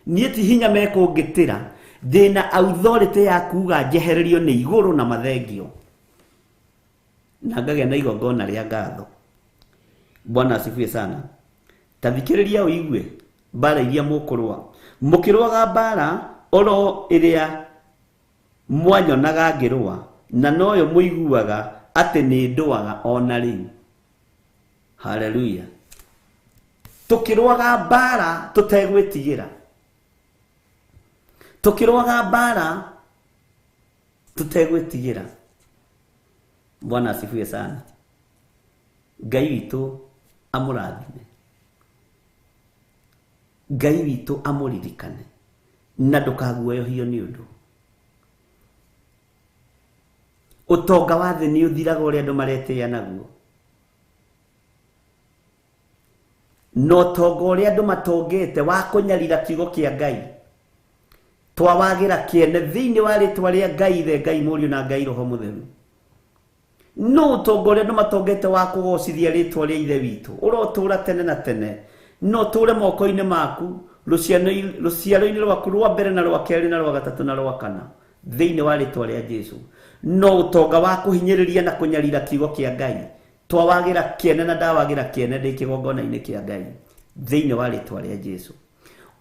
Niĩ ti hinya mekũngĩtĩra, ndĩna authority ya kuga njehererio nĩ igũrũ na mathengio. Na ngagĩa na igongona rĩa ngatho. Bwana asifiwe sana. Ta thikĩrĩria ũigue mbara iria mũkũrũa. Mũkĩrũaga mbara oro ĩrĩa mwanyonaga ngĩrũa, na noyo mũiguaga atĩ nĩ ndũaga ona rĩu. Haleluya. Tũkĩrũaga mbara tũtegwĩtigĩra. Tũkĩrũaga mbara tũtegwĩtigĩra. Bwana asifiwe sana. Ngai witũ amũrathime. Ngai witũ amũririkane. Na ndũkaguoyohio nĩ ũndũ. Ũtonga wa thĩ nĩ ũthiraga ũrĩa andũ maretĩĩa naguo. Na ũtonga ũrĩa andũ matongete wa kũnyarira kiugo kĩa Ngai, twawagĩra kĩene thĩinĩ wa rĩtwa rĩa Ngai Ithe, Ngai Mũriũ na Ngai Roho Mũtheru. No ũtonga ũrĩa andũ matongete wa kũgocithia rĩtwa rĩa Ithe witũ ũrotũra tene na tene, no ũtũre moko-inĩ maku, rũciaro-inĩ rwaku rwa mbere na rwa kerĩ na rwa gatatũ na rwa kana, thĩinĩ wa rĩtwa rĩa Jesu. No ũtonga wa kũhinyĩrĩria na kũnyarira kiugo kĩa Ngai twawagĩra kĩene na ndawagĩra kĩene ndĩ kĩgongona-inĩ kĩa Ngai thĩinĩ wa rĩtwa rĩa Jesu.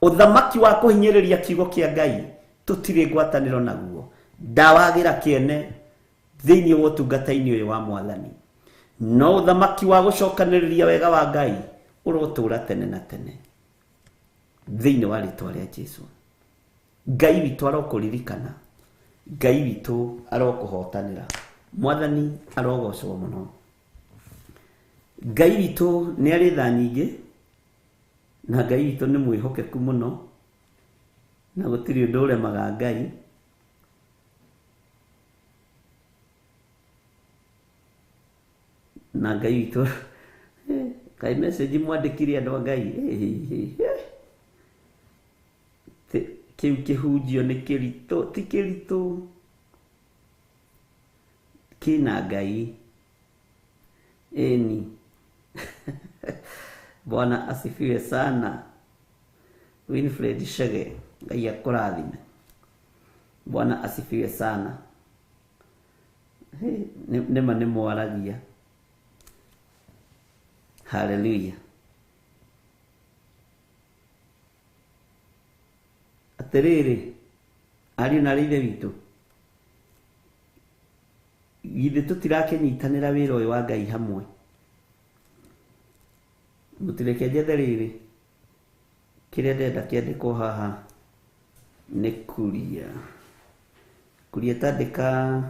Ũthamaki wa kũhinyĩrĩria kiugo kĩa Ngai tũtirĩ ngwatanĩro naguo, ndawagĩra kĩene thĩinĩ wa ũtungata-inĩ ũyũ wa mwathani. No ũthamaki wa gũcokanĩrĩria wega wa Ngai ũrotũra tene na tene thĩinĩ wa rĩtwa rĩa Jesu. Ngai witũ arokũririkana, Ngai witũ arokũhotanĩra, mwathani arogocwo mũno. Ngai witũ nĩ arĩ tha nyingĩ, na Ngai witũ nĩ mwĩhokeku mũno, na gũtirĩ ũndũ ũremaga Ngai. Na Ngai witũ, kaĩ message mwandĩkire andũ a Ngai, kĩu kĩhunjio nĩ kĩritũ, ti kĩritũ, kĩna Ngai. Eni. Bwana asifiwe sana. Winfred Shege, Ngai akũrathime. Bwana asifiwe sana. Nĩma nĩ mwaragia. Haleluya. Atĩrĩrĩ, ariũ na arĩ ithe witũ, githĩ tũtirakĩnyitanĩra wĩra ũyũ wa Ngai hamwe? Mũtireke njethe rĩrĩ kĩrĩa ndĩrenda kĩandĩkwo haha nĩ Kuria. Kuria tandĩka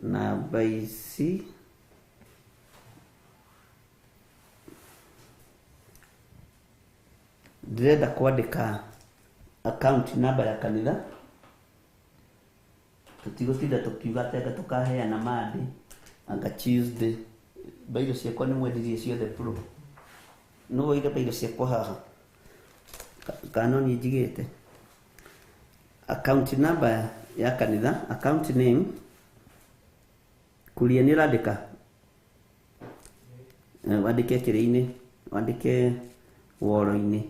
namba ici ndĩrenda kwandĩka account number ya kanitha. Tũtigũtinda tũkiuga atĩ anga tũkaheana Monday anga Tuesday. Bairo ciakwa nĩ mwendirie ciothe pro. Nũ woire bairo ciakwa haha? Kana no niĩ njigĩte. Account number ya kanitha, account name Kuria nĩ ũrandĩka? Wandĩke kĩrĩa-inĩ, wandĩke woro-inĩ.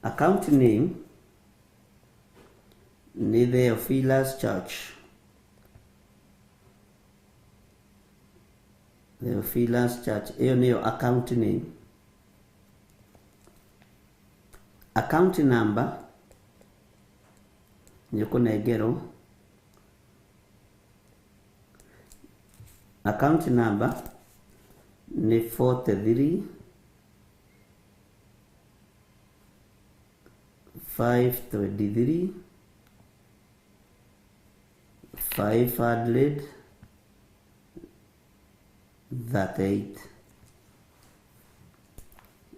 Account name nĩ Theophilus Church. Theophilus Church ĩyo nĩyo account name. Account number nĩ ũkũnengerwo. Account number nĩ 43 523 538.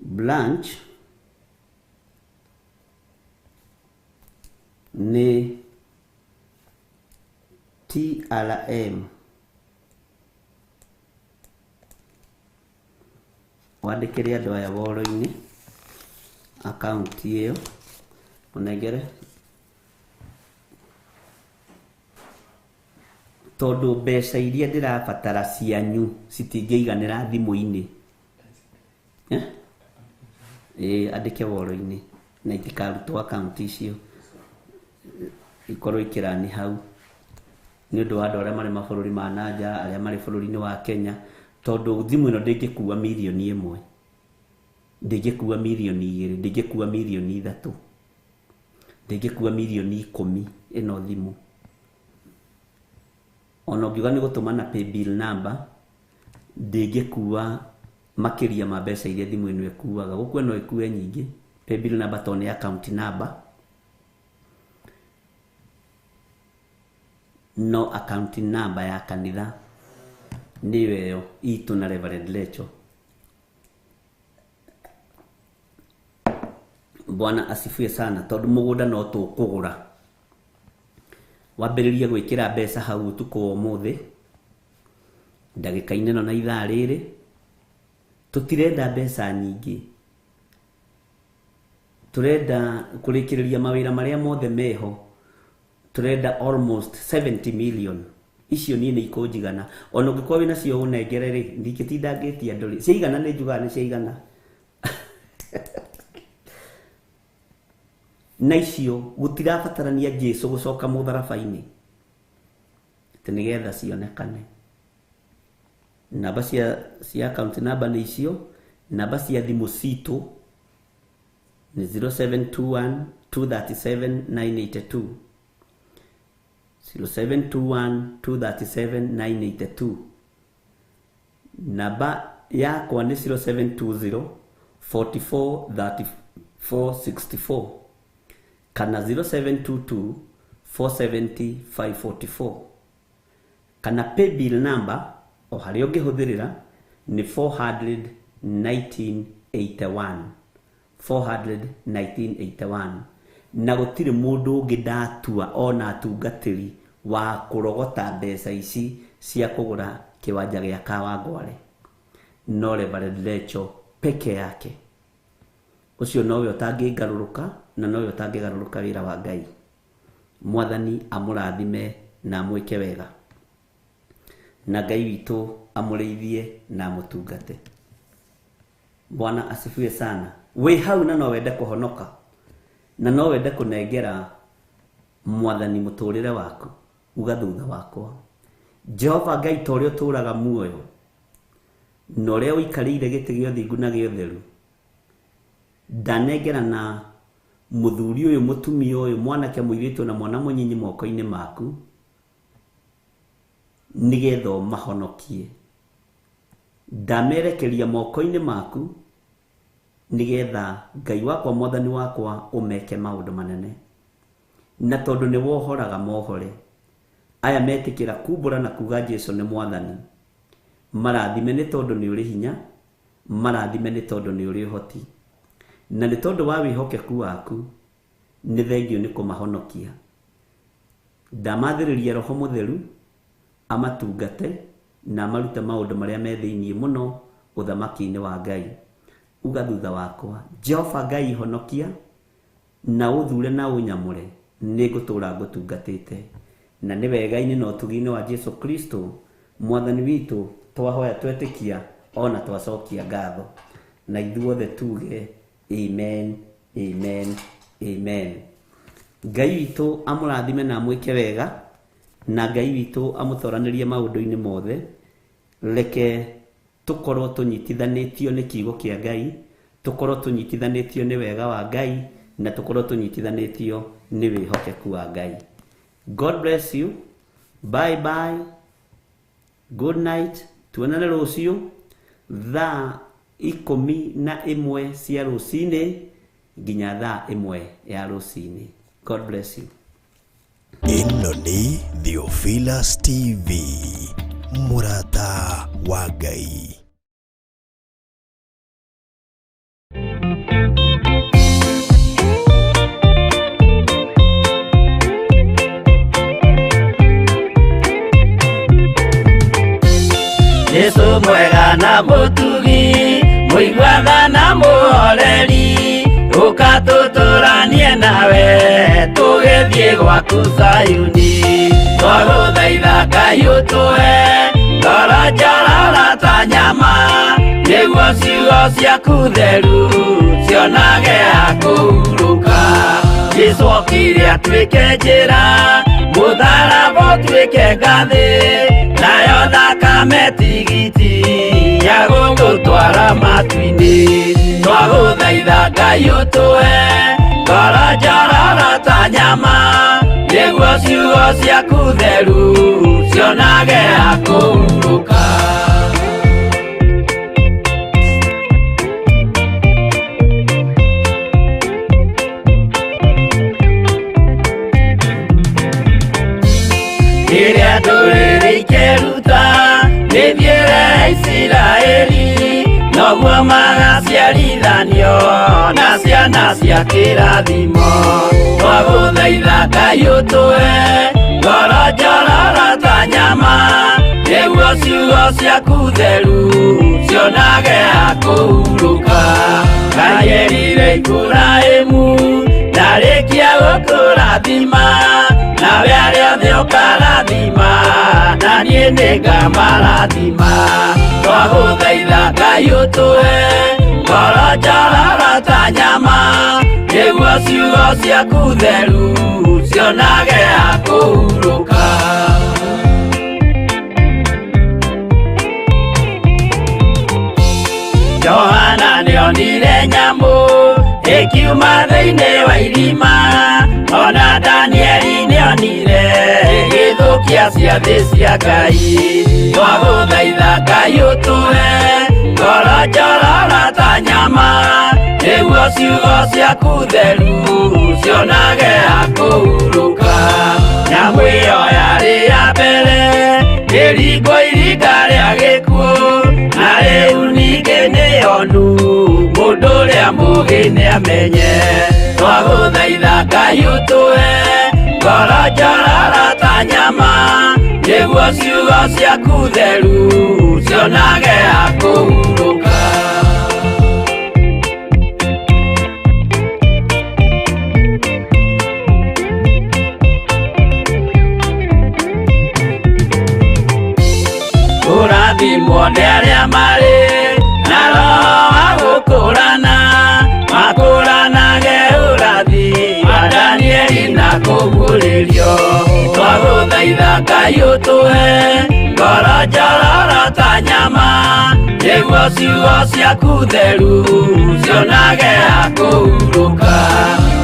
Branch nĩ TRM. Wandĩkĩre andũ aya woro-inĩ akaunti ĩyo ũnengere, tondũ mbeca iria ndĩrabatara cianyu citingĩiganĩra thimũ-inĩ. Andĩke woro-inĩ na itikarutwo akaunti icio, ikorwo ikĩrani hau nĩ ũndũ wa andũ arĩa marĩ mabũrũri ma nanja, arĩa marĩ bũrũri-inĩ wa Kenya, tondũ thimũ ĩno ndĩngĩkua mirioni 1, ndĩngĩkua mirioni 2, ndĩngĩkua mirioni 3, ndĩngĩkua mirioni 10 ĩno thimũ. Ona ũngiuga nĩ gũtũma na paybill number, ndĩngĩkua makĩria ma mbeca iria thimũ ĩno ĩkuaga. Gũkua no ĩkue nyingĩ paybill number tondũ nĩ account number, no account number ya kanitha nĩyo ĩyo itũ na Reverend Lecho. Bwana asifiwe sana, tondũ mũgũnda no tũkũgũra. Wambĩrĩrie gwĩkĩra mbeca hau ũtukũ wa ũmũthĩ ndagĩka-inĩ ĩno na ithaa rĩrĩ. Tũtirenda mbeca nyingĩ, tũrenda kũrĩkĩrĩria mawĩra marĩa mothe meho. Tũrenda almost 70 million. Icio niĩ nĩ ikũnjigana. Ona ũngĩkorwo wĩna cio ũnengere rĩ, ndingĩtinda ngĩtia andũ rĩ. Ciaigana nĩ njugaga nĩ ciaigana. Na icio gũtirabatarania Jesũ gũcoka mũtharaba-inĩ atĩ nĩgetha cionekane. Namba cia account number nĩ icio. Namba cia thimũ citũ nĩ 0721 237 982. 0721 237 982. Namba yakwa nĩ 0720 44 34 64 kana 0722 470 544 kana paybill number o harĩa ũngĩhũthĩrĩra nĩ 41981 41981. Na gũtirĩ mũndũ ũngĩ ndatua ona atungatĩri wa kũrogota mbeca ici cia kũgũra kĩwanja gĩa Kawangware, no Reverend Lecho peke yake. Ũcio nowe ũtangĩngarũrũka na nowe ũtangĩgarũrũka wĩra wa Ngai. Mwathani amũrathime na amwĩke wega, na Ngai witũ amũrĩithie na amũtungate. Bwana asifiwe sana. Wĩ hau na no wende kũhonoka na no wende kũnengera Mwathani mũtũrĩre waku, uga thutha wakwa, Jehova Ngai ta ũrĩa ũtũũraga muoyo na ũrĩa ũikarĩire gĩtĩ gĩa ũthingu na gĩa ũtheru, ndanengera na mũthuri ũyũ, mũtumia ũyũ, mwanake, mũirĩtu na mwana mũnyinyi moko-inĩ maku nĩgetha ũmahonokie. Ndamerekeria moko-inĩ maku nĩgetha Ngai wakwa mwathani wakwa ũmeke maũndũ manene. Na tondũ nĩ wohoraga mohore, aya metĩkĩra kumbũra na kuga Jesu nĩ mwathani, marathime nĩ tondũ nĩ ũrĩ hinya, marathime nĩ tondũ nĩ ũrĩ ũhoti, na nĩ tondũ wa wĩhokeku waku nĩ thengio nĩ kũmahonokia. Ndamathĩrĩria Roho Mũtheru amatungate na amarute maũndũ marĩa me thĩinĩ mũno ũthamaki-inĩ wa Ngai. Uga thutha wakwa, Jehova Ngai honokia na ũthure na ũnyamũre, nĩ ngũtũũra ngũtungatĩte. Na nĩ wega-inĩ na ũtugi-inĩ wa Jesu Kristo mwathani witũ twahoya twetĩkia ona twacokia ngatho. Na ithuothe tuge amen, amen, amen. Ngai witũ amũrathime na amwĩke wega, na Ngai witũ amũtoranĩrie maũndũ-inĩ mothe. Reke tũkorwo tũnyitithanĩtio nĩ kiugo kĩa Ngai, tũkorwo tũnyitithanĩtio nĩ wega wa Ngai, na tũkorwo tũnyitithanĩtio nĩ wĩhokeku wa Ngai. God bless you. Bye bye. Good night. Tuonane rũciũ thaa 11 cia rũcinĩ nginya thaa 1 ya rũcinĩ. God bless you. Ĩno nĩ Theophilus TV, mũrata wa Ngai. Jesu mwega na mũtugi, mũiguaga na mũhoreri, ũka tũtũranie nawe tũgĩthiĩ gwaku Zayuni. Twagũthaitha Ngai ũtũhe ngoro njororo ta nyama, nĩguo ciugo ciaku theru cionage ha kũhurũka. Jesu okire atuĩke njĩra, mũtharaba ũtuĩke ngathĩ, nayo thakame tigiti ya gũgũtwara matu-inĩ. Twagũthaitha Ngai ũtũhe ngoro njororo ta nyama, nĩguo ciugo ciaku theru cionage ha kũhurũka. Rĩrĩa ndũrĩrĩ ikeruta mĩthiĩre ya Isiraeli, noguo magaciarithanio na ciana cia kĩrathimo. Twagũthaitha Ngai ũtũhe ngoro njororo ta nyama, nĩguo ciugo ciaku theru cionage ha kũhurũka. Ngai erire Iburahĩmu ndarĩkia gũkũrathima, nawe arĩa othe ũkarathima, na niĩ nĩngamarathima. Twagũthaitha Ngai ũtũhe ngoro njororo ta nyama, nĩguo ciugo ciaku theru cionage ha kũhurũka. Johana nĩonire nyamũ ĩkiuma thĩinĩ wa irima, ona Danieli nĩonire ĩgĩthũkia ciathĩ cia Ngai. Twagũthaitha Ngai ũtũhe ngoro njororo ta nyama, nĩguo ciugo ciaku theru cionage ha kũhurũka. Nyamũ ĩyo yarĩ ya mbere ĩringwo iringa rĩa gĩkuũ, na rĩu ningĩ nĩyonu mũndũ ũrĩa mũũgĩ nĩamenye. Twagũthaitha Ngai ũtũhe ngoro njororo ta nyama, nĩguo ciugo ciaku theru cionage ha kũhurũka. Kũrathimwo nĩ arĩa marĩ na roho wa gũkũrana, makũranage ũrathi wa Danieli na kũguũrĩrio. Twagũthaitha Ngai ũtũhe ngoro njororo ta nyama, nĩguo ciugo ciaku theru cionage ha kũhurũka.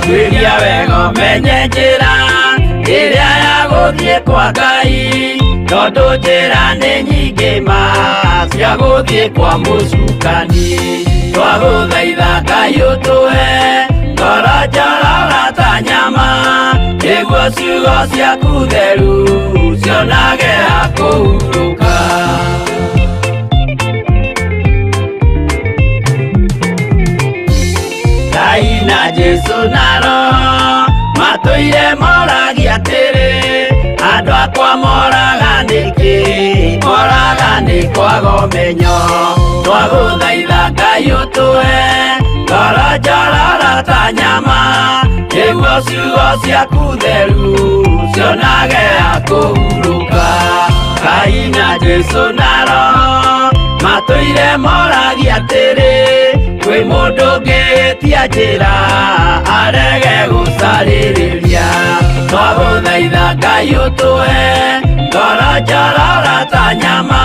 Tuĩria wega ũmenye njĩra ĩrĩa ya gũthiĩ kwa Ngai, Tondũ njĩra nĩ nyingĩ ma cia gũthiĩ kwa mũcukani. Twagũthaitha Ngai ũtũhe ngoro njororo ta nyama, nĩguo ciugo ciaku theru cionage ha kũhurũka. Ngai na Jesũ na Roho matũire moragia atĩrĩ, andũ akwa moraga nĩkĩ? Moraga nĩ kwaga ũmenyo. Twagũthaitha Ngai ũtũhe ngoro njororo ta nyama, nĩguo ciugo ciaku theru cionage ha kũhurũka. Ngai na Jesũ na Roho matũire moragia atĩrĩ, kwĩ mũndũ ũngĩhĩtia njĩra arege gũcarĩrĩria. Twagũthaitha Ngai ũtũhe ngoro njororo ta nyama,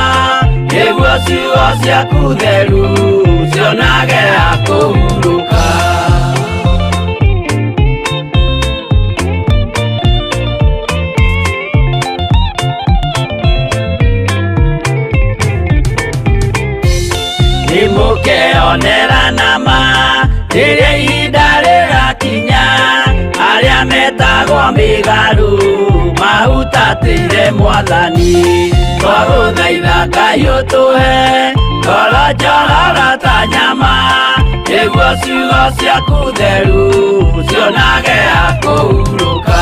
nĩguo ciugo ciaku theru cionage ha kũhurũka. Nĩmũkeonera nama rĩrĩa ihinda rĩgakinya, arĩa metagwo mĩgarũ mahutatĩire Mwathani. Twagũthaitha Ngai ũtũhe ngoro njororo ta nyama, nĩguo ciugo ciaku theru cionage ha kũhurũka.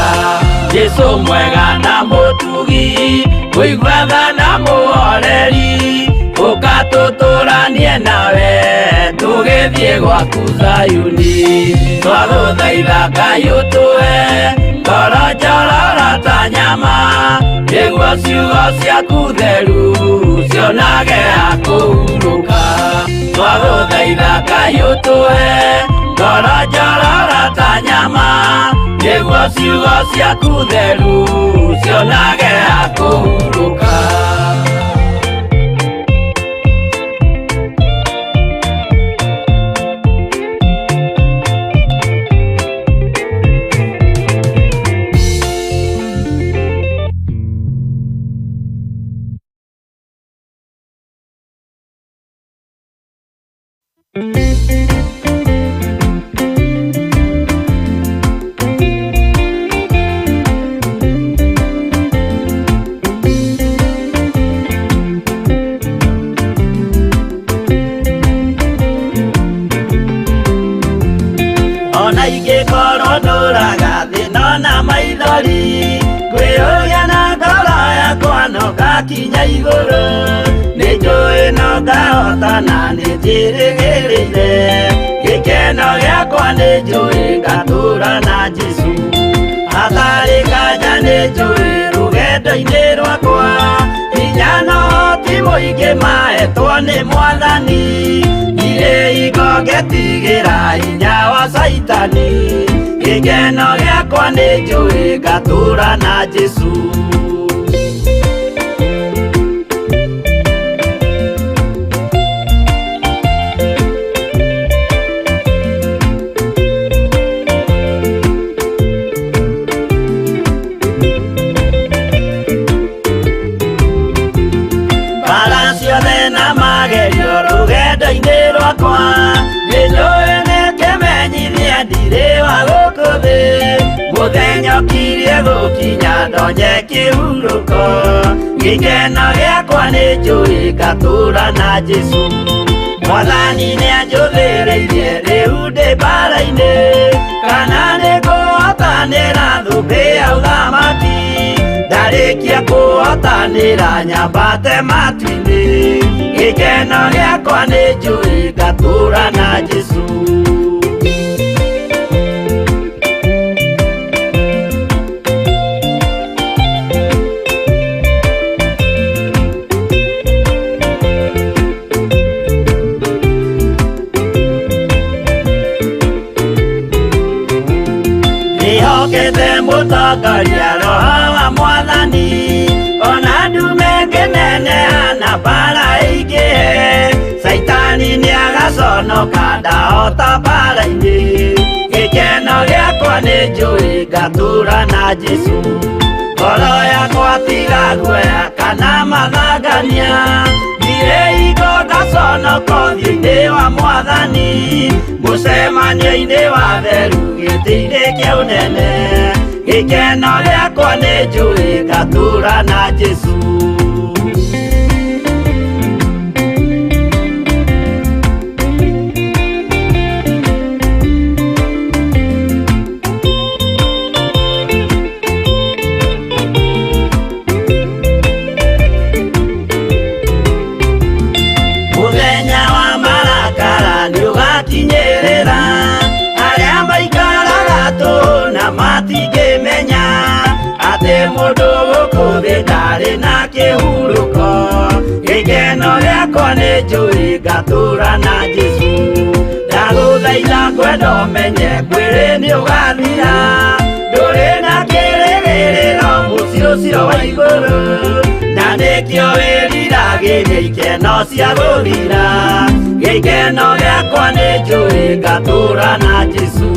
Jesũ mwega na mũtugi, mũigua tha na mũhoreri, ũka tũtũranie nawe tũgĩthiĩ gwaku Zayuni. Twagũthaitha Ngai ũtũhe ngoro njororo ta nyama, nĩguo ciugo ciaku theru cionage ha kũhurũka. Twagũthaitha Ngai ũtũhe ngoro njororo ta nyama, nĩguo ciugo ciaku theru cionage ha kũhurũka. Ona ingĩkorwo ndũraga thĩna na maithori, kwĩyũria na ngoro yakwa no ngakinya igũrũ. Nĩnjũĩ no ngahotana, nĩnjĩrĩgĩrĩire gĩkeno gĩakwa, nĩnjũĩ ngatũũra na Jesũ. Hatarĩ nganja nĩnjũĩ rũgendo-inĩ rwakwa, hinya no ti mũingĩ mahetwo nĩ Mwathani. Ndirĩ hingo ngetigĩra hinya wa Caitani, gĩkeno gĩakwa nĩnjũĩ ngatũũra na Jesũ. Mbara ciothe na magerio rũgendo-inĩ rwakwa, nĩnjũĩ nĩkĩmenyithia ndirĩ wa gũkũ thĩ. Mũthenya ũkirie gũkinya ndonye kĩhurũko, gĩkeno gĩakwa nĩnjũĩ ngatũũra na Jesũ. Mwathani nĩanjũthĩrĩirie rĩu ndĩ mbara-inĩ, kana nĩngũhotanĩra thũmbĩ ya ũthamaki. Ndarĩkia kũhotanĩra nyambate matu-inĩ, gĩkeno gĩakwa nĩnjũĩ ngatũũra na Jesũ. Ndĩhokete mũtongoria Roho wa Mwathani, ona ndume ngĩneneha na mbara ĩingĩhe. Caitani nĩagaconoka ndahota mbara-inĩ, gĩkeno gĩakwa nĩnjũĩ ngatũũra na Jesũ. Ngoro yakwa tiga guoya kana mathangania, ndirĩ hingo ngaconoka ũthiũ-inĩ wa Mwathani, mũcemanio-inĩ wa theru gĩtĩ-inĩ kĩa ũnene. Gĩkeno gĩakwa nĩ njũĩ ngatũũra na Jesũ. Mũthenya wa marakara nĩũgakinyĩrĩra, arĩa maikaraga tũhũ na matingĩmenya atĩ mũndũ gũkũ thĩ ndarĩ na kĩhurũko. Gĩkeno gĩakwa nĩ njũĩ ngatũũra na Jesũ. Ndagũthaitha ngwenda ũmenye mwĩrĩ nĩũgathira, ndũrĩ na kĩrĩgĩrĩro mũciĩ ũcio wa igũrũ, na nĩkĩo wĩriragĩria ikeno cia gũthira. Gĩkeno gĩakwa nĩ njũĩ ngatũũra na Jesũ.